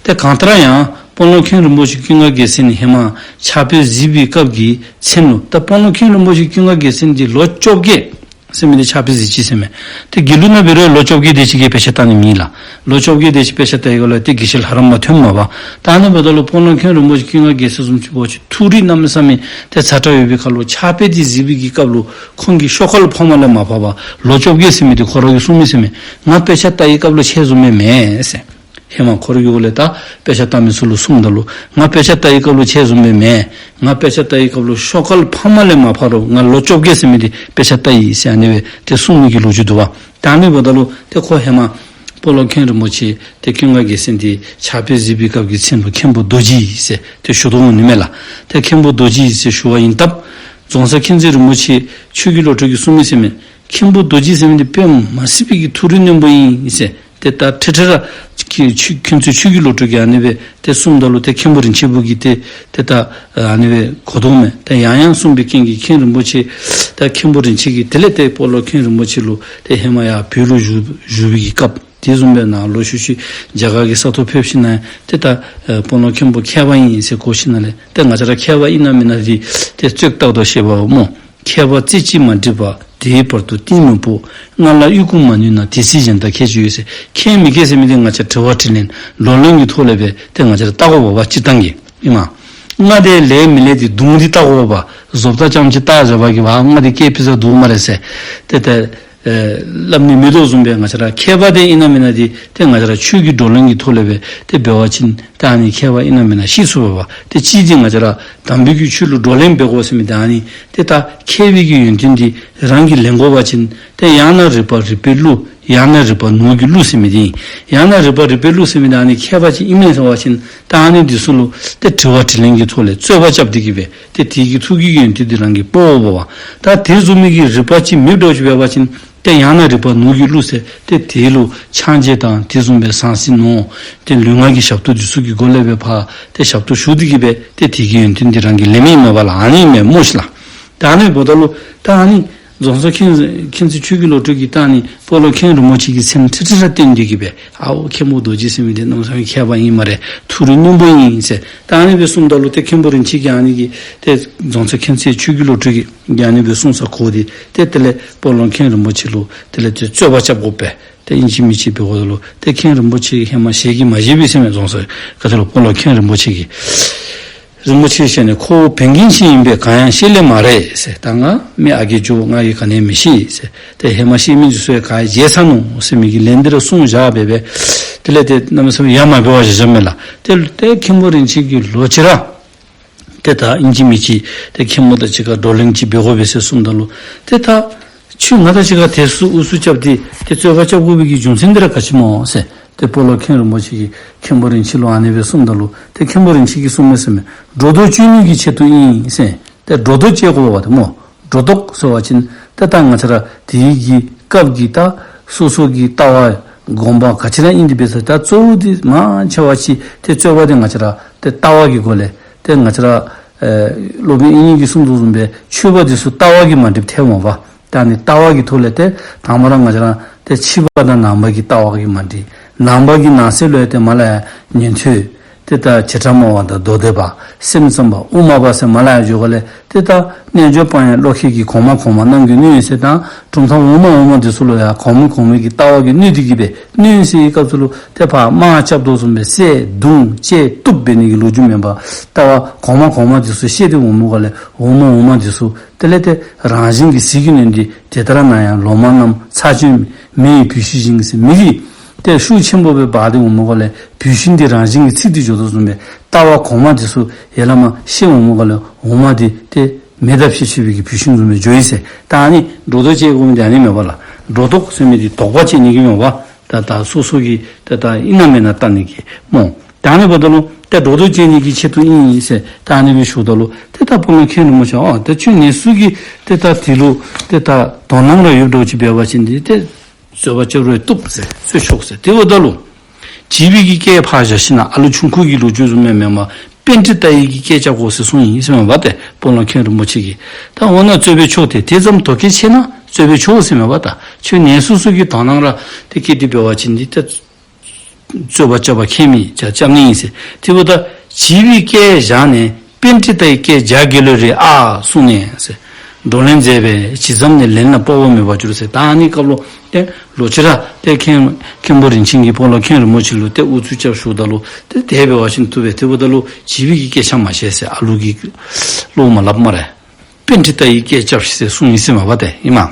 ཏེ་གང་ལྟར་ཡང་སྤོ་ལོ་མཁན་རིན་པོ་ཆེ་ཀུན་དགའ་རྒྱལ་མཚན་ནི་ཧེ་མ་ཕྱག་དཔེ་གཟིགས་པའི་སྐབས་ཀྱི་མཚན་ལུ། ད་སྤོ་ལོ་མཁན་རིན་པོ་ཆེ་ཀུན་དགའ་རྒྱལ་མཚན་འདི་ལོ་བཅོ་བརྒྱད་ཟེར་མི་འདི་ཕྱག་དཔེ་གཟིགས་ཅི་ཟེར་མས། ཏེ་དགེ་ལུགས་ནང་འབད་རུང་ལོ་བཅོ་བརྒྱད་དེ་ཅིག་གིས་དཔེ་ཆ་ལྟ་ནི་མེད་ལགས། ལོ་བཅོ་བརྒྱད་དེ་ཅིག་དཔེ་ཆ་ལྟ་ཡི་ག་ལུ་ཏེ་དགེ་བཤེས་ལྷ་རམས་པ་ཐོནམ་མས་པ། ད་ཨ་ནི་འབདཝ་ད་ལུ་སྤོ་ལོ་མཁན་རིན་པོ་ཆེ་ཀུན་དགའ་རྒྱལ་མཚན་བཟུམ་ཅིག་འབད་བ་ཅིན་ཐུགས་རིག་གནམ་མེད་ས་མེད་ཏེ་ཛ་དྲག་ཡོད་པའི་ཁར་ལུ་ཕྱག་དཔེ་འདི་གཟིགས་པའི་གི་སྐབས་ལུ་ཁོང་གིས་ཤོ་ཁ་ལུ་ཕངས་མ་ལས་མ་ཕངས་པར་ལོ་བཅོ་བརྒྱད་ཟེར་མི་འདི་ཁོ་ར་གིས་གསུངམ་མས་ཟེར་མས། ང་དཔེ་ཆ་ལྟ་བའི་སྐབས་ལུ་ཁྱེད་བཟུམ་སྦེ་མེན་ཟེར། ཧེ་མ་ཁོ་རའི་གི་འོག་ལས་ད་དཔེ་ཆ་ལྟ་མི་ཚུ་ལུ་གསུངམ་ད་ལུ་ང་དཔེ་ཆ་ལྟ་བའི་སྐབས་ལུ་ཁྱེད་བཟུམ་སྦེ་མེན། ང་དཔེ་ཆ་ལྟ་བའི་སྐབས་ལུ་ཤོ་ཁ་ལུ་ཕངས་མ་ལས་མ་ཕངས་རུང་ང་ལོ་བཅོ་བརྒྱད་ཟེར་མི་འདི་དཔེ་ཆ་ལྟ་ཡི་ཟེར་ཨ་ནི་སྦེ་ཏེ་གསུངས་མི་གི་ལོ་རྒྱུས་འདུག་པ། ད་ཨ་ནི་འབདཝ་ད་ལུ་ཏེ་ཁོ་ཧེ་མ་སྤོ་ལོ་མཁན་རིན་པོ་ཆེ་ཏེ་ཀུན་དགའ་རྒྱལ་མཚན་འདི་ཕྱག་དཔེ་གཟིགས་པའི་སྐབས་ཀྱི་མཚན་ལུ་མཁན་པོ་རྡོ་རྗེ་ཟེར་ཏེ་ཞུ་དོ་འོང་ནི་མས་ལགས། ཏེ་མཁན་པོ་རྡོ་རྗེ་ཟེར་ཞུ་བ་ཨིན་སྟབས་རྫོང་སར་མཁྱེན་བརྩེ་རིན་པོ་ཆེ་ཆོས་ཀྱི་བློ་གྲོས་ཀྱིས་གསུངས་མི་ཟེར་མས། མཁན་པོ་རྡོ་རྗེ་ཟེར་མི་འདི་དཔེ་མ་སྲིད་པའི་གི་ཐུགས་རིག་རྣོན་པོ་ཨིན་ཟེར། ཏེ་ད་ཁྲི་ཁྲི་ར་ཁྱེད་ཆོས་ཁྱེད་ཚུ་ཆོས་ཀྱི་བློ་གྲོས་ཀྱིས་ཨ་ནི་སྦེ་ཏེ་གསུངམ་ད་ལུ་ཏེ་མཁན་པོ་རིན་ཆེན་བུ་གིས་ཏེ་ཏེ་ད་ཨ་ནི་སྦེ་གོ་དོ་མས། ད་ཡང་ཡང་གསུངས་པའི་རྐྱེན་གྱིས་མཁན་རིན་པོ་ཆེ་ད་མཁན་པོ་རིན་ཆེན་གྱིས་དེ་ལས་ཏེ་སྤོ་ལོ་མཁན་རིན་པོ་ཆེ་ལུ་ཏེ་ཧེ་མ་ཡར་བོད་ལུ་བཞུགས་བཞུགས་པའི་གི་སྐབས་དེ་བཟུམ་སྦེ་ནཱ་ལོག་ཤུལ་ཤུལ་རྒྱ་གར་གྱི་ས་ཐོག་ཕེབས་ཞིནམ་ལས་ཏེ་ད་ཨེ་སྤོ་ལོ་མཁན་པོ་མཁས་པ་ཨིན་ཟེར་གོ་ཞིནམ་ལས་ཏེ་ང་བཅས་ར་མཁས་པ་ཨིན་ན་མེན་ན་འདི་ཏེ་རྩོད་བཏགས་དོ་ཞེས་པའོ་སྨོ། མཁས་པ་རྩེ་གཅིག་མ་བསྒྲིགས་པར་དེའི་བར་དུ་གཏིང་མི་སྤོ། སྔར་ལ་དབྱུག་གུ་མ་ནུས་ན་དེ་སྲིད་གཞན་དག་ཁྱད་ཅི་ཡོད་ཟེར། ཁྱད་མི་ཁྱད་ཟེར་མི་འདི་ང་བཅས་དྲི་བ་དྲིས་ལན་ལོག་ལན་གྱི་ཐོག་ལས་སྦེ་ཏེ་ང་བཅས་ར་བལྟ་དགོ་པ་སྤྱིར་བཏང་གི་ཨིན་མས། སྔར་དེ་ལས་མི་ལས་དེ་གདུང་འདི་བལྟ་དགོ་པ། བཟོ་ལྟ་ཙམ་ཅིག་བལྟ་བཞག་པ་གིས་བ་སྔར་དེ་སྐད་ཕི་ཟ་འདུག་སྨ་རེ་ཟེར། ཏེ་ཏེ་ ཨེ་སླབ་ནི་མེད་དོ་བཟུམ་སྦེ་ང་བཅས་ར་མཁས་པ་དེ་ཨིན་ན་མེན་ན་འདི་ཏེ་ང་བཅས་ར་ཆོས་ཀྱི་བགྲོ་གླེང་གི་ཐོག་ལས་སྦེ་ཏེ་འབད་བ་ཅིན་ཏེ་ཨ་ནི་མཁས་པ་ཨིན་ན་མེན་ན་ཤེས་ཚུགས་པས། ཏེ་གཅིག་འདི་ང་བཅས་ར་དམ་པའི་གི་ཆོས་ལུ་བགྲོ་གླེང་འབད་དགོ་ཟེར་མི་འདི་ཨ་ནི་ཏེ་ད་མཁས་པའི་གི་ཡོན་ཏན་འདི་རང་གིས་ལེན་དགོ་པ་ཅིན་ཏེ་ཡང་ན་རིག་པ་རིག་པའི་གླུ། ཡང་ན་རིག་པ་ནོར་གྱི་གླུ་ཟེར་མི་འདི་ཨིན། ཡང་ན་རིག་པ་རིག་པའི་གླུ་ཟེར་མི་འདི་ཨ་ནི་མཁས་པ་ཅིག་ཨིན་མས་ཟེར་བ་ཅིན་ད་ཨ་ནི་འདི་ཚུ་ལུ་ཏེ་དྲི་བ་དྲིས་ལན་གྱི་ཐོག་ལས་རྩོད་པ་རྐྱབ་སྟེ་གི་སྦེ་ཏེ་དེ་གི་ཐུགས་ཀྱི་ཡོན་ཏན་འདི་རང་གིས་སྤོ་བ་འབད་བ། ད་དེ་བཟུམ་མའི་གི་རིག་པ་ཅིག་མེདཔ་འདྲཝ་ཅིག་འབད་བ་ཅིན་ཏེ་ཡང་ན་རིག་པ་ནོར་གྱི་གླུ་ཟེར་ཏེ་དེ་ལུ་ཕྱག་རྗེས་དང་དེ་བཟུམ་སྦེ་ཟང་ཟིང་ནོར་ཏེ་ལུས་ངག་གི་ཞབས་ཏོག་འདི་ཚུ་གི་སྒོ་ལས་སྦེ་ཕར་ཏེ་ཞབས་ཏོག་ཞུ་སྟེ་གི་སྦེ་ཏེ་དེ་གི་ཡོན་ཏན་འདི་རང་གིས་ལེན་མི་མེད་པ་ལགས། ཨ་ནི་མས་སྨོ་ཤིག་ལགས། ད་ཨ་ནི་འབདཝ་ད་ལུ་ད་ཨ་ནི་རྫོང་གསར་མཁྱེན་མཁྱེན་བརྩེ་ཆོས་ཀྱི་བློ་གྲོས་ཀྱིས་ད་ཨ་ནི་སྤོ་ལོ་མཁན་རིན་པོ་ཆེ་གི་མཚན་ཁྲི་ཁྲི་ར་བཏོན་ཏེ་གི་སྦེ་ཨའོ་མཁན་པོ་རྡོ་རྗེ་ཟེར་མི་འདི་གནམ་མེད་ས་མེད་མཁས་པ་ཨིན་སྨ་རེ། ཐུགས་རིག་རྣོན་པོ་ཨིན་ཟེར། ད་ཨ་ནི་སྦེ་གསུངམ་ད་ལུ་ཏེ་མཁན་པོ་རིན་ཆེན་གྱིས་ཨ་ནི་གི་ཏེ་རྫོང་གསར་མཁྱེན་བརྩེ་ཆོས་ཀྱི་བློ་གྲོས་ཀྱིས་ཨ་ནི་སྦེ་གསུངས་ས་གོ་སྟེ་ཏེ་དེ་ལས་སྤོ་ལོ་མཁན་རིན་པོ་ཆེ་ལུ་དེ་ལས་ཏེ་རྩོད་པ་རྐྱབ་དགོ་པས། ཏེ་ཨིན་ཅི་མིན་ཅི་འབད་དགོཔ་ད་ལུ་ཏེ་མཁན་རིན་པོ་ཆེ་གིས་ཧེ་མ་ཞལ་གྱིས་མ་བཞེས་པས་ཟེར་མས། རྫོང་གསར་ག་ཏེ་ལུ་སྤོ་ལོ་མཁན་རིན་པོ་ཆེ་གིས། རིན་པོ་ཆེའི་ཞལ་ནས་ཁོ་བོ་བན་རྒན་ཅིག་ཨིན་པས། གང་ཡང་ཤེས་ལེ་མ་རེད་ཟེར། ད་ང་མི་ཨ་རྒས་ཇོ་བོ་ང་གིས་ག་ནི་ཡང་མི་ཤེས་ཟེར། ཏེ་ཧེ་མ་ཤེས་མི་འདི་ཚུ་ཡང་ག་ར་བརྗེད་ཚར་ནུག་ཟེར་མི་གི་ལན་འདི་ར་གསུངས་བཞག་སྦེ་སྦེ། དེ་ལས་ཏེ་གནམ་མེད་ས་མེད་ཡ་མ་འབད་བར་བཞག་བཞགཔ་མས་ལགས། ཏེ་ཏེ་མཁན་པོ་རིན་ཆེན་གྱིས་ལོག་ཅི་ར་ཏེ་ད་ཨིན་ཅི་མིན་ཅི་ཏེ་མཁན་པོ་དང་གཅིག་ཁར་བགྲོ་གླེང་ཅིག་འབད་དགོ་པས་ཟེར་གསུངམ་ད་ལུ་ཏེ་ད་ཁྱོད་ང་དང་གཅིག་ཁར་དེ་ཚུ་ཨུ་ཚུགས་རྐྱབ་སྟེ་ཏེ་རྩོད་པ་རྐྱབ་དགོ་པའི་གི་རྒྱུ་མཚན་འདི་ར་ག་ཅི་སྨོ་ཟེར། ཏེ་སྤོ་ལོ་མཁན་རིན་པོ་ཆེ་གིས་མཁན་པོ་རིན་ཆེན་ལུ་ཨ་ནི་སྦེ་གསུངམ་ད་ལུ་ཏེ་མཁན་པོ་རིན་ཆེན་གྱིས་གསུངས་མས་ཟེར་མས། སྒྲོ་འདོགས་གཅོད་ནི་གི་ཆེད་དུ་ཨིན་ཟེར། ཏེ་སྒྲོ་འདོགས་གཅོད་དགོ་པ་ཏེ་སྨོ། སྒྲོ་འདོགས་ཟེར་བ་ཅིན་ཏེ་ད་ང་བཅས་ར་དེ་གི་སྐབས་ཀྱི་ད་སོ་སོ་གི་ལྟ་བ་དགོངས་པ་ག་ཅི་ར་ཨིན་དེ་སྦེ་ཟེར། ད་གཙོ་བོ་འདི་མང་ཆེ་བ་ཅིག་ཏེ་རྩོད་པ་འདི་ང་བཅས་ར་ཏེ་ལྟ་བ་གི་སྒོ་ལས་ཏེ་ང་བཅས་ར་ཨེ་སློབ་དཔོན་དབྱིག་གཉེན་གྱིས་གསུངས་དོ་བཟུམ་སྦེ་ཆོས་པ་འདི་ཚུ་ལྟ་བ་གིས་མ་འགྲིགཔ་ཐལ་མས་པ། ད་ཨ་ནི་ལྟ་བ་གི་ཐོག་ལས་ཏེ་དང་པ་ར་ང་བཅས་ར་ཏེ་ཕྱི་པ་དང་ནང་པ་གི་ལྟ་བ་གིས་མ་འགྲིག། ནང་པ་གི་ནང་གསེས་ལུ་ཡང་ཏེ་མར་ལས་ཡར་ཉན་ཐོས་ཏེ་ད་བྱེ་བྲག་སྨྲ་བ་དང་མདོ་སྡེ་པ་སེམས་ཙམ་པ་དབུ་མ་པ་ཟེར་མར་ལས་ཡར་འགྱོ་སྒང་ལས་ཏེ་ད་རྣལ་འབྱོར་དཔང་ཡང་བློ་ཁེལ་གྱིས་གོང་མ་གོང་མ་རྣམས་ཀྱིས་གནོད་ཟེར་དང་གྲུབ་མཐའ་འོག་མ་འོག་མ་འདི་ཚུ་ལུ་ཡང་གོང་མ་གོང་མའི་གི་ལྟ་བ་གིས་གནོད་དེ་གི་སྦེ་གནོད་ཟེར་བའི་སྐབས་སུ་ལུ་ཏེ་ཕར་དམག་རྐྱབ་དོ་བཟུམ་སྦེ་བསད་བརྡུང་བཅད་གཏུབ་འབད་ནི་གི་ལོ་རྒྱུས་མེན་པར་ལྟ་བ་གོང་མ་གོང་མ་འདི་ཚུ་བཤད་དེ་འོང་མི་སྒང་ལས་འོག་མ་འོག་མ་འདི་ཚུ་དེ་ལས་ཏེ་རང་བཞིན་གྱིས་ཟིལ་གྱིས་གནོན་ཏེ་དེ་ལྟར་ན་ཡང་ལོ་མ་རྣམས་ཚར་གཅོད་མེ་ཡི་བུད་ཤིང་བཞིན་ཟེར། མེ་གི་ཏེ་ཤུགས་ཆེན་པོ་སྦེ་འབར་ཏེ་འོང་མི་སྒང་ལས་བུད་ཤིང་འདི་རང་བཞིན་གྱིས་ཚིག་སྟེ་འགྱོ་དོ་བཟུམ་སྦེ་ལྟ་བ་གོང་མ་འདི་ཚུ་ཡར་ལས་མར་བཤད་འོང་མི་སྒང་ལས་འོག་མ་འདི་ཏེ་མེ་དང་ཕྱེད་ཕྱེད་པའི་གི་བུད་ཤིང་བཟུམ་སྦེ་འགྱོ་ཡི་ཟེར། ད་ཨ་ནི་སྒྲོ་འདོགས་གཅོད་དགོ་མི་འདི་ཨ་ནི་མས་པ་ལགས། སྒྲོ་འདོགས་ཟེར་མི་འདི་དོགས་པ་གཅོད་ནི་གི་མས་པ། ད་ད་སོ་སོ་གི་ད་ད་ཨིན་ན་མེན་ན་བལྟ་ནི་གི་སྨོ། ད་ཨ་ནི་འབདཝ་ད་ལུ་ཏེ་སྒྲོ་འདོགས་གཅོད་ནི་གི་ཆེད་དུ་ཨིན་ཟེར་ད་ཨ་ནི་སྦེ་ཞུཝ་ད་ལུ་ཏེ་ད་སྤོ་ལོ་མཁན་རིན་པོ་ཆེ་ཨ་ད་ཁྱོད་ངེ་སུ་གི་ཏེ་ད་དེ་ལུ་ཏེ་ད་དོ་སྣང་ར་ཡོདཔ་འདྲཝ་ཅིག་འབད་བ་ཅིན་འདི་ཏེ་རྩོད་པ་རྐྱབ་རུང་བཏུབ་ཟེར་རྩོད་ཆོག་ཟེར། དེ་འབདཝ་ད་ལུ་བྱིས་པའི་གི་སྐད་ཕར་བཞག་ཞིནམ་ལས་ཨ་ལུ་ཆུང་ཀུ་གི་ལོ་རྒྱུས་བཟུམ་མེན་མེན་པར་པཎྜི་ཏ་ཡི་གི་སྐད་རྐྱབ་དགོ་ཟེར་གསུངས་ཡི་ཟེར་མས་པ་ཏེ་སྤོ་ལོ་མཁན་རིན་པོ་ཆེ་གིས། ད་འོ་ན་རྩོད་པས་ཆོག་སྟེ་དེ་ཙམ་དོ་གལ་ཆེ་ན་རྩོད་པས་ཆོག་ཟེར་མས་པ། ད་ཁྱོད་ངེ་སོ་སོ་གི་དོ་སྣང་ར་ཏེ་བསྐྱེད་དེ་འབད་བ་ཅིན་འདི་ཏེ་རྩོད་པ་རྐྱབ་པར་ཁྱད་མེད་ཅིག་རྐྱབ་ནི་ཨིན་ཟེར། དེ་འབདཝ་ད་བྱིས་པའི་སྐད་བཞག་ནས་པཎྜི་ཏའི་སྐད་རྒྱག་གེ་ལོ་རེད་ཨ་གསུངས་ནས་ཟེར། བགྲོ་གླེང་མཛད་པས་ཇི་ཙམ་ནས་ལན་ལ་སྤོབས་པ་མེད་པར་གྱུར་ཟེར། ད་ཨ་ནི་སྐབས་ལུ་ཏེ་ལོག་ཅི་ར་ཏེ་མཁན་མཁན་པོ་རིན་ཆེན་གྱིས་སྤོ་ལོ་མཁན་རིན་པོ་ཆེ་ལུ་ཏེ་ཨུ་ཚུགས་རྐྱབ་ཞུཝ་ད་ལུ་ཏེ་དེ་འབད་བ་ཅིན་བཏུབ་པས། དེ་འབདཝ་ད་ལུ་བྱིས་པའི་གི་སྐད་ཆ་མ་བཤད་ཟེར། ཨ་ལུ་གི་བློ་མ་སླབ་སྨ་རེ། པཎྜི་ཏ་ཡི་སྐད་རྐྱབ་ཤིག་ཟེར་གསུངས་ཡི་ཟེར་མས་པ་ཏེ་ཨིན་མས།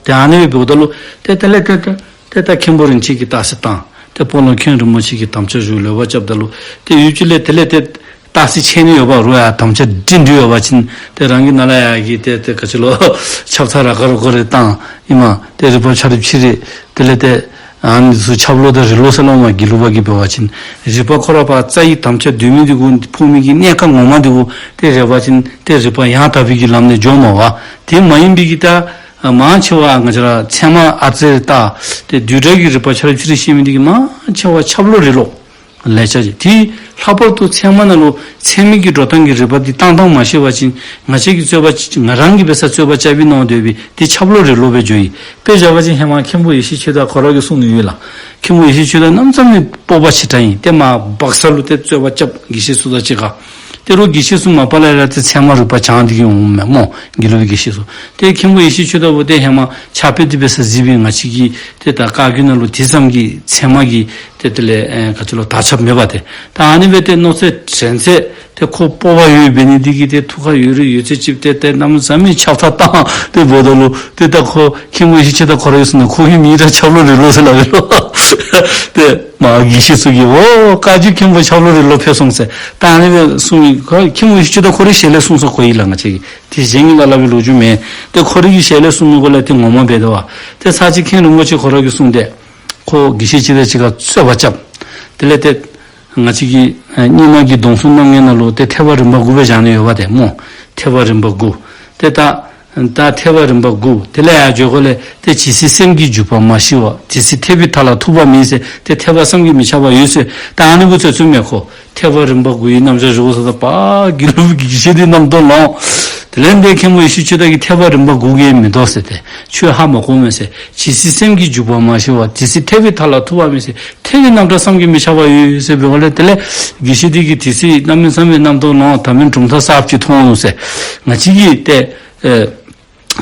ཏེ་ཨ་ནི་སྦེ་འབདཝ་ད་ལུ་ཏེ་དེ་ལས་ཏེ་ཏེ་ཏེ་ད་མཁན་པོ་རིན་ཆེན་གྱིས་རྟགས་གསལ་བཏང་། ཏེ་སྤོ་ལོ་མཁན་རིན་པོ་ཆེ་གིས་དམ་བཅའ་ཞུ་ལོག་པར་རྐྱབ་ད་ལུ་ཏེ་ཡུདཔ་ཅིག་ལས་དེ་ལས་ཏེ་རྟགས་གསལ་ཆད་ནི་ཡོད་པ་རུང་ཡང་དམ་བཅའ་སྒྲིང་སྒྲི་ཡོད་པ་ཅིན་ཏེ་རང་གི་ནང་ལས་ཡར་གྱི་ཏེ་ཏེ་ག་ཅི་ལོ་ཆབ་ཐག་ར་ག་རུ་ག་རུ་བཏང་ཨིན་མས། ཏེ་རིག་པ་ཆ་རིག་ཕྱི་རིག་དེ་ལས་ཏེ་ཨ་ནི་ཚུ་ཆབ་ལོག་དང་རིགས་ལོག་ཟེར་སླབ་མས། དགེ་ལུགས་པ་གིས་འབད་བ་ཅིན་རིག་པ་ཁོ་ར་ཕར་རྩ་བའི་དམ་བཅའ་སྡོད་མི་འདི་གུ་ཕོག་མི་གི་གནད་ཀ་ངོ་མ་འདི་གུ་ཏེ་རེག་པ་ཅིན་ཏེ་རིག་པ་ཡང་དག་པའི་གི་ལམ་ནས་འགྱོཝ་མས་པ། དེ་མ་ཡིན་པའི་གི་ད་མང་ཆེ་བ་ང་བཅས་ར་ཚད་མ་ཨ་ཙི་ལྟ་ཏེ་བསྡུས་གྲྭ་གི་རིག་པ་ཆ་རིག་ཕྱི་རིག་ཤེས་མི་འདི་གིས་མང་ཆེ་བ་ཆབ་ལོག་རིགས་ལོག་ལེ་ཤ་ཅིག། དེ་ལྷག་པར་དུ་ཚད་མ་ནང་ལུ་ཚད་མའི་གི་འགྲོ་སྟངས་ཀྱི་རིག་པ་འདི་བཏང་སྟངས་མ་ཤེས་པ་ཅིན་ང་བཅས་ཀྱིས་རྩོད་པ་ཅིག་ང་རང་གིས་འབད་ས་རྩོད་པ་རྐྱབ་པའི་ནང་སྡོད་པའི་དེ་ཆབ་ལོག་རིགས་ལོག་སྦེ་འགྱོ་ཡི། དཔེ་བཞག་པ་ཅིན་ཧེ་མ་མཁན་པོ་ཡེ་ཤེས་ཆོས་དར་ཁོ་ར་གིས་གསུངས་ནི་ཡོད་ལགས། མཁན་པོ་ཡེ་ཤེས་ཆོས་དར་གནམ་མེད་ས་མེད་སྤོབས་པ་ཆེ་དྲགས་ཨིན། ཏེ་མར་སྦག་ས་ལུ་ཏེ་རྩོད་པ་རྐྱབ་དགེ་བཤེས་ཚུ་དང་གཅིག་ཁར། ཏེ་རོགས་དགེ་བཤེས་ཚུ་མ་པ་ལས་ར་ཏེ་ཚད་མ་རིག་པ་སྦྱང་སྟེ་གི་འོངམ་མས་སྨོ། དགེ་ལུགས་པའི་དགེ་བཤེས་ཚུ། ཏེ་མཁན་པོ་ཡེ་ཤེས་ཆོས་དར་པོ་ཏེ་ཧེ་མ་ཕྱག་དཔེ་འདི་འབད་ས་གཟིགས་པའི་ང་བཅས་ཀྱི་ཏེ་ད་བཀའ་བརྒྱུད་ནང་ལུ་དེ་ཙམ་གྱི་ཚད་མ་གི་ཏེ་དེ་ལས་ཨེ་ག་ཅི་ལོ་དར་ཁྱབ་མེད་པ་ཏེ། ད་ཨ་ནི་སྦེ་ཏེ་མནོ་ཚད་དྲན་ཚད་ཏེ་ཁོ་སྤོབས་པ་ཡོད་འབད་ནི་འདི་གིས་ཏེ་ཐུགས་ཁར་ཡོད་རིགས་ཡོད་ཚད་ཅིག་ཏེ་ཏེ་གནམ་མེད་ས་མེད་ཁྱབ་ཐག་བཏང་སྟེ་འབདཝ་ད་ལུ་ཏེ་ད་ཁོ་མཁན་པོ་ཡེ་ཤེས་ཆོས་དར་ཁོ་ར་གིས་གསུངས་ནུག། ཁོ་གི་མིང་ར་ཆབ་ལོ་རི་ལོ་ཟེར་སླབ་པས་ལོ། ཏེ་མ་དགེ་བཤེས་ཚུ་གིས་འོ་བཀའ་བརྒྱུད་མཁན་པོ་ཆབ་ལོ་རི་ལོ་ཕེབས་སོང་ཟེར། ད་ཨ་ནི་སྦེ་གསུངས་མི་ཁོ་མཁན་པོ་ཡེ་ཤེས་ཆོས་དར་ཁོ་རའི་ཞལ་ལས་གསུངས་སོ། ཁོ་ཡིག་ལ་ང་བཅས་ཀྱིས་དེ་གཞན་གྱིས་སླབ་སླབ་པའི་ལོ་རྒྱུས་མེན། ཏེ་ཁོ་རའི་གི་ཞལ་ལས་གསུངས་མི་སྐོར་ལས་ཏེ་ངོ་མ་འབད་དོ་བ། ཏེ་ཚར་གཅིག་མཁན་རིན་པོ་ཆེ་ཁོ་ར་གིས་གསུངས་ཏེ། ཁོ་དགེ་བཤེས་ཅིག་དང་གཅིག་ཁར་རྩོད་པ་རྐྱབ། དེ་ལས་ཏེ་ང་བཅས་ཀྱི་ཨ་རྙིང་མ་གི་སྡོམ་གསུམ་རྣམ་ངེས་ནང་ལུ་ཏེ་ཐེག་པ་རིམ་པ་དགུ་སྦེ་བཞག་ནི་ཡོད་པ་ཏེ་སྨོ། ཐེག་པ་རིམ་པ་དགུ། ཏེ་ད་ད་ཐེག་པ་རིམ་པ་དགུ། དེ་ལས་ཡར་འགྱོ་དགོཔ་ལས་ཏེ་ཇི་སྲིད་སེམས་ཀྱི་འཇུག་པ་མ་ཞི་བ། དེ་སྲིད་ཐེག་པའི་མཐའ་ལ་ཐུག་པ་མེད་ཟེར། ཏེ་ཐེག་པ་བསམ་གྱིས་མི་ཁྱབ་པ་ཡོད་ཟེར། ད་ཨ་ནི་གུ་རྩོད་རྩོདཔ་མས་ཁོ། ཐེག་པ་རིམ་པ་དགུ་ཡི་རྣམ་གཞག་ཞུ་དགོ་ཟེརཝ་ད་པ་དགེ་ལུགས་དགེ་བཤེས་འདི་རྣམ་རྟོག་ལངས། དེ་ལས་ཏེ་མཁན་པོ་ཡེ་ཤེས་ཆོས་དར་གྱིས་ཐེག་པ་རིམ་པ་དགུ་གིས་མི་དོ་ཟེར་ཏེ། ཁྱོད་ཧ་མ་གོ་མས་ཟེར། ཇི་སྲིད་སེམས་ཀྱི་འཇུག་པ་མ་ཞི་བ། དེ་སྲིད་ཐེག་པའི་མཐའ་ལ་ཐུག་པ་མེད་ཟེར། ཐེག་པའི་རྣམ་གྲངས་བསམ་གྱིས་མི་ཁྱབ་པ་ཡོད་ཟེར་འབདཝ་ལས་དེ་ལས་དགེ་བཤེས་འདི་གིས་དེ་སྲིད་གནམ་མེད་ས་མེད་རྣམ་རྟོག་ལངས། ད་མིན་གྲུབ་མཐའ་གསརཔ་ཅིག་མཐོང་འོང་ཟེར། ང་བཅས་ཀྱིས་ཏེ་ཨེ་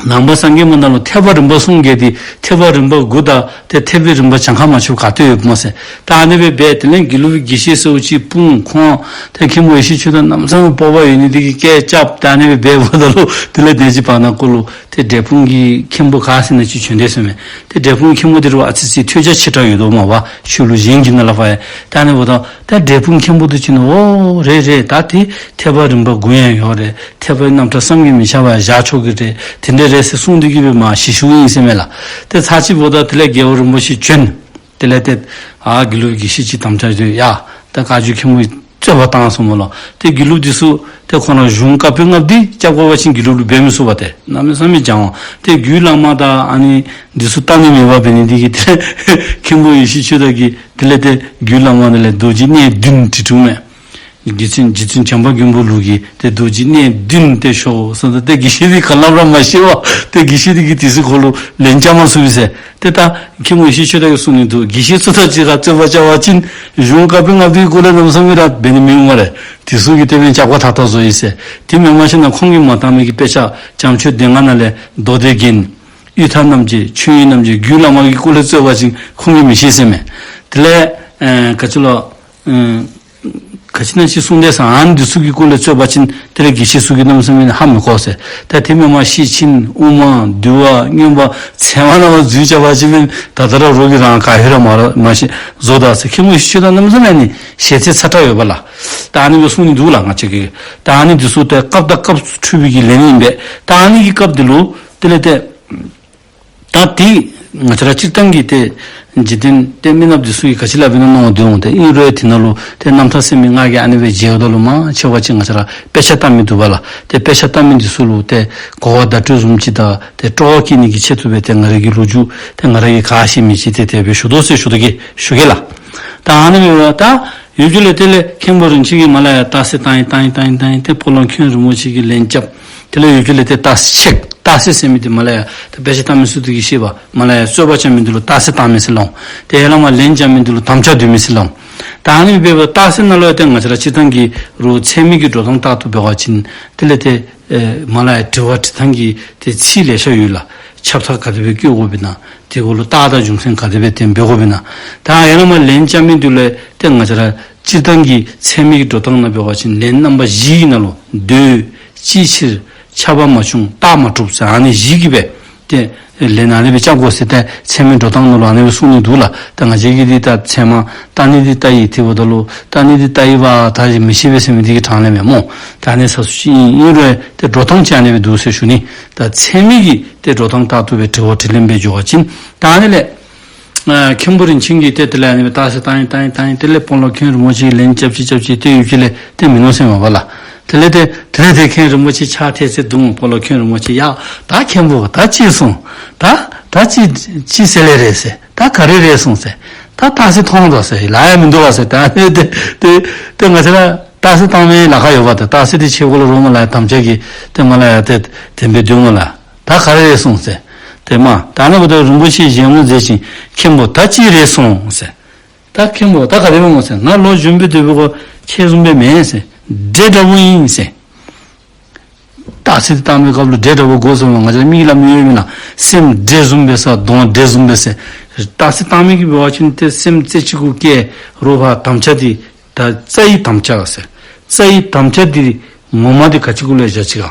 ནང་པ་སངས་རྒྱས་པ་ནང་ལུ་ཐེག་པ་རིམ་པ་གསུམ་གྱི་ཏེ་ཐེག་པ་རིམ་པ་དགུ་དང་ཏེ་ཐེག་པའི་རིམ་པ་གྱངས་ཁ་མ་ཆོད་ག་ཏེ་ཡོདཔ་སྨོ་ཟེར། ད་ཨ་ནི་སྦེ་འབད་དེ་ལས་དགེ་ལུགས་པའི་དགེ་བཤེས་ཟེརཝ་ཅིག་སྤུངས་ཁོང་ཏེ་མཁན་པོ་ཡེ་ཤེས་ཆོས་དར་གནམ་མེད་ས་མེད་སྤོབས་པ་ཡོད་ནི་འདི་གིས་སྐད་རྐྱབ། ད་ཨ་ནི་སྦེ་འབདཝ་ད་ལུ་དེ་ལས་དེ་ཅིག་བར་ན་ཀོ་ལུ་ཏེ་འབྲས་སྤུངས་ཀྱི་མཁན་པོ་ག་ཟེར་ན་ཅིག་བྱོན་དེས་ཟེར་མས། ཏེ་འབྲས་སྤུངས་མཁན་པོ་འདི་རུ་ཨ་ཙི་ཅིག་ཐོས་རྒྱ་ཆེ་དྲགས་ཡོད་དོ་མས་པ། ཆོས་ལུགས་གཞན་གྱི་ནང་ལས་ཕར་ཡང་། ད་ཨ་ནི་འབདཝ་ད་ད་འབྲས་སྤུངས་མཁན་པོ་འདི་ཅིག་ནི་འོ་རེད་རེད། ད་ཏེ་ཐེག་པ་རིམ་པ་དགུ་ཡང་ཡོད་རེད། ཐེག་པའི་རྣམ་གྲངས་བསམ་གྱིས་མི་ཁྱབ་པ་བཞག་ཆོག་གི་རེད། དེ་འདྲ་རེད་ཟེར་གསུངས་ཏེ་གི་སྦེ་མར་ཞི་ཞུཝ་ཨིན་ཟེར་མས་ལགས། ཏེ་ཚར་གཅིག་འབདཝ་ད་དེ་ལས་རྒྱལ་བ་རིན་པོ་ཆེ་བྱོན། དེ་ལས་ཏེ་ཨ་དགེ་ལུགས་དགེ་བཤེས་ཅིག་དམ་བཅའ་བཞག་ཡ། ད་བཀའ་བརྒྱུད་མཁན་པོ་རྩོད་པ་བཏང་སོངམ་ལོ། ཏེ་དགེ་ལུགས་འདི་ཚུ་ཏེ་ཁོང་ར་གཞུང་བཀའ་པོད་ལྔ་པོ་འདི་སྐྱབས་དགོ་པ་ཅིན་དགེ་ལུགས་ལུ་འབད་མི་ཚུགས་པ་ཏེ། གནམ་མེད་ས་མེད་སྦྱང་བ། ཏེ་རྒྱུད་བླ་མ་དང་ཨ་ནི་འདི་ཚུ་བལྟ་ནི་མེད་པ་འབད་ནི་འདི་གིས་ཏེ་མཁན་པོ་ཡེ་ཤེས་ཆོས་དར་གྱིས་དེ་ལས་ཏེ་རྒྱུད་བླ་མ་འདི་ལས་རྡོ་རྗེ་གནས་བདུན་བྲིས་བྱུང་མས། རྗེ་བཙུན་རྗེ་བཙུན་བྱམས་པ་མགོན་པོ་ལུགས་ཀྱི་ཏེ་རྡོ་རྗེ་གནས་བདུན་ཏེ་ཞུ་ཟེརཝ་ད་ཏེ་དགེ་བཤེས་འདི་ག་ལས་ར་མ་ཤེས་པར་ཏེ་དགེ་བཤེས་འདི་གིས་དེ་ཚུ་ཁོ་ལུ་ལན་རྐྱབ་མ་ཚུགས་པས་ཟེར། ཏེ་ད་མཁན་པོ་ཡེ་ཤེས་ཆོས་དར་གྱིས་གསུངས་ནི་འདུག། དགེ་བཤེས་ཚུ་དང་གཅིག་ཁར་རྩོད་པ་རྐྱབ་པ་ཅིན་གཞུང་བཀའ་པོད་ལྔ་པོའི་སྐོར་ལས་གནམ་མེད་ས་མེད་ར་འབད་ནི་མི་འོང་སྨ་རེ། དེ་ཚུ་གིས་དེ་བཟུམ་སྐྱབས་ཁ་ཐག་ཐག་བཟོ་ཡི་ཟེར། དེ་མེན་པ་ཅིན་ཁོང་གིས་མ་བཏང་མི་གི་དཔེ་ཆ་བྱམས་ཆོས་སྡེ་ལྔ་ནང་ལས་མདོ་སྡེ་རྒྱན། གཡུལ་ཐབས་རྣམ་འབྱེད། ཆོས་དབྱིངས་རྣམ་འབྱེད། རྒྱུད་བླ་མ་གི་སྐོར་ལས་རྩོད་པ་ཅིན་ཁོང་གིས་མི་ཤེས་ཟེར་མས། དེ་ལས་ཨེ་ག་ཅི་ལོ། ཨེ་ག་ཅི་ན་ཅིག་གསུངས་དེས་ཟེར། ཨ་ནི་འདི་ཚུ་གི་སྐོར་ལས་རྩོད་པ་ཅིན་དེ་ལས་དགེ་བཤེས་ཚུ་གིས་གནམ་མེད་ས་མེད་ཧ་མི་གོ་ཟེར། ད་དེ་མེན་པར་ཤེར་ཕྱིན་དབུ་མ་འདུལ་བ་མངོན་པ་ཚད་མ་རྣམ་པར་འཛུལ་རྐྱབ་པ་ཅིན་ད་ལྟོ་ར་རོགས་ཀྱིས་རང་ག་ཧེ་ར་མ་ར་མ་ཤེས་བཟོ་ད་ཟེར། མཁན་པོ་ཡེ་ཤེས་ཆོས་དར་གནམ་མེད་ས་མེད་ནི་ཞེ་ཚད་ཚ་དྲགས་ཡོད་པ་ལགས། ད་ཨ་ནི་སྦེ་གསུངས་ནི་འདུག་ལགས་ང་བཅས་ཀྱིས། ད་ཨ་ནི་འདི་ཚུ་ཏེ་སྐབས་དང་སྐབས་སུ་འཁྲིལ་བའི་གི་ལན་ཨིན་པས། ད་ཨ་ནི་གི་སྐབས་འདི་ལུ་དེ་ལས་ཏེ་ད་དེ་ང་བཅས་ར་སྤྱིར་བཏང་གི་ཏེ་འཇིག་རྟེན་ཏེ་མི་ནགཔ་འདི་ཚུ་གིས་ག་ཅི་སླབ་ཨིན་ན་མནོ་སྡོད་འོང་། ཏེ་ཨིན་རུང་དེ་ནང་ལུ་ཏེ་རྣམ་ཐར་ཟེར་མི་ང་གིས་ཨ་ནི་སྦེ་མཇལཝ་ད་ལུ་མང་ཆེ་བ་ཅིག་ང་བཅས་ར་དཔེ་ཆ་ལྟ་མི་འདུག་པ་ལགས། ཏེ་དཔེ་ཆ་ལྟ་མི་འདི་ཚུ་ལུ་ཏེ་གོ་བ་བརྡ་སྤྲོད་བཟུམ་ཅིག་དང་ཏེ་སྤྲོ་བ་བསྐྱེད་ནི་གི་ཆེད་དུ་སྦེ་ཏེ་ང་རའི་གི་ལོ་རྒྱུས་ཏེ་ང་ར་གིས་ག་ཤེས་མི་ཅིག་ཏེ་དེ་སྦེ་ཞུ་དོ་ཟེར་ཞུ་དོ་གེ་ཞུ་གེ་ལགས། ད་ཨ་ནི་སྦེ་ད་ཡུལ་གྱི་ལས་དེ་ལས་མཁན་པོ་རིན་ཆེན་གྱིས་མར་ལས་ཡར་རྟགས་གསལ་བཏང་ཡི་བཏང་ཡི་བཏང་ཡི་བཏང་ཡི་ཏེ་སྤོ་ལོ་མཁན་རིན་པོ་ཆེ་གིས་ལན་རྐྱབ། དེ་ལས་ཡུལ་གྱི་ལས་དེ་རྟགས་གསལ་ཆེག། རྟགས་གསལ་ཟེར་མི་དེ་མར་ལས་ཡར་ད་དཔེ་ཆ་ལྟ་མི་ཚུ་དེ་གིས་ཤེས་པ། མར་ལས་ཡར་རྩོད་པ་རྐྱབ་མི་འདི་ལུ་རྟགས་གསལ་བཏང་མི་ཟེར་སླབ་འོང་། ཏེ་ཡར་ལས་མར་ལན་རྐྱབ་མི་འདི་ལུ་དམ་བཅའ་བསྡུ་མི་ཟེར་སླབ་འོང་། ད་ཨ་ནི་སྦེ་འབདཝ་རྟགས་གསལ་ནང་ལུ་ཡང་ཏེ་ང་བཅས་ར་སྤྱིར་བཏང་གི་རུང་ཚད་མའི་གི་འགྲོ་སྟངས་ལྟར་དུ་འབད་བ་ཅིན་དེ་ལས་ཏེ་ཨེ་མར་ལས་ཡར་དྲི་བ་དྲི་སྟངས་ཀྱི་ཏེ་ཚིག་ལེ་ཤ་ཡོད་ལགས། ཁྱབ་མཐའ་ག་དེ་སྦེ་བཀོད་དགོཔ་ཨིན་ན། དེ་གུ་ལུ་རྟགས་དང་རྒྱུ་མཚན་ག་དེ་སྦེ་བསྟན་འབད་དགོཔ་ཨིན་ན། ད་ཡར་ལས་མར་ལན་རྐྱབ་མི་འདི་ལུ་ཏེ་ང་བཅས་ར་སྤྱིར་བཏང་གི་ཚད་མའི་གི་འགྲོ་སྟངས་ནང་འབད་བ་ཅིན་ལན་རྣམ་པ་བཞི་གི་ནང་ལུ་འདོད། ཅིའི་ཕྱིར། ཁྱབ་པ་མ་བྱུང་། རྟགས་མ་གྲུབ་ཟེར་ཨ་ནི་བཞི་གིས་སྦེ་ཏེ་ལན་ཨ་ནི་སྦེ་རྐྱབ་དགོ་ཟེར་ཏེ་ཚད་མའི་འགྲོ་སྟངས་ནང་ལུ་ཨ་ནི་སྦེ་གསུངས་ནི་འདུག་ལགས། ད་ང་བཅས་ཀྱིས་འདི་ད་ཚད་མ་ལྟ་ནི་འདི་ལྟ་ཡི་ཏེ་འབདཝ་ད་ལུ་ལྟ་ནི་འདི་ལྟ་ཡི་པ་ད་མི་ཤེས་པས་ཟེར་མི་འདི་གི་གྲངས་ལས་མེན་སྨོ། ད་ཨ་ནི་ས་སུ་ཅིག་ཨིན་ཨིན་རུང་ཏེ་འགྲོ་སྟངས་ཅིག་ཨ་ནི་སྦེ་འདུག་ཟེར་ཞུ་ནི། ད་ཚད་མའི་གི་ཏེ་འགྲོ་སྟངས་ལྟར་དུ་སྦེ་དྲི་བ་དྲིས་ལན་འབད་འགྱོ་བ་ཅིན་ད་ཨ་ནི་ལས་ཨ་མཁན་པོ་རིན་ཆེན་གྱིས་ཏེ་དེ་ལས་ཨ་ནི་སྦེ་རྟགས་གསལ་བཏང་ཡི་བཏང་ཡི་བཏང་ཡི་དེ་ལས་སྤོ་ལོ་མཁན་རིན་པོ་ཆེ་གིས་ལན་རྐྱབ་ཅི་རྐྱབ་ཅི་ཏེ་ཡུལ་གྱི་ལས་ཏེ་མིན་ནུག་ཟེར་མས་པ་ལགས། དེ་ལས་ཏེ་དེ་ལས་ཏེ་མཁན་རིན་པོ་ཆེ་ཕྱག་འཚལ་ཏེ་འདུག། སྤོ་ལོ་མཁན་རིན་པོ་ཆེ་ཡ་ད་མཁན་པོ་ད་ཅི་སོང་། ད་ད་ཅི་ཅི་ཟེར་ལེ་རེད་ཟེར། ད་ག་རེ་རེད་སོང་ཟེར། ད་རྟགས་གསལ་མཐོང་དོ་ཟེར་ལབ་ཡ་མིན་འདུག་པ་ཟེར། ད་ཨ་ནི་ཏེ་ཏེ་ཏེ་ང་བཅས་ར་རྟགས་གསལ་བཏང་མི་ལཱ་ཁག་ཡོད་པ་ཏེ། རྟགས་གསལ་འདི་ཆེ་དགོ་ལོ་རོགས་མ་ལ་ཡ་དམ་བཅའ་གིས་ཏེ་མ་ལ་ཡ་ཏེ་དེ་སྦེ་འདུག་མ་ལགས། ད་ག་རེ་རེད་སོང་ཟེར། ཏེ་མ་ད་ཨ་ནི་འབདཝ་ད་རིན་པོ་ཆེ་བཞད་མོ་མཛད་ཅིང་མཁན་པོ་ད་ཅི་རེད་སོང་ཟེར། ད་མཁན་པོ་ད་ག་དེ་སྦེ་སྨོ་ཟེར། ང་ལོ་གཞོན་པའི་དུས་སྦེ་གོ་ཁྱེད་བཟུམ་སྦེ་མེན་ཟེར། འདྲེ་འདྲ་བོ་ཨིན་ཟེར། རྟགས་གསལ་བཏང་མི་སྐབས་ལུ་འདྲེ་འདྲ་བོ་དགོ་ཟེར་མི་ང་བཅས་མིག་ལམ་ཡོད་མེན་ན། སེམས་འདྲེ་བཟུམ་སྦེ་ཟེར་གདོང་འདྲེ་བཟུམ་སྦེ་ཟེར། རྟགས་གསལ་བཏང་མི་གིས་འབད་བ་ཅིན་ཏེ་སེམས་རྩེ་གཅིག་གུ་བསྐྱེད་རོགས་ཕར་དམ་བཅའ་འདི་ད་རྩ་བའི་དམ་བཅའ་ཟེར། རྩ་བའི་དམ་བཅའ་འདི་ངོ་མ་འདི་ག་ཅི་གུ་ལས་བཞག་ཅི་ག།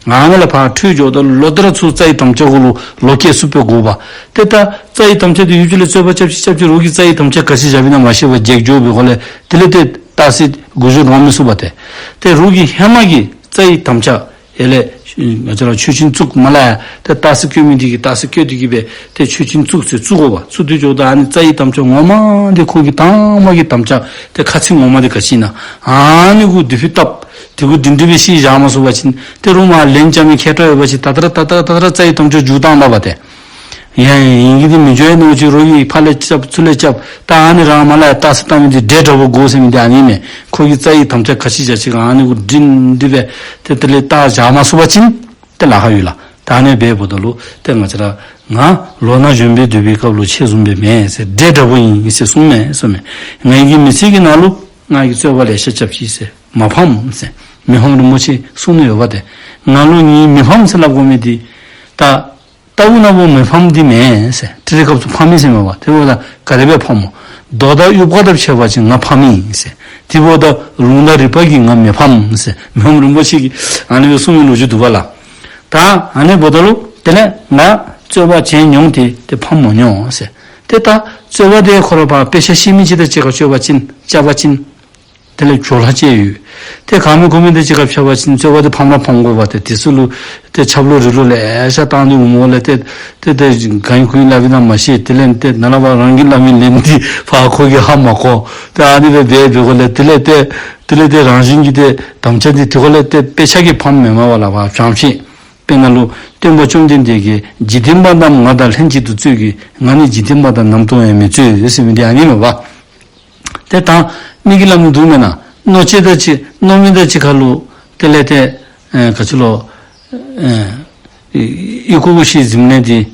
ང་ནི་ལས་ཕར་འཕྲོས་འགྱོཝ་ད་ལོག་སྟེ་ར་ཚུར་རྩ་བའི་དམ་བཅའ་གུ་ལུ་ལོག་སྐྱེ་ཚུགསཔ་སྦེ་དགོ་པས། ཏེ་ད་རྩ་བའི་དམ་བཅའ་འདི་ཡུདཔ་ཅིག་ལས་རྩོད་པ་རྐྱབ་ཅི་རྐྱབ་ཅི་རོགས་ཀྱིས་རྩ་བའི་དམ་བཅའ་ག་ཅི་བཞག་པའི་ནང་མ་ཤེས་པར་བརྗེད་འགྱོ་བའི་སྒོ་ལས་དེ་ལས་ཏེ་རྟགས་གསལ་དགུག་གཞོགས་འདྲོངས་མི་ཚུགས་པས་ཏེ། ཏེ་རོགས་ཀྱིས་ཧེ་མ་གི་རྩ་བའི་དམ་བཅའ་ཡར་ལས་ང་བཅས་ར་མཆོད་སྦྱིན་བཙུགས་མ་ལ་ཡ་ཏེ་རྟགས་གསལ་བཀོད་མི་འདི་གིས་རྟགས་གསལ་བཀོད་དེ་གིས་སྦེ་ཏེ་མཆོད་སྦྱིན་བཙུགས་ཟེར་བཙུགས་དགོ་པས། བཙུགས་ཏེ་འགྱོཝ་ད་ཨ་ནི་རྩ་བའི་དམ་བཅའ་ངོ་མ་འདི་ཁོ་གི་དང་པ་གི་དམ་བཅའ་ཏེ་ཁ་ཚིག་ངོ་མ་འདི་ག་ཅི་ཨིན་ན་ཨ་ནི་གུ་དེ་ཕུད་བཏབ། དེ་གུ་སྒྲིང་སྒྲི་སྦེ་ཤེས་བཞག་མ་ཚུགས་པ་ཅིན་ཏེ་རོགས་མར་ལན་རྐྱབ་མི་མཁས་དྲགས་ཡོད་པ་ཅིན་ད་ལྟོ་ར་ད་ལྟོ་ར་ད་ལྟོ་ར་རྩ་བའི་དམ་བཅའ་འཇུ་བཏང་ད་པ་ཏེ། ཡང་ཡིན་གྱི་འདི་མི་འཇུ་ཡ་མནོ་ཅི་རོགས་ཀྱིས་ཕར་ལས་རྐྱབ་ཚུར་ལས་རྐྱབ། ད་ཨ་ནི་རང་མ་ལ་ཡ་རྟགས་གསལ་བཏང་མི་འདི་འདྲེ་འདྲ་བོ་དགོ་ཟེར་མི་འདི་ཨ་ནི་མས། ཁོ་གིས་རྩ་བའི་དམ་བཅའ་ག་ཅི་བཞག་ཅི་ག་ཨ་ནི་གུ་སྒྲིང་སྒྲི་སྦེ་ཏེ་དེ་ལས་རྟགས་བཞག་མ་ཚུགས་པ་ཅིན་ཏེ་ལཱ་ཁག་ཡོད་ལགས། ད་ཨ་ནི་སྦེ་འབདཝ་ད་ལུ་ཏེ་ང་བཅས་ར་ང་ལོ་ན་གཞོན་པའི་སྡོད་པའི་སྐབས་ལུ་ཁྱེད་བཟུམ་སྦེ་མེན་ཟེར། འདྲེ་འདྲ་བོ་ཨིན་ཟེར་གསུངས་མས་གསུངས་མས། ངེ་གི་མི་ཚེ་གི་ནང་ལུ་ང་གིས་རྩོད་པ་ལེ་ཤ་རྐྱབ་ཅི་ཟེར། མ་ཕམ་ཟེར། མི་ཕམ་རིན་པོ་ཆེ་གསུངས་ནི་ཡོད་པ་ཏེ། ང་ལུ་ངེའི་མི་ཕམ་ཟེར་སླབ་དགོ་མི་འདི་ད་རྟག་བུ་ན་བུ་མི་ཕམ་འདི་མེན་ཟེར། ཏེ་དེ་སྐབས་སུ་ཕམ་ཨིན་ཟེར་མས་པ། དེ་འབདཝ་ད་ག་དེ་སྦེ་ཕམ་སྨོ། མདོག་དང་དབྱུག་པ་དང་ཕྱད་པ་ཅིན་ང་ཕམ་ཨིན་ཟེར། དེ་འབདཝ་ད་ལུང་དང་རིག་པ་གིས་ང་མི་ཕམ་ཟེར། མི་ཕམ་རིན་པོ་ཆེ་གིས་ཨ་ནི་སྦེ་གསུངས་མི་ལོ་རྒྱུས་འདུག་པ་ལགས། ད་ཨ་ནི་འབདཝ་ད་ལུ་དེ་ལས་ང་རྩོད་པ་བྱས་མྱོང་སྟེ་ཏེ་ཕམ་མ་མྱོང་ཟེར། ཏེ་ད་རྩོད་པ་དེ་ཁོ་ར་ཕར་དཔེ་ཆ་ཤེས་མི་ཅིག་དང་གཅིག་ཁར་རྩོད་པ་ཅིན་རྐྱབ་པ་ཅིན་དེ་ལས་བྱོག་ལྷག་ཅིག་ཡོད། ཏེ་ག་མི་གོ་མི་དང་གཅིག་ཁར་རྐྱབ་པ་ཅིན་རྩོད་པ་དེ་ཕམ་ར་ཕམ་དགོ་པ་ཏེ། དེ་ཚུ་ལུ་ཏེ་ཆབ་ལོག་རི་ལོག་ལེ་ཤ་བཏང་སྟེ་འོང་སྨོ་ལགས། ཏེ་ཏེ་ཏེ་ག་ཨིན་ཁུ་ཨིན་སླབ་ཨིན་ན་མ་ཤེས། དེ་ལས་ཏེ་ནཱ་ལས་ཕར་རང་གིས་སླབ་མི་ལན་འདི་ཕར་ཁོ་གིས་ཧ་མ་གོ། ཏེ་ཨ་ནི་སྦེ་འབད་འབད་དགོ་ལགས། དེ་ལས་ཏེ་དེ་ལས་ཏེ་རང་བཞིན་གྱིས་ཏེ་དམ་བཅའ་འདི་དེ་ཁོ་ལས་ཏེ་དཔེ་ཆ་གིས་ཕམ་མེན་མས་པ་ལགས། ཕར་བྱང་ཤེས། དཔེར་ན་ལུ་སྟོན་པ་བཅོམ་ལྡན་འདས་ཀྱིས་འཇིག་རྟེན་པ་རྣམས་ང་དང་ལྷན་ཅིག་ཏུ་རྩོད་ཀྱི། ང་ནི་འཇིག་རྟེན་པ་དང་ནམ་དུ་ཡང་མི་རྩོད་ཟེར་མི་འདི་ཨ་ནི་མས་པ། ཏེ་ད་མི་གིས་སླབ་ནི་འདུག་མེན་ན། མནོ་ཅི་དང་ཅིག་མནོ་མི་དང་གཅིག་ཁར་ལུ་དེ་ལས་ཏེ་ཨེ་ག་ཅི་ལོ་ཨེ་ཨི་ཁུ་ཁུ་ཤི་གཟིམ་ནས་འདི་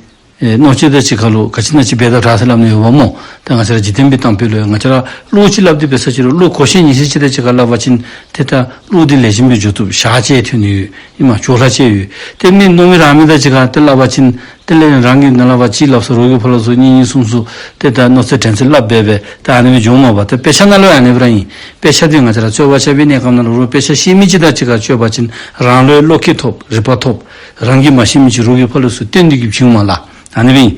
ཨེ་མནོ་ཅི་དང་གཅིག་ཁར་ལུ་ག་ཅི་ན་ཅིག་འབད་དོ་དྲག་ཟེར་སླབ་ནི་ཡོདཔ་སྨོ། ད་ང་བཅས་ར་འཇིག་རྟེན་པའི་གཏམ་དཔེ་ལུ་ཡང་ང་བཅས་ར་བློ་ཅིག་སླབ་སྟེ་འབད་ས་ཅིག་རུང་བློ་གོ་ཤེས་ཉན་ཤེས་ཅིག་དང་གཅིག་ཁར་སླབ་པ་ཅིན་ཏེ་ད་བློ་འདི་ལེགས་ཤོམ་སྦེ་འགྱོ་བཏུབ། ཞག་གཅིག་ཐོན་ནི་ཡོད། ཨིན་མས། བྱོག་ལྷག་ཅིག་ཡོད། ཏེ་མི་མནོ་མི་རང་མི་དང་གཅིག་ཁར་ཏེ་སླབ་པ་ཅིན་དེ་ལས་རང་གིས་ནཱ་ལས་ཕར་ཅིག་སླབ་ས་རོགས་ཀྱིས་ཕར་ལས་ཚུར་གཉིས་གཉིས་གསུམ་གསུམ་ཏེ་ད་མནོ་ཚད་དྲན་ཚད་སླབ་སྦེ་སྦེ་ད་ཨ་ནི་སྦེ་འགྱོཝ་མས་པ། ད་དཔེ་ཆ་ནང་ལུ་ཡང་ཨ་ནི་སྦེ་ར་ཨིན། དཔེ་ཆ་འདི་ང་བཅས་ར་རྩོད་པ་རྐྱབ་པའི་གནས་སྐབས་ནང་ལུ་རོགས་དཔེ་ཆ་ཤེས་མི་ཅིག་དང་གཅིག་ཁར་རྩོད་པ་ཅིན་རང་ལུ་བློ་སྐྱེད་ཐོབ། རིག་པ་ཐོབ། རང་གིས་མ་ཤེས་མི་ཅིག་རོགས་ཀྱིས་ཕར་ལས་ཚུར་སྟོན་ཏེ་གི་བྱིན་མས་ལགས། ཨ་ནི་སྦེ་ཨིན།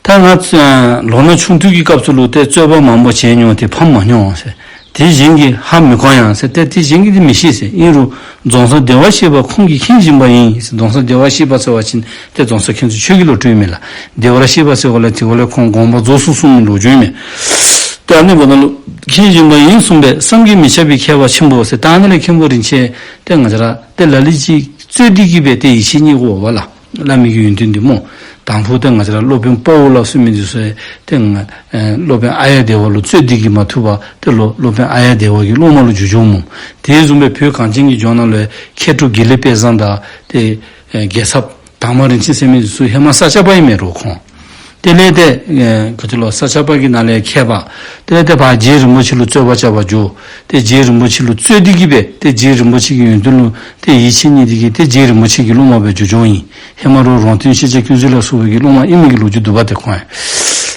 ད་ང་ཨ་ལོ་ན་ཆུང་དུས་ཀྱི་སྐབས་སུ་ལུ་ཏེ་རྩོད་པ་མང་པོ་བྱས་མྱོང་སྟེ་ཕམ་མ་མྱོང་ཟེར། དེ་གཞན་གྱིས་ཧ་མི་གོ་ཡང་ཟེར། ཏེ་དེ་གཞན་གྱིས་འདི་མི་ཤེས་ཟེར། ཨིན་རུང་རྫོང་གསར་བདེ་བར་གཤེགས་པ་ཁོང་གིས་མཁྱེན་བཞིན་པ་ཡིན་ཟེར། རྫོང་གསར་བདེ་བར་གཤེགས་པ་ཟེར་བ་ཅིན་ཏེ་རྫོང་གསར་མཁྱེན་བརྩེ་ཆོས་ཀྱི་བློ་གྲོས་མས་ལགས། བདེ་བར་གཤེགས་པ་ཟེར་བ་ལས་དེ་བ་ལས་ཁོང་དགོངས་པ་རྫོགས་སོ་གསུངས་མི་ལོ་རྒྱུས་མས། ཏེ་ཨ་ནི་འབདཝ་ད་ལུ་མཁྱེན་བཞིན་པ་ཡིན་གསུངས་པས། བསམ་གྱིས་མི་ཁྱབ་པའི་མཁས་པ་ཆེན་པོ་ཟེར། ད་ཨ་ནི་ལས་མཁན་པོ་རིན་ཆེན་ཏེ་ང་བཅས་ར་ཏེ་ལ་ལུ་ཅིག་རྩོད་དེ་གི་སྦེ་ཏེ་ཡིད་ཆེས་རྙེད་དགོ་པས་ལགས། བླ་མའི་གི་ཡོན་ཏན་འདི་སྨོ། དང་ཕུ་ཏེ་ང་བཅས་ར་སློབ་དཔོན་དཔའ་བོ་ལ་སོགས་མི་འདི་ཚུ་ཏེ་ང་ཨེ་སློབ་དཔོན་ཨཱརྱ་དེ་བ་ལུ་རྩོད་དེ་གི་མ་ཐུབ་པར་ཏེ་ལོག་སློབ་དཔོན་ཨཱརྱ་དེ་བ་གི་སློབ་མ་ལུ་འགྱུར་འགྱོཝ་སྨོ། དེ་བཟུམ་སྦེ་བོད་གངས་ཅན་གྱི་ལྗོངས་ནང་ལུ་མཁས་གྲུབ་དགེ་ལེགས་དཔལ་བཟང་དང་ཏེ་ཨེ་རྒྱལ་ཚབ་དར་མ་རིན་ཆེན་ཟེར་མི་འདི་ཚུ་ཧེ་མ་ས་སྐྱ་པ་ཨིན་མས་རོགས་ཁོང་། དེ་ལས་ཏེ་ཨེ་ག་ཅི་ལོ་ས་སྐྱ་པ་གི་ནང་ལས་མཁས་པ། དེ་ལས་ཏེ་ཕར་རྗེ་རིན་པོ་ཆེ་ལུ་རྩོད་པ་རྐྱབ་པར་འགྱོ། ཏེ་རྗེ་རིན་པོ་ཆེ་ལུ་རྩོད་དེ་གི་སྦེ་ཏེ་རྗེ་རིན་པོ་ཆེ་གི་ཡོན་ཏན་ལུ་ཏེ་ཡིད་ཆེས་རྙེད་དེ་གི་ཏེ་རྗེ་རིན་པོ་ཆེ་གི་སློབ་མ་སྦེ་འགྱོ་འགྱོཝ་ཨིན། ཧེ་མ་རོགས་རོང་སྟོན་ཤེས་བྱ་ཀུན་གཟིགས་ལ་སོགས་པའི་གི་སློབ་མ་ཨིན་མི་གི་ལོ་རྒྱུས་འདུག་པ་ཏེ་ཁོང་ཡང་།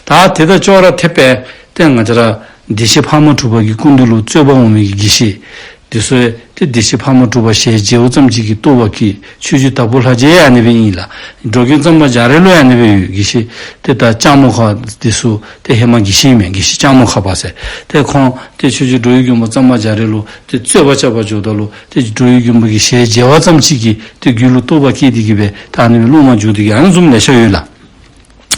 ད་དེ་དང་ཅོག་ར་འཐདཔ་སྦེ་ཏེ་ང་བཅས་ར་བདེ་གཤེགས་འཕགས་མ་གྲུབ་པ་གི་སྐུ་མདུན་ལུ་རྩོད་པར་འོང་མི་གི་དགེ་བཤེས་དེ་ཚུ་ཏེ་བདེ་གཤེགས་འཕགས་མ་གྲུབ་པ་ཞལ་མཇལ་བ་ཙམ་ཅིག་གིས་རྟོགས་པ་སྐྱེས། ཆོས་རྗེ་དྭགས་པོ་ལྷ་རྗེ་ཡང་ཨ་ནི་སྦེ་ཨིན་ལགས། འགྲོ་མགོན་གཙང་པ་རྒྱ་རས་ལུ་ཡང་ཨ་ནི་སྦེ་ཡོད། དགེ་བཤེས་ཏེ་ད་ལྕགས་མོ་ཁ་དེ་ཚུ་ཏེ་ཧེ་མ་དགེ་བཤེས་ཨིན་མས། དགེ་བཤེས་ལྕགས་མོ་ཁ་པ་ཟེར། ཏེ་ཁོང་ཏེ་ཆོས་རྗེ་འགྲོ་བའི་མགོན་པོ་གཙང་པ་རྒྱ་རས་ལུ་ཏེ་རྩོད་པ་རྐྱབ་པར་འགྱོཝ་ད་ལུ་ཏེ་འགྲོ་བའི་མགོན་པོ་གི་ཞལ་མཇལ་བ་ཙམ་ཅིག་གིས་ཏེ་རྒྱུད་ལུ་རྟོགས་པ་སྐྱེས་ཏེ་གི་སྦེ་ད་ཨ་ནི་སྦེ་སློབ་མ་འགྱུར་ཏེ་གི་ཨ་ནི་བཟུམ་ལེ་ཤ་ཡོད་ལགས།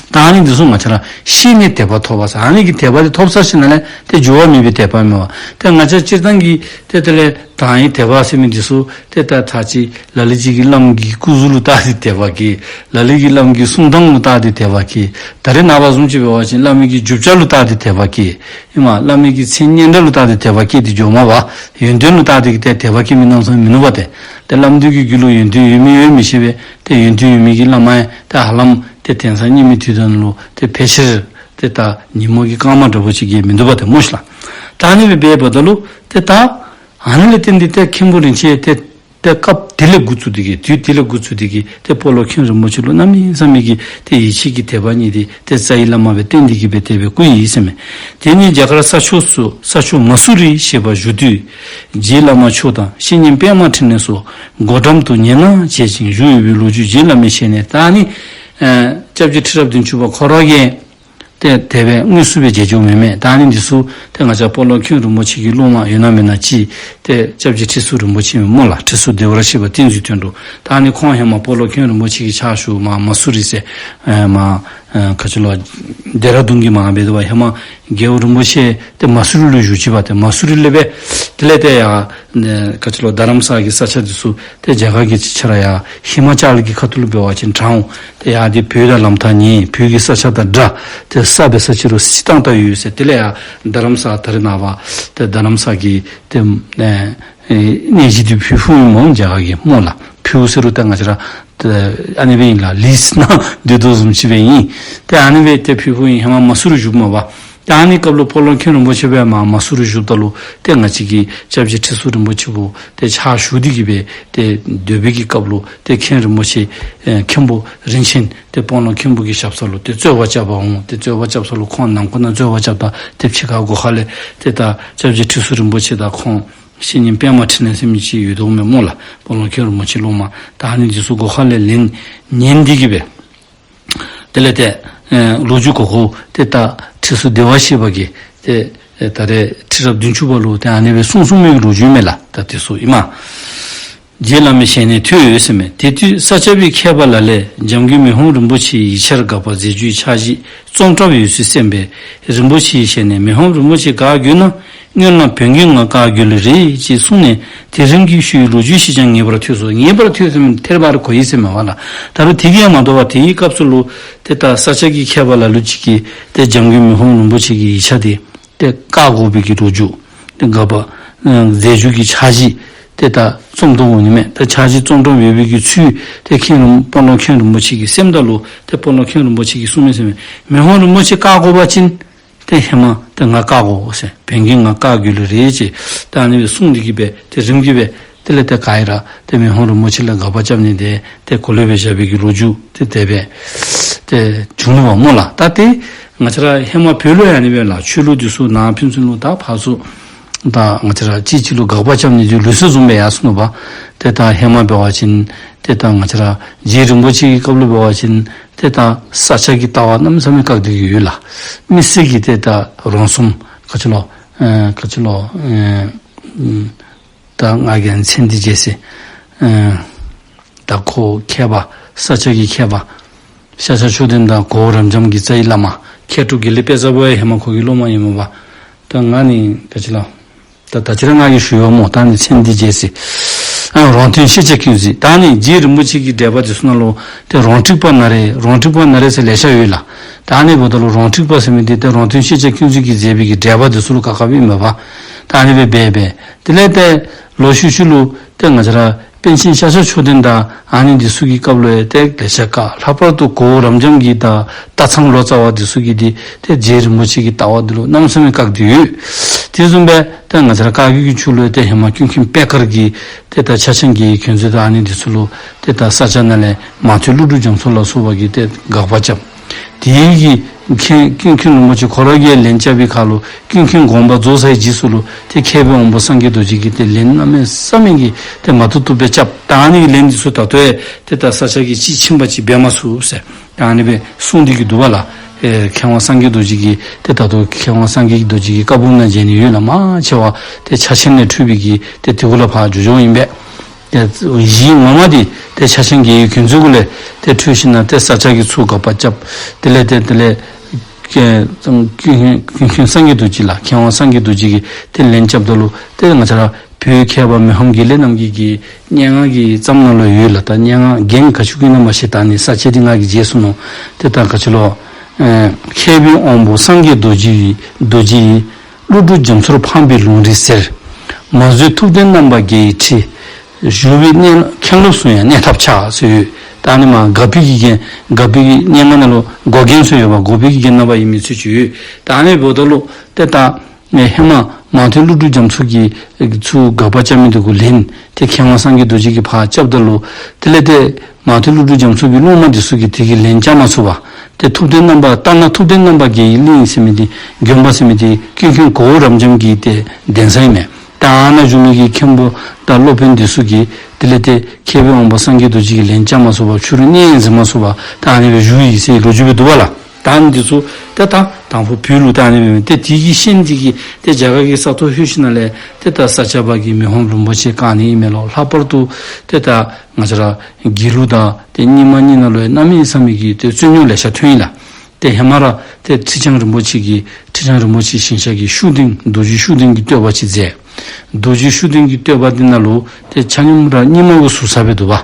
ད་ཨ་ནི་འདི་ཚུ་ང་བཅས་ར་ཤེས་ནས་དད་པ་ཐོབ་པ་ཟེར། ཨ་ནི་གི་དད་པ་འདི་ཐོབ་ཚར་ཞིནམ་ལས་ཏེ་འགྱུར་བ་མེད་པའི་དད་པ་མེན་པ། ཏེ་ང་བཅས་སྤྱིར་བཏང་གི་ཏེ་དེ་ལས་དང་ཡི་དད་པ་ཟེར་མི་འདི་ཚུ་ཏེ་ད་ད་ཅི་ལ་ལུ་ཅིག་གིས་བླམ་གི་སྐུ་གཟུགས་ལུ་བལྟ་སྟེ་དད་པ་སྐྱེ། ལ་ལུ་གིས་བླམ་གི་གསུང་གདངས་ལུ་བལྟ་སྟེ་དད་པ་སྐྱེ། ད་རེས་ནངས་པ་བཟུམ་ཅིག་འབད་བ་ཅིན་བླ་མའི་གི་རྒྱུ་ཆ་ལུ་བལྟ་སྟེ་དད་པ་སྐྱེ། ཨིན་མས། བླ་མའི་གི་མཚན་སྙན་གྲགས་ལུ་བལྟ་སྟེ་དད་པ་སྐྱེ་སྟེ་འགྱོཝ་མས་པ། ཡོན་ཏན་ལུ་བལྟ་སྟེ་གི་ཏེ་དད་པ་སྐྱེ་མི་རྣམ་གསུམ་མིན་ནུག་པ་ཏེ། ཏེ་བླམ་འདི་གི་རྒྱུད་ལུ་ཡོན་ཏན་ཡོད་མི་ཡོད་མི་ཤེས་པས། ཏེ་ཡོན་ཏན་ཡོད་མི་གི་བླ་མ་ཡང་ཏེ་ཧ་ལམ་ཏེ་དེང་སང་རྙེད་མི་དུས་ཐོག་ལུ་ཏེ་ཕལ་ཆེར་ཏེ་ད་ཉིན་མོ་གི་སྐར་མ་འདྲ་བོ་ཅིག་གིས་མི་འདུག་པ་ཏེ་སྨོ་ཤིག་ལགས། ད་ཨ་ནི་སྦེ་འབདཝ་ད་ལུ་ཏེ་ད་ ཨ་ནི་ལས་བརྟེན་ཏེ་ཏེ་མཁན་པོ་རིན་ཆེན་ཏེ་ཏེ་སྐབས་དེ་ལས་འགོ་བཙུགས་ཏེ་གིས་དུས་དེ་ལས་འགོ་བཙུགས་ཏེ་གིས་ཏེ་སྤོ་ལོ་མཁན་རིན་པོ་ཆེ་ལུ་གནམ་མེད་ས་མེད་ཀྱི་ཏེ་ཡིད་ཆེས་ཀྱི་དད་པ་རྙེད་དེ་ཏེ་རྩ་བའི་བླ་མ་སྦེ་བསྟེན་ཏེ་གིས་སྦེ་དེ་སྦེ་བསྐོས་ཡི་ཟེར་མས། དེ་ནས་རྒྱ་གར་ས་ཕྱོགས་སུ་ས་ཕྱོགས་མ་སུ་རི་ཞེས་པར་བཞུགས་དུས་རྗེ་བླ་མ་མཆོག་དང་བཤེས་གཉེན་པདྨ་འཕྲིན་ལས་སོགས་སྒོ་འགྲམ་དུ་ཉན་གནང་བྱེད་ཅིང་བཞུགས་ཡོད་པའི་ལོ་རྒྱུས་རྗེ་བླ་མའི་ཞལ་ནས། ད་ནི་ཨེ་སྐྱབས་རྗེ་ཁྲི་རབས་བདུན་ཅུ་པ་ཁོ་ར་གིས་ཏེ་དེ་སྦེ་དངོས་སུ་སྦེ་མཇལ་རྒྱུ་མེད་མས། ད་ནི་འདི་ཚུ་ཏེ་ང་བཅས་སྤོ་ལོ་མཁན་རིན་པོ་ཆེ་གི་སློབ་མ་ཡོད་ན་མེད་ན་ཅིག་ཏེ་སྐྱབས་རྗེ་ཁྲི་ཟུར་རིན་པོ་ཆེ་སྨོ་ལགས། ཁྲི་ཟུར་བདེ་བར་གཤེགས་པ་བསྟན་འཛིན་དོན་གྲུབ། ད་ནི་ཁོང་ཧེ་མ་སྤོ་ལོ་མཁན་རིན་པོ་ཆེ་གི་ཕྱག་ཞུ་མ་མ་སུ་རི་ཟེར་ཨེ་མ་ཨེ་ག་ཅི་ལོ་ལྡེ་ར་ལྡུན་གྱི་མ་འབད་དོ་བ་ཧེ་མ་རྒྱལ་པོ་རིན་པོ་ཆེ་ཏེ་མ་སུ་རི་ལུ་བཞུགས་ཅི་པ། ཏེ་མ་སུ་རི་ལས་སྦེ་དེ་ལས་ཏེ་ཡར་ནི་ག་ཅི་ལོ་རྡ་རམ་ས་གི་ས་ཆ་འདི་ཚུ་ཏེ་རྒྱ་གར་གྱི་ཕྱི་ཁར་ཡར་ཧི་མ་ཅལ་གྱི་ཁ་ཐུག་ལུ་འབད་བ་ཅིན་དྲངས་འོང་། ཏེ་ཡར་འདི་བོད་དང་ལམ་ཐག་ཉེ་བོད་ཀྱི་ས་ཆ་དང་འདྲ། ཏེ་ས་འབད་ས་ཅིག་རུང་སྤྱིར་བཏང་ད་ཡོད་ཟེར། དེ་ལས་ཡར་རྡ་རམ་ས་ད་རེས་ནངས་པ་ཏེ་རྡ་རམ་ས་གི་ཏེ་ཨེ་ཨེ་གནས་གཞི་འདི་ཕུ་བོ་ཨིན་སྨོ་རྒྱ་གར་གྱི་སྨོ་ལགས། ཕུ་བོ་ཟེར་རུང་ད་ང་བཅས་ར་ཏེ་ཨ་ནི་སྦེ་ཨིན་ལགས། ལི་ཟེར་ན་འདི་དོ་བཟུམ་ཅིག་སྦེ་ཨིན། ཏེ་ཨ་ནི་སྦེ་ཏེ་ཕུ་བོ་ཨིན། ཧེ་མ་མ་སུ་རི་བཞུགསཔ་མས་པ། ཏེ་ཨ་ནི་སྐབས་ལུ་སྤོ་ལོ་མཁན་རིན་པོ་ཆེ་སྦེ་མ་མ་སུ་རི་བཞུགསཔ་ད་ལུ་ཏེ་ང་བཅས་ཀྱི་སྐྱབས་རྗེ་ཁྲི་ཟུར་རིན་པོ་ཆེ་བོ་ཏེ་ཕྱག་ཞུ་སྟེ་གིས་སྦེ་ཏེ་སྡོད་པའི་གི་སྐབས་ལུ་ཏེ་མཁན་རིན་པོ་ཆེ་ཨེ་མཁན་པོ་རིན་ཆེན་ཏེ་སྤོ་ལོ་མཁན་པོ་གི་ཞབས་ས་ལུ་ཏེ་རྩོད་པ་རྐྱབ་པར་འོང་། ཏེ་རྩོད་པ་རྐྱབ་ས་ལུ་ཁོང་ནང་ཁོག་ནང་རྩོད་པ་རྐྱབ་ད་ཏེ་ཕྱི་ཁར་སྒོ་ཁ་ལས་ཏེ་ད་སྐྱབས་རྗེ་ཁྲི་ཟུར་རིན་པོ་ཆེ་དང་ཁོང་བཤེས་གཉེན་པདྨ་འཕྲིན་ལས་ཟེར་མི་ཅིག་ཡོད་དོ་མས་སྨོ་ལགས། སྤོ་ལོ་མཁན་རིན་པོ་ཆེ་སློབ་མ། ད་ཨ་ནི་འདི་ཚུ་སྒོ་ཁ་ལས་ལན་ཉན་ཏེ་གིས་སྦེ་དེ་ལས་ཏེ་ཨེ་ལོ་རྒྱུས་གོ་གོ་ཏེ་ད་ཁྲི་ཟུར་བདེ་བར་གཤེགས་པ་གིས་ཏེ་ཨེ་ད་རེས་ཁྲི་རབས་བདུན་ཅུ་པ་ལུ་ཏེ་ཨ་ནི་སྦེ་གསུངས་གསུངས་མི་གི་ལོ་རྒྱུས་མས་ལགས། ད་དེ་ཚུ་ཨིན་མས། རྗེ་བླ་མའི་ཞལ་ནས་ཐོས་ཡོད་ཟེར་མས། དེ་དུས་ས་སྐྱ་པའི་མཁས་པ་ལ་ལས་འཇམ་མགོན་མི་ཕམ་རིན་པོ་ཆེའི་ཡིག་ཆར་དགག་པ་མཛད་རྒྱུའི་ཕྱག་བཞེས་རྩོམ་གྲངས་ཡོད་ཚུལ་གསན་པས། རིན་པོ་ཆེའི་ཞལ་ནས་མི་ཕམ་རིན་པོ་ཆེ་བཀའ་བརྒྱུད་ན། སྔོན་ལ་བོན་གྱིས་ང་བཀའ་བརྒྱུད་ལེ་རེད་ཅེས་གསུངས་ནས། དེ་རིང་གི་ཞུ་བའི་ལོ་རྒྱུས་ཤིག་ཀྱང་ངེས་པར་ཐོས་སོ། ངེས་པར་ཐོས་ཟེར་མི་ཐད་རི་བ་རི་གོ་ཡི་ཟེར་མས་པ་ལགས། ད་རུང་དེ་གིས་ཡང་མ་དོ་བར་དེའི་སྐབས་སུ་ལུ་ཏེ་ད་ས་སྐྱ་གི་མཁས་པ་ལ་ལུ་ཅིག་གིས་ཏེ་འཇམ་མགོན་མི་ཕམ་རིན་པོ་ཆེ་གི་ཡིག་ཆ་དེ་ཏེ་བཀག་དགོ་པའི་གི་ལོ་རྒྱུས། ཏེ་དགག་པ་ཨ་མཛད་རྒྱུ་གི་ཕྱག་བཞེས་ཏེ་ད་རྩོམ་དོ་འོང་ནི་མས། ད་ཕྱག་བཞེས་རྩོམ་གྲངས་ཡོད་པའི་གི་ཚུལ་ཏེ་མཁན་རིན་སྤོ་ལོ་མཁན་རིན་པོ་ཆེ་གིས་གསནམ་ད་ལུ་ཏེ་སྤོ་ལོ་མཁན་རིན་པོ་ཆེ་གིས་གསུངས་མི་ཟེར་མས། མི་ཕམ་རིན་པོ་ཆེ་བཀག་དགོ་པ་ཅིན་ཏེ་ཧེ་མ་ཏེ་ང་བཀག་དགོ་ཟེར། བོན་གྱིས་ང་བཀག་བརྒྱུད་ལེ་རེད་ཅེས་ཏེ་ཨ་ནི་སྦེ་གསུངས་ཏེ་གིས་སྦེ་ཏེ་རིམ་གྱིས་སྦེ་དེ་ལས་ཏེ་ག་ཡི་ར་ཏེ་མི་ཕམ་རིན་པོ་ཆེ་ལུ་དགག་པ་རྐྱབ་ནི་དེ་ཏེ་གོ་ལེ་སྦེ་བཞག་པའི་གི་ལོ་རྒྱུས་ཏེ་དེ་སྦེ་ཏེ་བྱུང་ནུག་པ་སྨོ་ལགས། ད་ཏེ་ང་བཅས་ར་ཧེ་མ་བོད་ལུ་ཡང་ཨ་ནི་སྦེ་ལགས། ཆོས་ལུགས་འདི་ཚུ་ནང་ཕན་ཚུན་ལུ་ད་ཕར་ཚུར་ད་ང་བཅས་ར་གཅིག་གཅིག་ལུ་དགག་པ་རྐྱབ་ནི་འདི་ལུགས་སྲོལ་བཟུམ་སྦེ་ཡར་སོང་ནུག་པ། ཏེ་ད་ཧེ་མ་འབད་བ་ཅིན་ཏེ་ད་ང་བཅས་ར་རྗེ་རིན་པོ་ཆེ་གི་སྐབས་ལུ་འབད་བ་ཅིན་ཏེ་ད་ས་སྐྱ་གི་ལྟ་བ་གནམ་མེད་ས་མེད་བཀག་སྟེ་གིས་ཡོད་ལགས། མི་སེར་གྱི་ཏེ་ད་རང་གསུམ་ག་ཅི་ལོ་ཨེ་ག་ཅི་ལོ་ཨེ་ཨུམ་ད་ང་གིས་མཚན་འདི་བརྗེད་སོ་ཡི། ཨེ་ད་ཁོ་མཁས་པ་ས་སྐྱ་གི་མཁས་པ་ཤཱཀྱ་མཆོག་ལྡན་དང་གོ་བོ་རབ་འབྱམས་ཀྱི་རྩ་བའི་བླ་མ་མཁས་གྲུབ་དགེ་ལེགས་དཔལ་བཟང་པོ་ཡང་ཧེ་མ་ཁོ་གི་སློབ་མ་ཨིན་མས་པ། ད་ང་ནི་ག་ཅི་ལོ། ད་ད་ཅི་ར་ང་གིས་ཞུ་ཡོད་སྨོ། ད་ནི་མཚན་འདི་བརྗེད་སོ་ཡི། ཨ་རོང་སྟོན་ཤེས་བྱ་ཀུན་གཟིགས། ད་ནི་རྗེ་རིན་པོ་ཆེ་གི་འགྲེལ་པ་འདི་ཚུ་ནང་ལུ་ཏེ་རོང་ཀྲིག་པ་ན་རེ་རོང་ཀྲིག་པ་ན་རེ་ཟེར་ལེ་ཤ་ཡོད་ལགས། ད་ཨ་ནི་འབདཝ་ད་ལུ་རོང་ཀྲིག་པ་ཟེར་མི་འདི་ཏེ་རོང་སྟོན་ཤེས་བྱ་ཀུན་གཟིགས་ཀྱིས་མཛད་པའི་གི་འགྲེལ་པ་འདི་ཚུ་ལུ་བཀག་བཀགཔ་ཨིན་མས་པ། ད་ཨ་ནི་སྦེ་འབད་འབད་དེ་ལས་ཏེ་ལོག་ཤུལ་ཤུལ་ལུ་ཏེ་ང་བཅས་ར་པཎ་ཆེན་ཤཱཀྱ་མཆོག་ལྡན་དང་ཨ་ནི་འདི་ཚུ་གི་སྐབས་ལུ་ཡང་ཏེ་ལེ་ཤ་བཀག། ལྷག་པར་དུ་གོ་བོ་རབ་འབྱམས་ཀྱི་ད་སྟག་ཚང་ལོ་ཙཱ་བ་འདི་ཚུ་གིས་འདི་ཏེ་རྗེ་རིན་པོ་ཆེ་གི་ལྟ་བ་འདི་ལུ་གནམ་མེད་ས་མེད་བཀག་སྟེ་ཡོད། དེ་བཟུམ་སྦེ་ཏེ་ང་བཅས་ར་བཀའ་བརྒྱུད་ཀྱི་ཆོས་ལུ་ཡང་ཏེ་ཧེ་མ་ཀུན་མཁྱེན་པད་དཀར་གྱིས་ཏེ་ད་ཕྱག་ཆེན་དགེ་བའི་གོས་མཛོད་དང་ཨ་ནི་འདི་ཚུ་ལུ་ཏེ་ད་ས་སྐྱ་ནང་ལས་མ་ཐོས་ཀླུ་སྒྲུབ་རྒྱ་མཚོ་ལ་སོགས་པ་གིས་ཏེ་དགག་པ་རྐྱབ། དེ་གི་མཁན་ཀུན་མཁྱེན་རིན་པོ་ཆེ་ཁོ་ར་གིས་ལན་རྐྱབ་པའི་ཁར་ལུ་ཀུན་མཁྱེན་དགོངས་པ་རྫོགས་ཚར་བའི་རྗེས་སུ་ལུ་ཏེ་མཁས་པའི་དབང་པོ་སངས་རྒྱས་རྡོ་རྗེ་གིས་ཏེ་ལན་གནམ་མེད་ས་མེད་ཀྱི་ཏེ་མ་བཏུབ་བཏུབ་སྦེ་རྐྱབ། ད་ཨ་ནི་གི་ལན་འདི་ཚུ་ད་ལྟོ་ཡང་ཏེ་ད་ས་སྐྱ་གིས་ཅིག་ཕྱིན་པ་ཅིག་འབད་མ་ཚུགས་ཟེར་ད་ཨ་ནི་སྦེ་གསུངས་ཏེ་གིས་འདུག་པ་ལགས། ཨེ་མཁས་དབང་སངས་རྒྱས་རྡོ་རྗེ་གིས་ཏེ་ད་ལྟོ་མཁས་དབང་སངས་རྒྱས་རྡོ་རྗེ་གི་བཀའ་འབུམ་ནང་མཇལ་ནི་ཡོད་ལགས། མང་ཆེ་བ་ཏེ་ཕྱག་ཆེན་ལས་འཕྲོས་པའི་གི་ཏེ་དེ་གུ་ལས་ཕར་འགྱོ་འགྱོཝ་ཨིན་པས། ཏེ་གཞི་ངོ་མ་འདི་ཏེ་ཕྱག་ཆེན་དགེ་བའི་གོས་མཛོད་གུ་ལས་ཏེ་འཕྲོས་ཞིནམ་ལས་ཏེ་ས་སྐྱ་གིས་ཚུར་དགག་པ་རྐྱབ། དེ་ལས་ཏེ་དེ་ལས་ཀུན་མཁྱེན་སངས་རྒྱས་རྡོ་རྗེ་ལགས། མཁས་དབང་སངས་རྒྱས་རྡོ་རྗེ་གིས་ཏེ་ལན་རྐྱབ་ད་ལུ་ཏེ་ང་བཅས་ར་བོད་མཁས་པ་མི་ཕམ་དགེ་ལེགས་རྣམ་རྒྱལ་གྱི་སྙན་ངག་གི་རྩོམ་ནང་ལུ་ཡོད་ལགས། ད་སྙན་ངག་རྒྱན་ག་ཅི་གི་ནང་མ་ཤེས། ད་ནི་ས་བཅད་འདི་ང་གིས་བརྗེད་སོ་ནུག། ཏེ་ད་ག་ཅི་ལོ། ཨེ་མཁས་པའི་དབང་པོ་སངས་རྒྱས་རྡོ་རྗེ་ཡི་རྡོ་རྗེ་ཡིས། ཀླུ་སྒྲུབ་རྒྱ་མཚོར་ཕངས་པའི་ལུང་རིགས་ཟེར། མ་བཟོད་ཐུབ་བསྟན་རྣམ་པར་རྒྱལ་བའི་ཁྲི། བཞུགས་པའི་གནས་མཁན་སློབ་སུ་ཡང་གནས་ཐབས་ཆག་ཟེར་ཡོད། ད་ཨ་ནི་མ་དགག་པའི་གི་རྒྱན་དགག་པའི་གི་སྙན་ངག་ནང་ལུ་འགོག་རྒྱན་ཟེར་ཡོད་པ། འགོག་པའི་གི་རྒྱན་རྣམ་པ་ཡིན་མི་ཚུལ་ཅིག་ཡོད། ད་ཨ་ནི་འབདཝ་ད་ལུ་ཏེ་ད་ཨེ་ཧེ་མ་ མང་ཐོས་ཀླུ་སྒྲུབ་རྒྱ་མཚོ་གིས་ཨེ་ཚུར་དགག་པ་རྐྱབ་མི་འདི་གུ་ལན་ཏེ་མཁས་དབང་སངས་རྒྱས་རྡོ་རྗེ་གིས་ཕར་རྐྱབ་ད་ལུ་དེ་ལས་ཏེ་མང་ཐོས་ཀླུ་སྒྲུབ་རྒྱ་མཚོ་གི་སློབ་མ་འདི་ཚུ་གིས་དེ་གི་ལན་རྐྱབ་མ་ཚུགས་པར་ཏེ་ཐུབ་བསྟན་རྣམ་པ་ལྟར་ན་ཐུབ་བསྟན་རྣམ་པ་རྒྱལ་བའི་གླིང་ཟེར་མི་འདི་དགོན་པ་ཟེར་མི་འདི་ཀུན་མཁྱེན་གོ་བོ་རབ་འབྱམས་ཀྱི་ཏེ་གདན་ས་ཨིན་མས། ད་ཨ་ནཱ་བཞུགས་མི་གི་མཁན་པོ་དང་སློབ་དཔོན་འདི་ཚུ་གིས་དེ་ལས་ཏེ་མཁས་པའི་དབང་པོ་སངས་རྒྱས་རྡོ་རྗེ་གིས་ལན་རྐྱབ་མ་ཚུགས་པར་ཕྱི་རུ་གནས་མཛད་མ་ཚུགས་པར་ད་ཨ་ནི་སྦེ་བཞུགས་ཡི་ཟེར་ལོ་རྒྱུས་སྦེ་འདུག་པ་ལགས། ད་ཨ་ནི་འདི་ཚུ་ཏེ་ད་དང་ཕུ་བོད་ལུ་ད་ཨ་ནི་སྦེ་མེན། ཏེ་དེ་གི་ཤན་འདི་གིས་ཏེ་རྒྱ་གར་གྱི་ས་ཐོག་ལྷོད་ཞིནམ་ལས་ཏེ་ད་ས་སྐྱ་པ་གིས་མི་ཕམ་རིན་པོ་ཆེ་བཀག་ནི་ཨིན་མས་ལོ། ལྷག་པར་དུ་ཏེ་ད་ང་བཅས་ར་དགེ་ལུགས་དང་ཏེ་རྙིང་མ་གཉིས་ནང་ལུ་ཡང་གནམ་མེད་ས་མེད་ཀྱི་ཏེ་རྩོད་རྙོག་ལེ་ཤ་ཐོན་ཡི་ལགས། ཏེ་ཧེ་མ་ར་ཏེ་ཁྲི་བྱང་རིན་པོ་ཆེ་གིས་ཁྲི་བྱང་རིན་པོ་ཆེ་ཞིང་གཤེགས་ཀྱི་ཤུགས་ལྡན་རྡོ་རྗེ་ཤུགས་ལྡན་གྱི་བསྟོད་པ་ཅིག་མཛད། རྡོ་རྗེ་ཤུགས་ལྡན་གྱི་བསྟོད་པ་འདི་ནང་ལུ་ཏེ་ཆ་མཉམ་ར་རྙིང་མ་གུ་ཟུར་ས་སྦེ་འདུག་པ།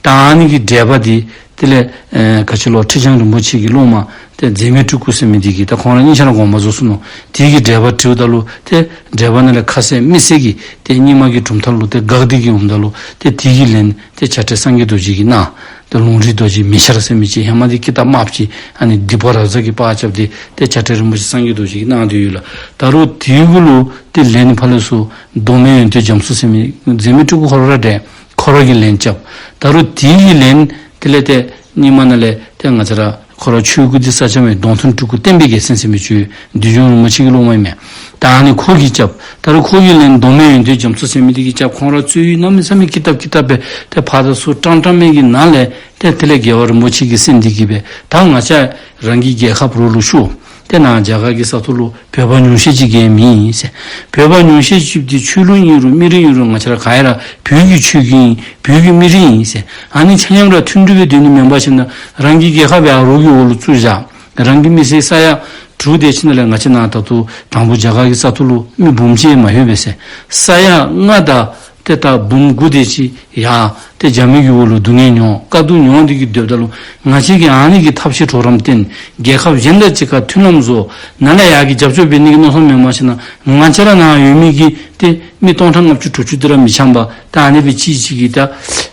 ད་ཨ་ནི་གི་འགྲེལ་པ་འདི་དེ་ལས་ཨེ་ག་ཅི་ལོ་ཁྲི་བྱང་རིན་པོ་ཆེ་གི་སློབ་མ་ཏེ་མཛེས་མའི་སྤྲུལ་སྐུ་ཟེར་མི་འདི་གིས་ད་ཁོང་ར་གཉིས་ཆ་ར་དགོངས་པ་རྫོགས་སོ་ནུག། དེ་གི་འགྲེལ་པ་དྲིཝ་ད་ལུ་ཏེ་འགྲེལ་པ་ནང་ལས་ཁ་གསལ་མིག་གསལ་གྱིས་ཏེ་རྙིང་མ་གི་གྲུབ་མཐའ་ལུ་ཏེ་དགག་སྟེ་གིས་འོངམ་ད་ལུ་ཏེ་དེ་གི་ལན་ཏེ་བྱ་བྲལ་སངས་རྒྱས་རྡོ་རྗེ་གིས་གནང་། ཏེ་ལུང་རིགས་རྡོ་རྗེ་མེ་ཆར་ཟེར་མི་ཅིག་ཧེ་མ་འདི་ཀི་ཏབ་དམརཔོ་ཅིག་ཨ་ནི་སྡིག་པ་རབ་གསལ་གྱིས་དཔར་རྐྱབ་སྟེ་ཏེ་བྱ་བྲལ་རིན་པོ་ཆེ་སངས་རྒྱས་རྡོ་རྗེ་གིས་གནང་སྟེ་ཡོད་ལགས། ད་རུང་དེ་གུ་ལུ་ཏེ་ལན་ཕར་ལས་ཚུར་མདོ་སྨད་ཡོན་ཏན་རྒྱ་མཚོ་ཟེར་མི་མཛེས་མའི་སྤྲུལ་སྐུ་ཁོ་ར་འདྲས་ཁོ་ར་གིས་ལན་རྐྱབ། ད་རུང་དེ་གི་ལན་དེ་ལས་ཏེ་རྙིང་མ་ནང་ལས་ཏེ་ང་བཅས་ར་ཁོ་ར་ཆོས་སྐུ་འདི་ས་སྐྱ་པའི་གདོང་ཐུང་སྤྲུལ་སྐུ་བསྟན་པའི་རྒྱལ་མཚན་ཟེར་མི་ཅིག་ཡོད། བདུད་འཇོམས་རིན་པོ་ཆེ་གི་སློབ་མ་ཨིན་མས། ད་ཨ་ནི་ཁོ་གིས་རྐྱབ། ད་རུང་ཁོ་གི་ལན་མདོ་སྨད་ཡོན་ཏན་རྒྱ་མཚོ་ཟེར་མི་འདི་གིས་རྐྱབ། ཁོང་ར་རྩོད་ཡིག་གནམ་མེད་ས་མེད་ཀི་ཏབ་ཀི་ཏབ་སྦེ་ཏེ་ཕར་དང་ཚུར་བཀྲམ་བཀྲམ་མི་གི་ནང་ལས་ཏེ་དེ་ལས་རྒྱལ་བ་རིན་པོ་ཆེ་གི་སེམས་འདི་གིས་སྦེ་ད་ང་བཅས་རང་གི་རྒྱལ་ཁབ་རོགས་ལུ་ཤོར། ཏེ་ནཱ་རྒྱ་གར་གྱི་ས་ཐོག་ལུ་བོད་པ་ཉུང་ཤས་ཅིག་གིས་མེད་ཟེར། བོད་པ་ཉུང་ཤས་ཅིག་འདི་ཆོས་ལུགས་ཨིན་རུང་མི་རིགས་ཨིན་རུང་ང་བཅས་ར་ག་ར་བོད་ཀྱི་ཆོས་ཀྱི་ཨིན། བོད་ཀྱི་མི་རིགས་ཨིན་ཟེར། ཨ་ནི་ཆ་མཉམ་ར་མཐུན་སྒྲིལ་སྦེ་སྡོད་ནི་མེན་པར་ཞིནམ་ལས་རང་གི་རྒྱལ་ཁབ་ཡང་རོགས་ཀྱི་འོག་ལུ་བཙུགས་བཞག། རང་གི་མི་སེར་ས་ཡ་དྲུག་དེ་ཅིག་ནང་ལས་ང་བཅས་ནཱ་ད་ལྟོ་དང་ཕུ་རྒྱ་གར་གྱི་ས་ཐོག་ལུ་མི་འབུམ་གཅིག་མ་ལྷོད་པས་ཟེར། ས་ཡ་ལྔ་དང་ཏེ་ད་འབུམ་དགུ་དེ་ཅིག་ཡར་ཏེ་རྒྱ་མི་གི་འོག་ལུ་སྡུག་བསྔལ་མྱོང་དཀའ་སྡུག་མྱོང་སྟེ་གིས་སྡོདཔ་ད་ལུ་ང་བཅས་ཀྱིས་ཨ་ནི་གི་ཐབས་ཤེས་གྲོགས་རམ་བསྟེན་རྒྱལ་ཁབ་གཞན་དང་གཅིག་ཁར་མཐུན་ལམ་བཟོ་ནཱ་ལས་ཡར་གྱི་རྒྱབ་སྐྱོར་འབད་ནི་གི་མནོ་བསམ་མེན་པར་ཞིནམ་ལས་ང་བཅས་ར་ནཱ་ཡོད་མི་གི་ཏེ་མི་སྟོང་ཕྲག་ལྔ་བཅུ་དྲུག་ཅུ་དེ་ར་མི་འཆམ་པར་ད་ཨ་ནི་སྦེ་གཅིག་གིས་གཅིག་གི་ད་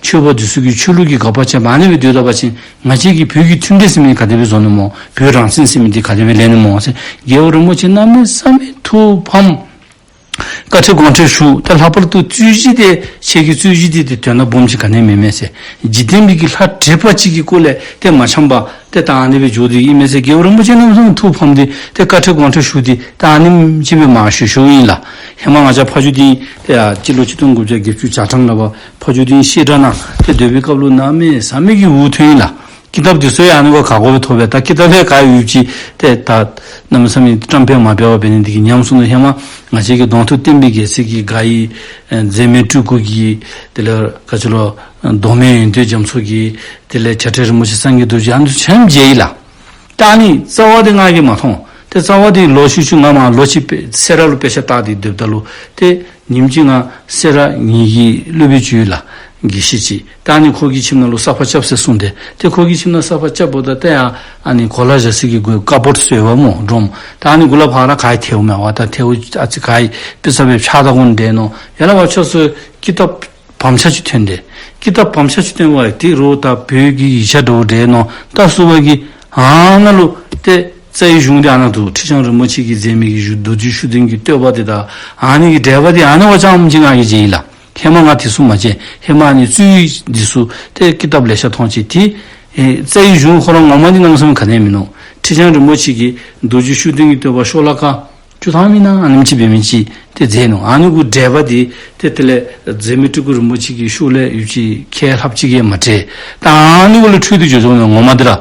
ཆོས་པ་འདི་ཚུ་གིས་ཆོས་ལུགས་ཀྱི་དགག་པ་རྐྱབ་ཨ་ནི་སྦེ་སྡོད་ད་པ་ཅིན་ང་བཅས་ཀྱིས་བོད་ཀྱི་མཐུན་སྒྲིལ་ཟེར་མི་ག་དེ་སྦེ་བཟོ་ནི་སྨོ། བོད་རང་བཙན་ཟེར་མི་འདི་ག་དེ་སྦེ་ལེན་ནི་སྨོ་ཟེར། རྒྱལ་བ་རིན་པོ་ཆེ་གནམ་མེད་ས་མེད་ཐུགས་ཕམ། བཀའ་ཁྲིད་དགོངས་ཁྲེལ་ཞུ། ད་ལྷག་པར་དུ་རྩོད་གཞི་དེ་ཁྱེད་ཀྱི་རྩོད་གཞི་དེ་དེ་དོན་དག་སྦོམ་ཅིག་ག་ནི་ཡང་མེན་མས་ཟེར། འཇིག་རྟེན་པའི་གི་ལྷ་བྲེལ་བ་ཅིག་གི་སྐོར་ལས་ཏེ་མ་འཆམ་པར་ཏེ་ད་ཨ་ནི་སྦེ་འགྱོ་དོ་ཨིན་མས་ཟེར། རྒྱལ་བ་རིན་པོ་ཆེ་གནམ་མེད་ས་མེད་ཐུགས་ཕམ་སྟེ་ཏེ་བཀའ་ཁྲིད་དགོངས་ཁྲེལ་ཞུ་སྟེ་ད་ཨ་ནེམ་ཅིག་སྦེ་མར་བཞུགས་བཞུགསཔ་ཨིན་ལགས། ཧེ་མ་ང་བཅས་ཕ་ཇོ་སྡིངས་དགུ་བརྒྱ་བརྒྱད་ཅུ་གྱ་གྲངས་ལུ་ཕ་ཇོ་སྡིངས་བཤད་གྲྭ་ནང་ཏེ་སྡོད་པའི་སྐབས་ལུ་གནམ་མེད་ས་མེད་ཀྱི་འུ་ཐོན་ཡི་ལགས། ཀི་ཏབ་འདི་ཚུ་ཡང་ཨ་ནི་གུ་ག་དགོ་སྦེ་ཐོབ་པས། ད་ཀི་ཏབ་ལས་ག་ཡོདཔ་ཅིག་ཏེ་ད་གནམ་མེད་ས་མེད་བཀྲམ་སྤེལ་མ་འབད་བར་འབད་ནི་འདི་གིས་ཉམས་སོང་ནུག། ཧེ་མ་ང་བཅས་ཀྱི་གདོང་ཐུག་བསྟན་པའི་རྒྱལ་མཚན་གྱིས་དགག་ཡི། ཨེ་མཛེས་མའི་སྤྲུལ་སྐུ་གིས། དེ་ལས་ག་ཅི་ལོ། མདོ་སྨད་ཡོན་ཏན་རྒྱ་མཚོ་གིས། དེ་ལས་བྱ་བྲལ་རིན་པོ་ཆེ་སངས་རྒྱས་རྡོ་རྗེ་ཨ་ནི་ཚུ་ཆ་མཉམ་མཇལ་ཡི་ལགས། ད་ཨ་ནི་རྩ་བ་འདི་ང་གིས་མ་མཐོང་། ཏེ་རྩ་བ་འདི་ལོག་ཤུལ་ཤུལ་ང་མར་ལོག་ཅིག་སྦེ་སེ་ར་ལུ་དཔེ་ཆ་ལྟ་སྟེ་སྡོདཔ་ད་ལུ་ཏེ་ཉིནམ་གཅིག་ང་སེ་ར་ངེ་གི་སློབ་དཔོན་ཅིག་ཡོད་ལགས། དགེ་བཤེས་ཅིག། ད་ཨ་ནི་ཁོ་གི་ཁྱིམ་ནང་ལུ་ས་ཕག་རྐྱབ་ཟེར་གསུངས་ཏེ། ཏེ་ཁོ་གི་ཁྱིམ་ནང་ས་ཕག་རྐྱབ་འབདཝ་ད་ཏེ་ཡར་ཨ་ནི་གོ་ལ་བཞག་ས་གི་སྒོ་ཀ་བོཌ་ཟེར་བ་སྨོ་སྒྲོམ། ད་ཨ་ནི་གུ་ལས་ཕར་ར་ག་ཡི་ཐལཝ་མེད་པར་ད་ཐལཝ་ཨ་ཙི་ག་ཡི་པི་ས་སྦེ་ཕྱག་བཏབ་དགོ་འདྲས་མནོ། ཡར་ལས་ཕར་ཕྱོགས་སུ་ཀི་ཏབ་བམ་ཆ་ཅིག་ཐོན་ཏེ། ཀི་ཏབ་བམ་ཆ་ཅིག་ཐོན་པ་འདི་རུང་ད་བོད་ཀྱི་ཡིག་ཆ་འདྲཝ་འདྲས་མནོ། ད་ཟུར་པ་གིས་ཨ་ནཱ་ལུ་ཏེ་རྩ་བའི་གཞུང་འདི་ཨ་ནཱ་འདུག། ཁྲི་བྱང་རིན་པོ་ཆེ་གིས་མཛད་མི་གི་གཞུང་རྡོ་རྗེ་ཤུགས་ལྡན་གྱི་བསྟོད་པ་འདི་དང་ཨ་ནི་གི་འགྲེལ་པ་འདི་ཨ་ནཱ་བ་ཅམ་ཅིག་ང་གིས་མཇལ་ཡི་ལགས། ཧེ་མ་ང་དེ་ཚུ་མ་མཇལ། ཧེ་མ་ཨ་ནི་རྩོད་ཡིག་འདི་ཚུ་ཏེ་ཀི་ཏབ་ལེ་ཤ་མཐོང་ཅི། ཏེ་ཨེ་རྩ་བའི་གཞུང་ཁོ་ར་ངོ་མ་འདི་གནམ་མེད་ས་མེད་ག་ནི་ཡང་མིན་ནུག། ཁྲི་བྱང་རིན་པོ་ཆེ་གིས་རྡོ་རྗེ་ཤུགས་ལྡན་གྱི་བསྟོད་པ་ཤོ་ལོ་ཀ་བཅུ་ཐམ་ཨིན་ན་ཨ་ནེམ་ཅིག་འབད་མི་ཅིག་ཏེ་མཛད་ནུག། ཨ་ནི་གུ་འགྲེལ་པ་འདི་ཏེ་དེ་ལས་མཛེས་མའི་སྤྲུལ་སྐུ་རིན་པོ་ཆེ་གི་ཤུགས་ལས་ཡོད་ཅིག་ཁས་ལྷགཔ་ཅིག་ཡང་མ་འཕྲད། ད་ཨ་ནི་གུ་ལས་འཕྲོས་ཏེ་འགྱོ་འགྱོཝ་མས་ངོ་མ་འདི་ར།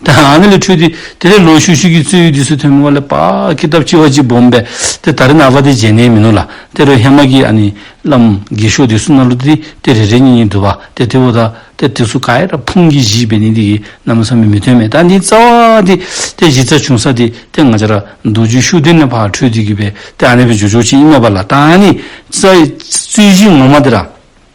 ད་ཨ་ནི་ལས་འཕྲོས་ཏེ་དེ་ལས་ལོག་ཤུལ་ཤུལ་གྱི་རྩོད་ཡིག་འདི་ཚུ་ཐོན་མི་བ་ལས་ཕར་ཀི་ཏབ་ཅིག་བ་ཅིག་སྦོམ་སྦེ་ཏེ་ད་རེས་ནངས་པ་འདི་མཇལ་ནི་མིན་ནུག་ལགས། དེ་རུང་ཧེ་མ་གི་ཨ་ནི་བླམ་དགེ་ཤོག་འདི་ཚུ་ནང་ལུ་འདི་ཏེ་རེ་རེ་གཉིས་གཉིས་འདུག་པ། ཏེ་དེ་འབདཝ་ད་ཏེ་དེ་ཚུ་ག་ར་ཕུང་གི་གཞི་འབད་ནི་འདི་གིས་གནམ་མེད་ས་མེད་མི་ཐོན་མས། ད་འདི་རྩ་བ་འདི་ཏེ་གཞི་རྩ་བྱུང་ས་འདི་ཏེ་ང་བཅས་ར་རྡོ་རྗེ་ཤུགས་ལྡན་ལས་ཕར་འཕྲོས་ཏེ་གི་སྦེ་ཏེ་ཨ་ནི་སྦེ་འགྱོ་འགྱོཝ་ཅིག་ཨིན་མས་པ་ལགས། ད་ཨ་ནི་རྩ་རྩོད་གཞི་ངོ་མ་འདི་ར་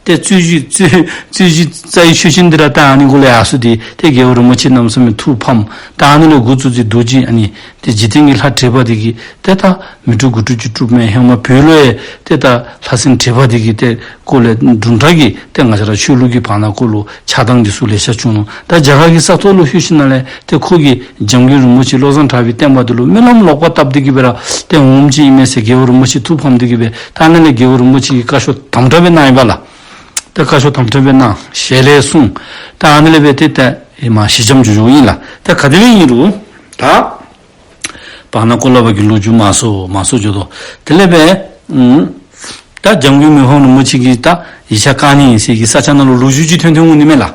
ཏེ་རྩོད་གཞི་རྩོད་རྩོད་གཞི་རྩ་བའི་ཆོས་ཅན་འདི་ར་ད་ཨ་ནི་གུ་ལས་ཡར་སོང་སྟེ་ཏེ་རྒྱལ་བ་རིན་པོ་ཆེ་གནམ་མེད་ས་མེད་ཐུགས་ཕམ། ད་ཨ་ནི་ལས་འགོ་བཙུགས་ཏེ་རྡོ་རྗེ་ཨ་ནི་ཏེ་འཇིག་རྟེན་གྱི་ལྷ་བྲེས་པ་འདི་གིས་ཏེ་ད་མི་དྲུག་དགུ་དྲུག་ཅུ་དྲུག་མེན། ཧེ་མ་བོད་ལུ་ཡང་ཏེ་ད་ལྷ་སྲིན་བྲེས་པ་འདི་གི་ཏེ་སྐོར་ལས་དུམ་གྲ་གི་ཏེ་ང་བཅས་ར་ཆོས་ལུགས་ཀྱི་བར་ན་སྐོར་ལུ་ཆགས་སྡང་འདི་ཚུ་ལེ་ཤ་བྱུང་ནུག། ད་རྒྱ་གར་གྱི་ས་ཐོག་ལུ་ལྷོད་ཞིནམ་ལས་ཏེ་ཁོ་གིས་འཇམ་མགོན་རིན་པོ་ཆེ་བློ་བཟང་གྲགས་པའི་བསྟན་པ་འདི་ལུ་སྨོན་ལམ་ལོག་པ་བཏབ་སྟེ་གི་སྦེ་ར་ཏེ་འོངམ་ཅིག་ཨིན་མས་ཟེར་རྒྱལ་བ་རིན་པོ་ཆེ་ཐུགས་ཕམ་སྟེ་གི་སྦེ་ད་ཨ་ནི་ལས་རྒྱལ་བ་རིན་པོ་ཆེ་གིས་བཀའ་ཤོག་དམ་དྲག་སྦེ་གནང་ཡི་པ་ལགས། ཏེ་བཀའ་ཤོག་དམ་དྲག་སྦེ་གནང་ཞལ་ལས་གསུངས། ད་ཨ་ནི་ལས་སྦེ་ཏེ་ད་ཨེ་མ་ཞི་འཇམ་འགྱོ་འགྱོཝ་ཨིན་ལགས། ད་ག་དེ་སྦེ་ཨིན་རུང་ད་བར་ན་ཀོ་ལ་བ་གི་ལོ་རྒྱུས་མང་སུ་མང་སུ་འགྱོ་དོ། དེ་ལས་སྦེ་ཨུམ་ད་འཇམ་མགོན་མི་ཕམ་རིན་པོ་ཆེ་གིས་ད་ཡིག་ཆ་བཀག་ནི་ཨིན་ཟེར་གྱི་ས་ཆ་ནང་ལུ་ལོ་རྒྱུས་ཅིག་ཐོན་ཐོན་འོང་ནི་མས་ལགས།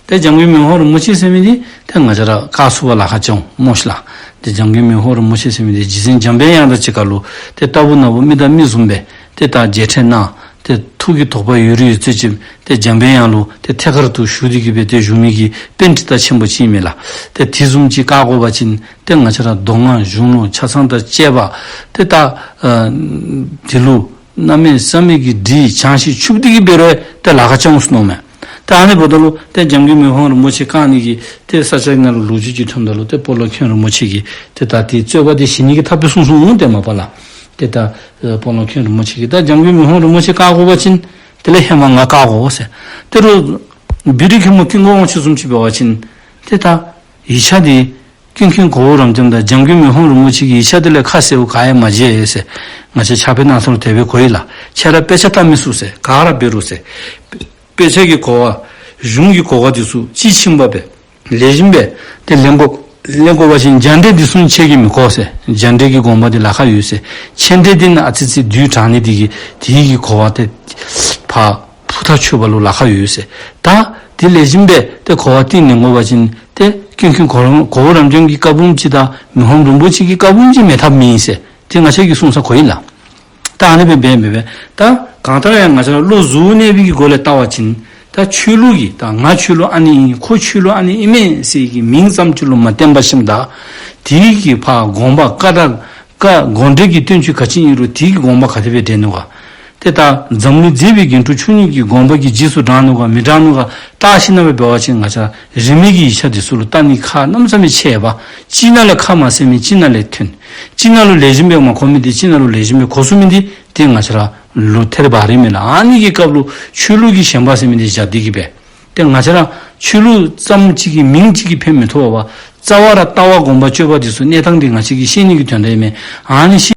ཏེ་འཇམ་མགོན་མི་ཕམ་རིན་པོ་ཆེ་ཟེར་མི་འདི་ཏེ་ང་བཅས་ར་བཀག་ཚུགས་པར་ལཱ་ཁག་ཅིག་འོང་སྨོ་ཤིག་ལགས། ཏེ་འཇམ་མགོན་མི་ཕམ་རིན་པོ་ཆེ་ཟེར་མི་འདི་རྗེ་བཙུན་འཇམ་དཔལ་དབྱངས་དང་གཅིག་ཁར་ལུ་ཏེ་ལྟ་བུ་ན་བུ་མི་དང་མི་བཟུམ་སྦེ་ཏེ་ད་མཇལ་འཕྲད་གནང་། ཏེ་ཐུགས་ཀྱི་དོགས་པ་ཡོད་རིགས་ཡོད་ཚད་ཅིག་ཏེ་འཇམ་དཔལ་དབྱངས་ལུ་ཏེ་ཐད་ཀར་དུ་ཞུ་སྟེ་གི་སྦེ་ཏེ་བཞུགས་མི་གི་པཎྜི་ཏ་ཆེན་པོ་ཅིག་ཨིན་མས་ལགས། ཏེ་དེ་བཟུམ་ཅིག་བཀག་དགོ་པ་ཅིན་ཏེ་ང་བཅས་ར་མདོ་སྔགས་གཞུང་ལུགས་ཆ་ཚང་དང་བཅས་པ་ཏེ་ད་ཨ་དེ་ལུ་གནམ་མེད་ས་མེད་ཀྱི་སྒྲིག་བྱང་ཞིང་ཕྱུག་སྟེ་གི་སྦེ་ར་ཏེ་ལཱ་ཁག་ཅིག་འོང་ཟེར་མནོཝ་མས། ཏེ་ཨ་ནི་འབདཝ་ད་ལུ་ཏེ་འཇམ་མགོན་མི་ཕམ་རིན་པོ་ཆེ་བཀག་ནི་གི་ཏེ་ས་ཆ་ནང་ལུ་ལོ་རྒྱུས་ཅིག་ཐོནམ་ད་ལུ་ཏེ་སྤོ་ལོ་མཁན་རིན་པོ་ཆེ་གིས་ཏེ་ད་ཏེ་རྩོད་པ་འདི་ཞི་ནི་གི་ཐབས་སྦེ་གསུངས་གསུངསམ་འོང་། ཏེ་མ་པ་ལགས། ཏེ་ད་ཨེ་སྤོ་ལོ་མཁན་རིན་པོ་ཆེ་གིས་ད་འཇམ་མགོན་མི་ཕམ་རིན་པོ་ཆེ་བཀག་དགོ་པ་ཅིན་དེ་ལས་ཧེ་མ་ང་བཀག་དགོ་ཟེར། ཏེ་རུང་བི་རི་མཁན་མོ་ཀུན་དགའ་དབང་ཕྱུག་བཟུམ་ཅིག་འབད་བ་ཅིན་ཏེ་ད་ཡིག་ཆ་འདི་ཀུན་མཁྱེན་གོ་བོ་རབ་འབྱམས་དང་འཇམ་མགོན་མི་ཕམ་རིན་པོ་ཆེ་གི་ཡིག་ཆ་འདི་ལས་ཁ་གསལ་བོ་ག་ཡང་མ་མཇལ་ཟེར། ང་བཅས་ཕྱག་དཔེ་སྣ་ཚོགས་ལུ་དེ་སྦེ་གོ་ཡི་ལགས། ཁྱེད་ར་དཔེ་ཆ་ལྟ་མི་ཚུགས་ཟེར། ག་ར་འབད་རུང་ཟེར། དཔེ་ཆ་གི་གོ་བ་གཞུང་གི་གོ་བ་འདི་ཚུ་དཔྱིས་ཕྱིན་པ་སྦེ་ལེགས་ཤོམ་སྦེ་ཏེ་ལེན་དགོ་ལེན་དགོ་པ་ཅིན་རྒྱ་འགྲེལ་འདི་ཚུ་ཁྱེད་ཀྱིས་མི་གོ་ཟེར། རྒྱ་འགྲེལ་གྱི་དགོངས་པ་འདི་ལཱ་ཁག་ཡོད་ཟེར། མཆན་འགྲེལ་འདི་ནང་ཨ་ཙི་ཙི་བསྡུས་དྲངས་ནི་འདི་གིས་དེ་གི་གོ་བ་ཏེ་ཕར་ཕུ་ཐག་ཆོད་པ་ལུ་ལཱ་ཁག་ཡོད་ཟེར། ད་དེ་ལེགས་ཤོམ་སྦེ་ཏེ་གོ་བ་བཏོན་ལེན་དགོ་པ་ཅིན་ཏེ་ཀུན་མཁྱེན་གོ་རམ་གོ་བོ་རབ་འབྱམས་ཀྱི་བཀའ་འབུམ་ཅིག་དང་མི་ཕམ་རིན་པོ་ཆེ་གི་བཀའ་འབུམ་ཅིག་མེད་ཐབས་མེད་ཟེར། ཏེ་ང་བཅས་ཀྱིས་གསུང་ས་གོ་ཡི་ལགས། ད་ཨ་ནི་སྦེ་འབད་འབད་འབད་ད་གང་ལྟར་ཡང་ང་བཅས་ར་བློ་གཟུ་བོ་གནས་པའི་གི་སྒོ་ལས་བལྟ་བ་ཅིན་ད་ཆོས་ལུགས་ཀྱི་ད་ང་ཆོས་ལུགས་ཨ་ནི་ཨིན་ཁོ་ཆོས་ལུགས་ཨ་ནི་ཨིན་མས་ཟེར་གྱི་མིང་ཙམ་ཅིག་ལུ་མ་བརྟེན་པར་ཞིནམ་ད་དེ་གི་ཕར་དགོངས་པ་བཀའ་བཀའ་དགོངས་འགྲེལ་གྱི་བསྟན་བཅོས་ག་ཅི་ཨིན་རུང་དེ་གི་དགོངས་པ་ག་དེ་སྦེ་འགྲེལ་ནུག་ག། ཏེ་ད་འཛམ་གླིང་མཛེས་པའི་རྒྱན་དྲུག་མཆོག་གཉིས་ཀྱི་དགོངས་པ་གི་རྗེས་སུ་འབྲང་ནུག་ག་མི་འབྲང་ནུག་ག་བརྟག་ཞིནམ་ལས་འབད་བ་ཅིན་ང་བཅས་རིས་མེད་ཀྱི་ཡིག་ཆ་འདི་ཚུ་ལུ་བལྟ་ནི་ཁག་གནམ་མེད་ས་མེད་ཆེ་བས། གཅིག་ནང་ལས་ཁ་མ་གསལ་མི་གཅིག་ནང་ལས་ཐོན། གཅིག་ནང་ལུ་ལེགས་ཤོམ་སྦེ་མ་གོ་མི་འདི་གཅིག་ནང་ལུ་ལེགས་ཤོམ་སྦེ་གོ་ཚུགས་མི་འདི་ཏེ་ང་བཅས་ར་ལུ་ཐད་རི་བ་རི་མས་ལགས། ཨ་ནི་གི་སྐབས་ལུ་ཆོས་ལུགས་ཀྱི་ཞེན་པ་ཟེར་མི་འདི་བཞག་སྟེ་གི་སྦེ་ཏེ་ང་བཅས་ར་ཆོས་ལུགས་ཙམ་ཅིག་གི་མིང་ཅིག་གིས་ཕན་མི་ཐོགས་པར་རྩ་བ་ར་ལྟ་བ་སྒོམ་པ་སྤྱོད་པ་འདི་ཚུ་གནས་སྟངས་འདི་ང་བཅས་ཀྱིས་ཤེས་ནི་གི་དོན་དག་ཨིན་མས། ཨ་ནི་ཤེས་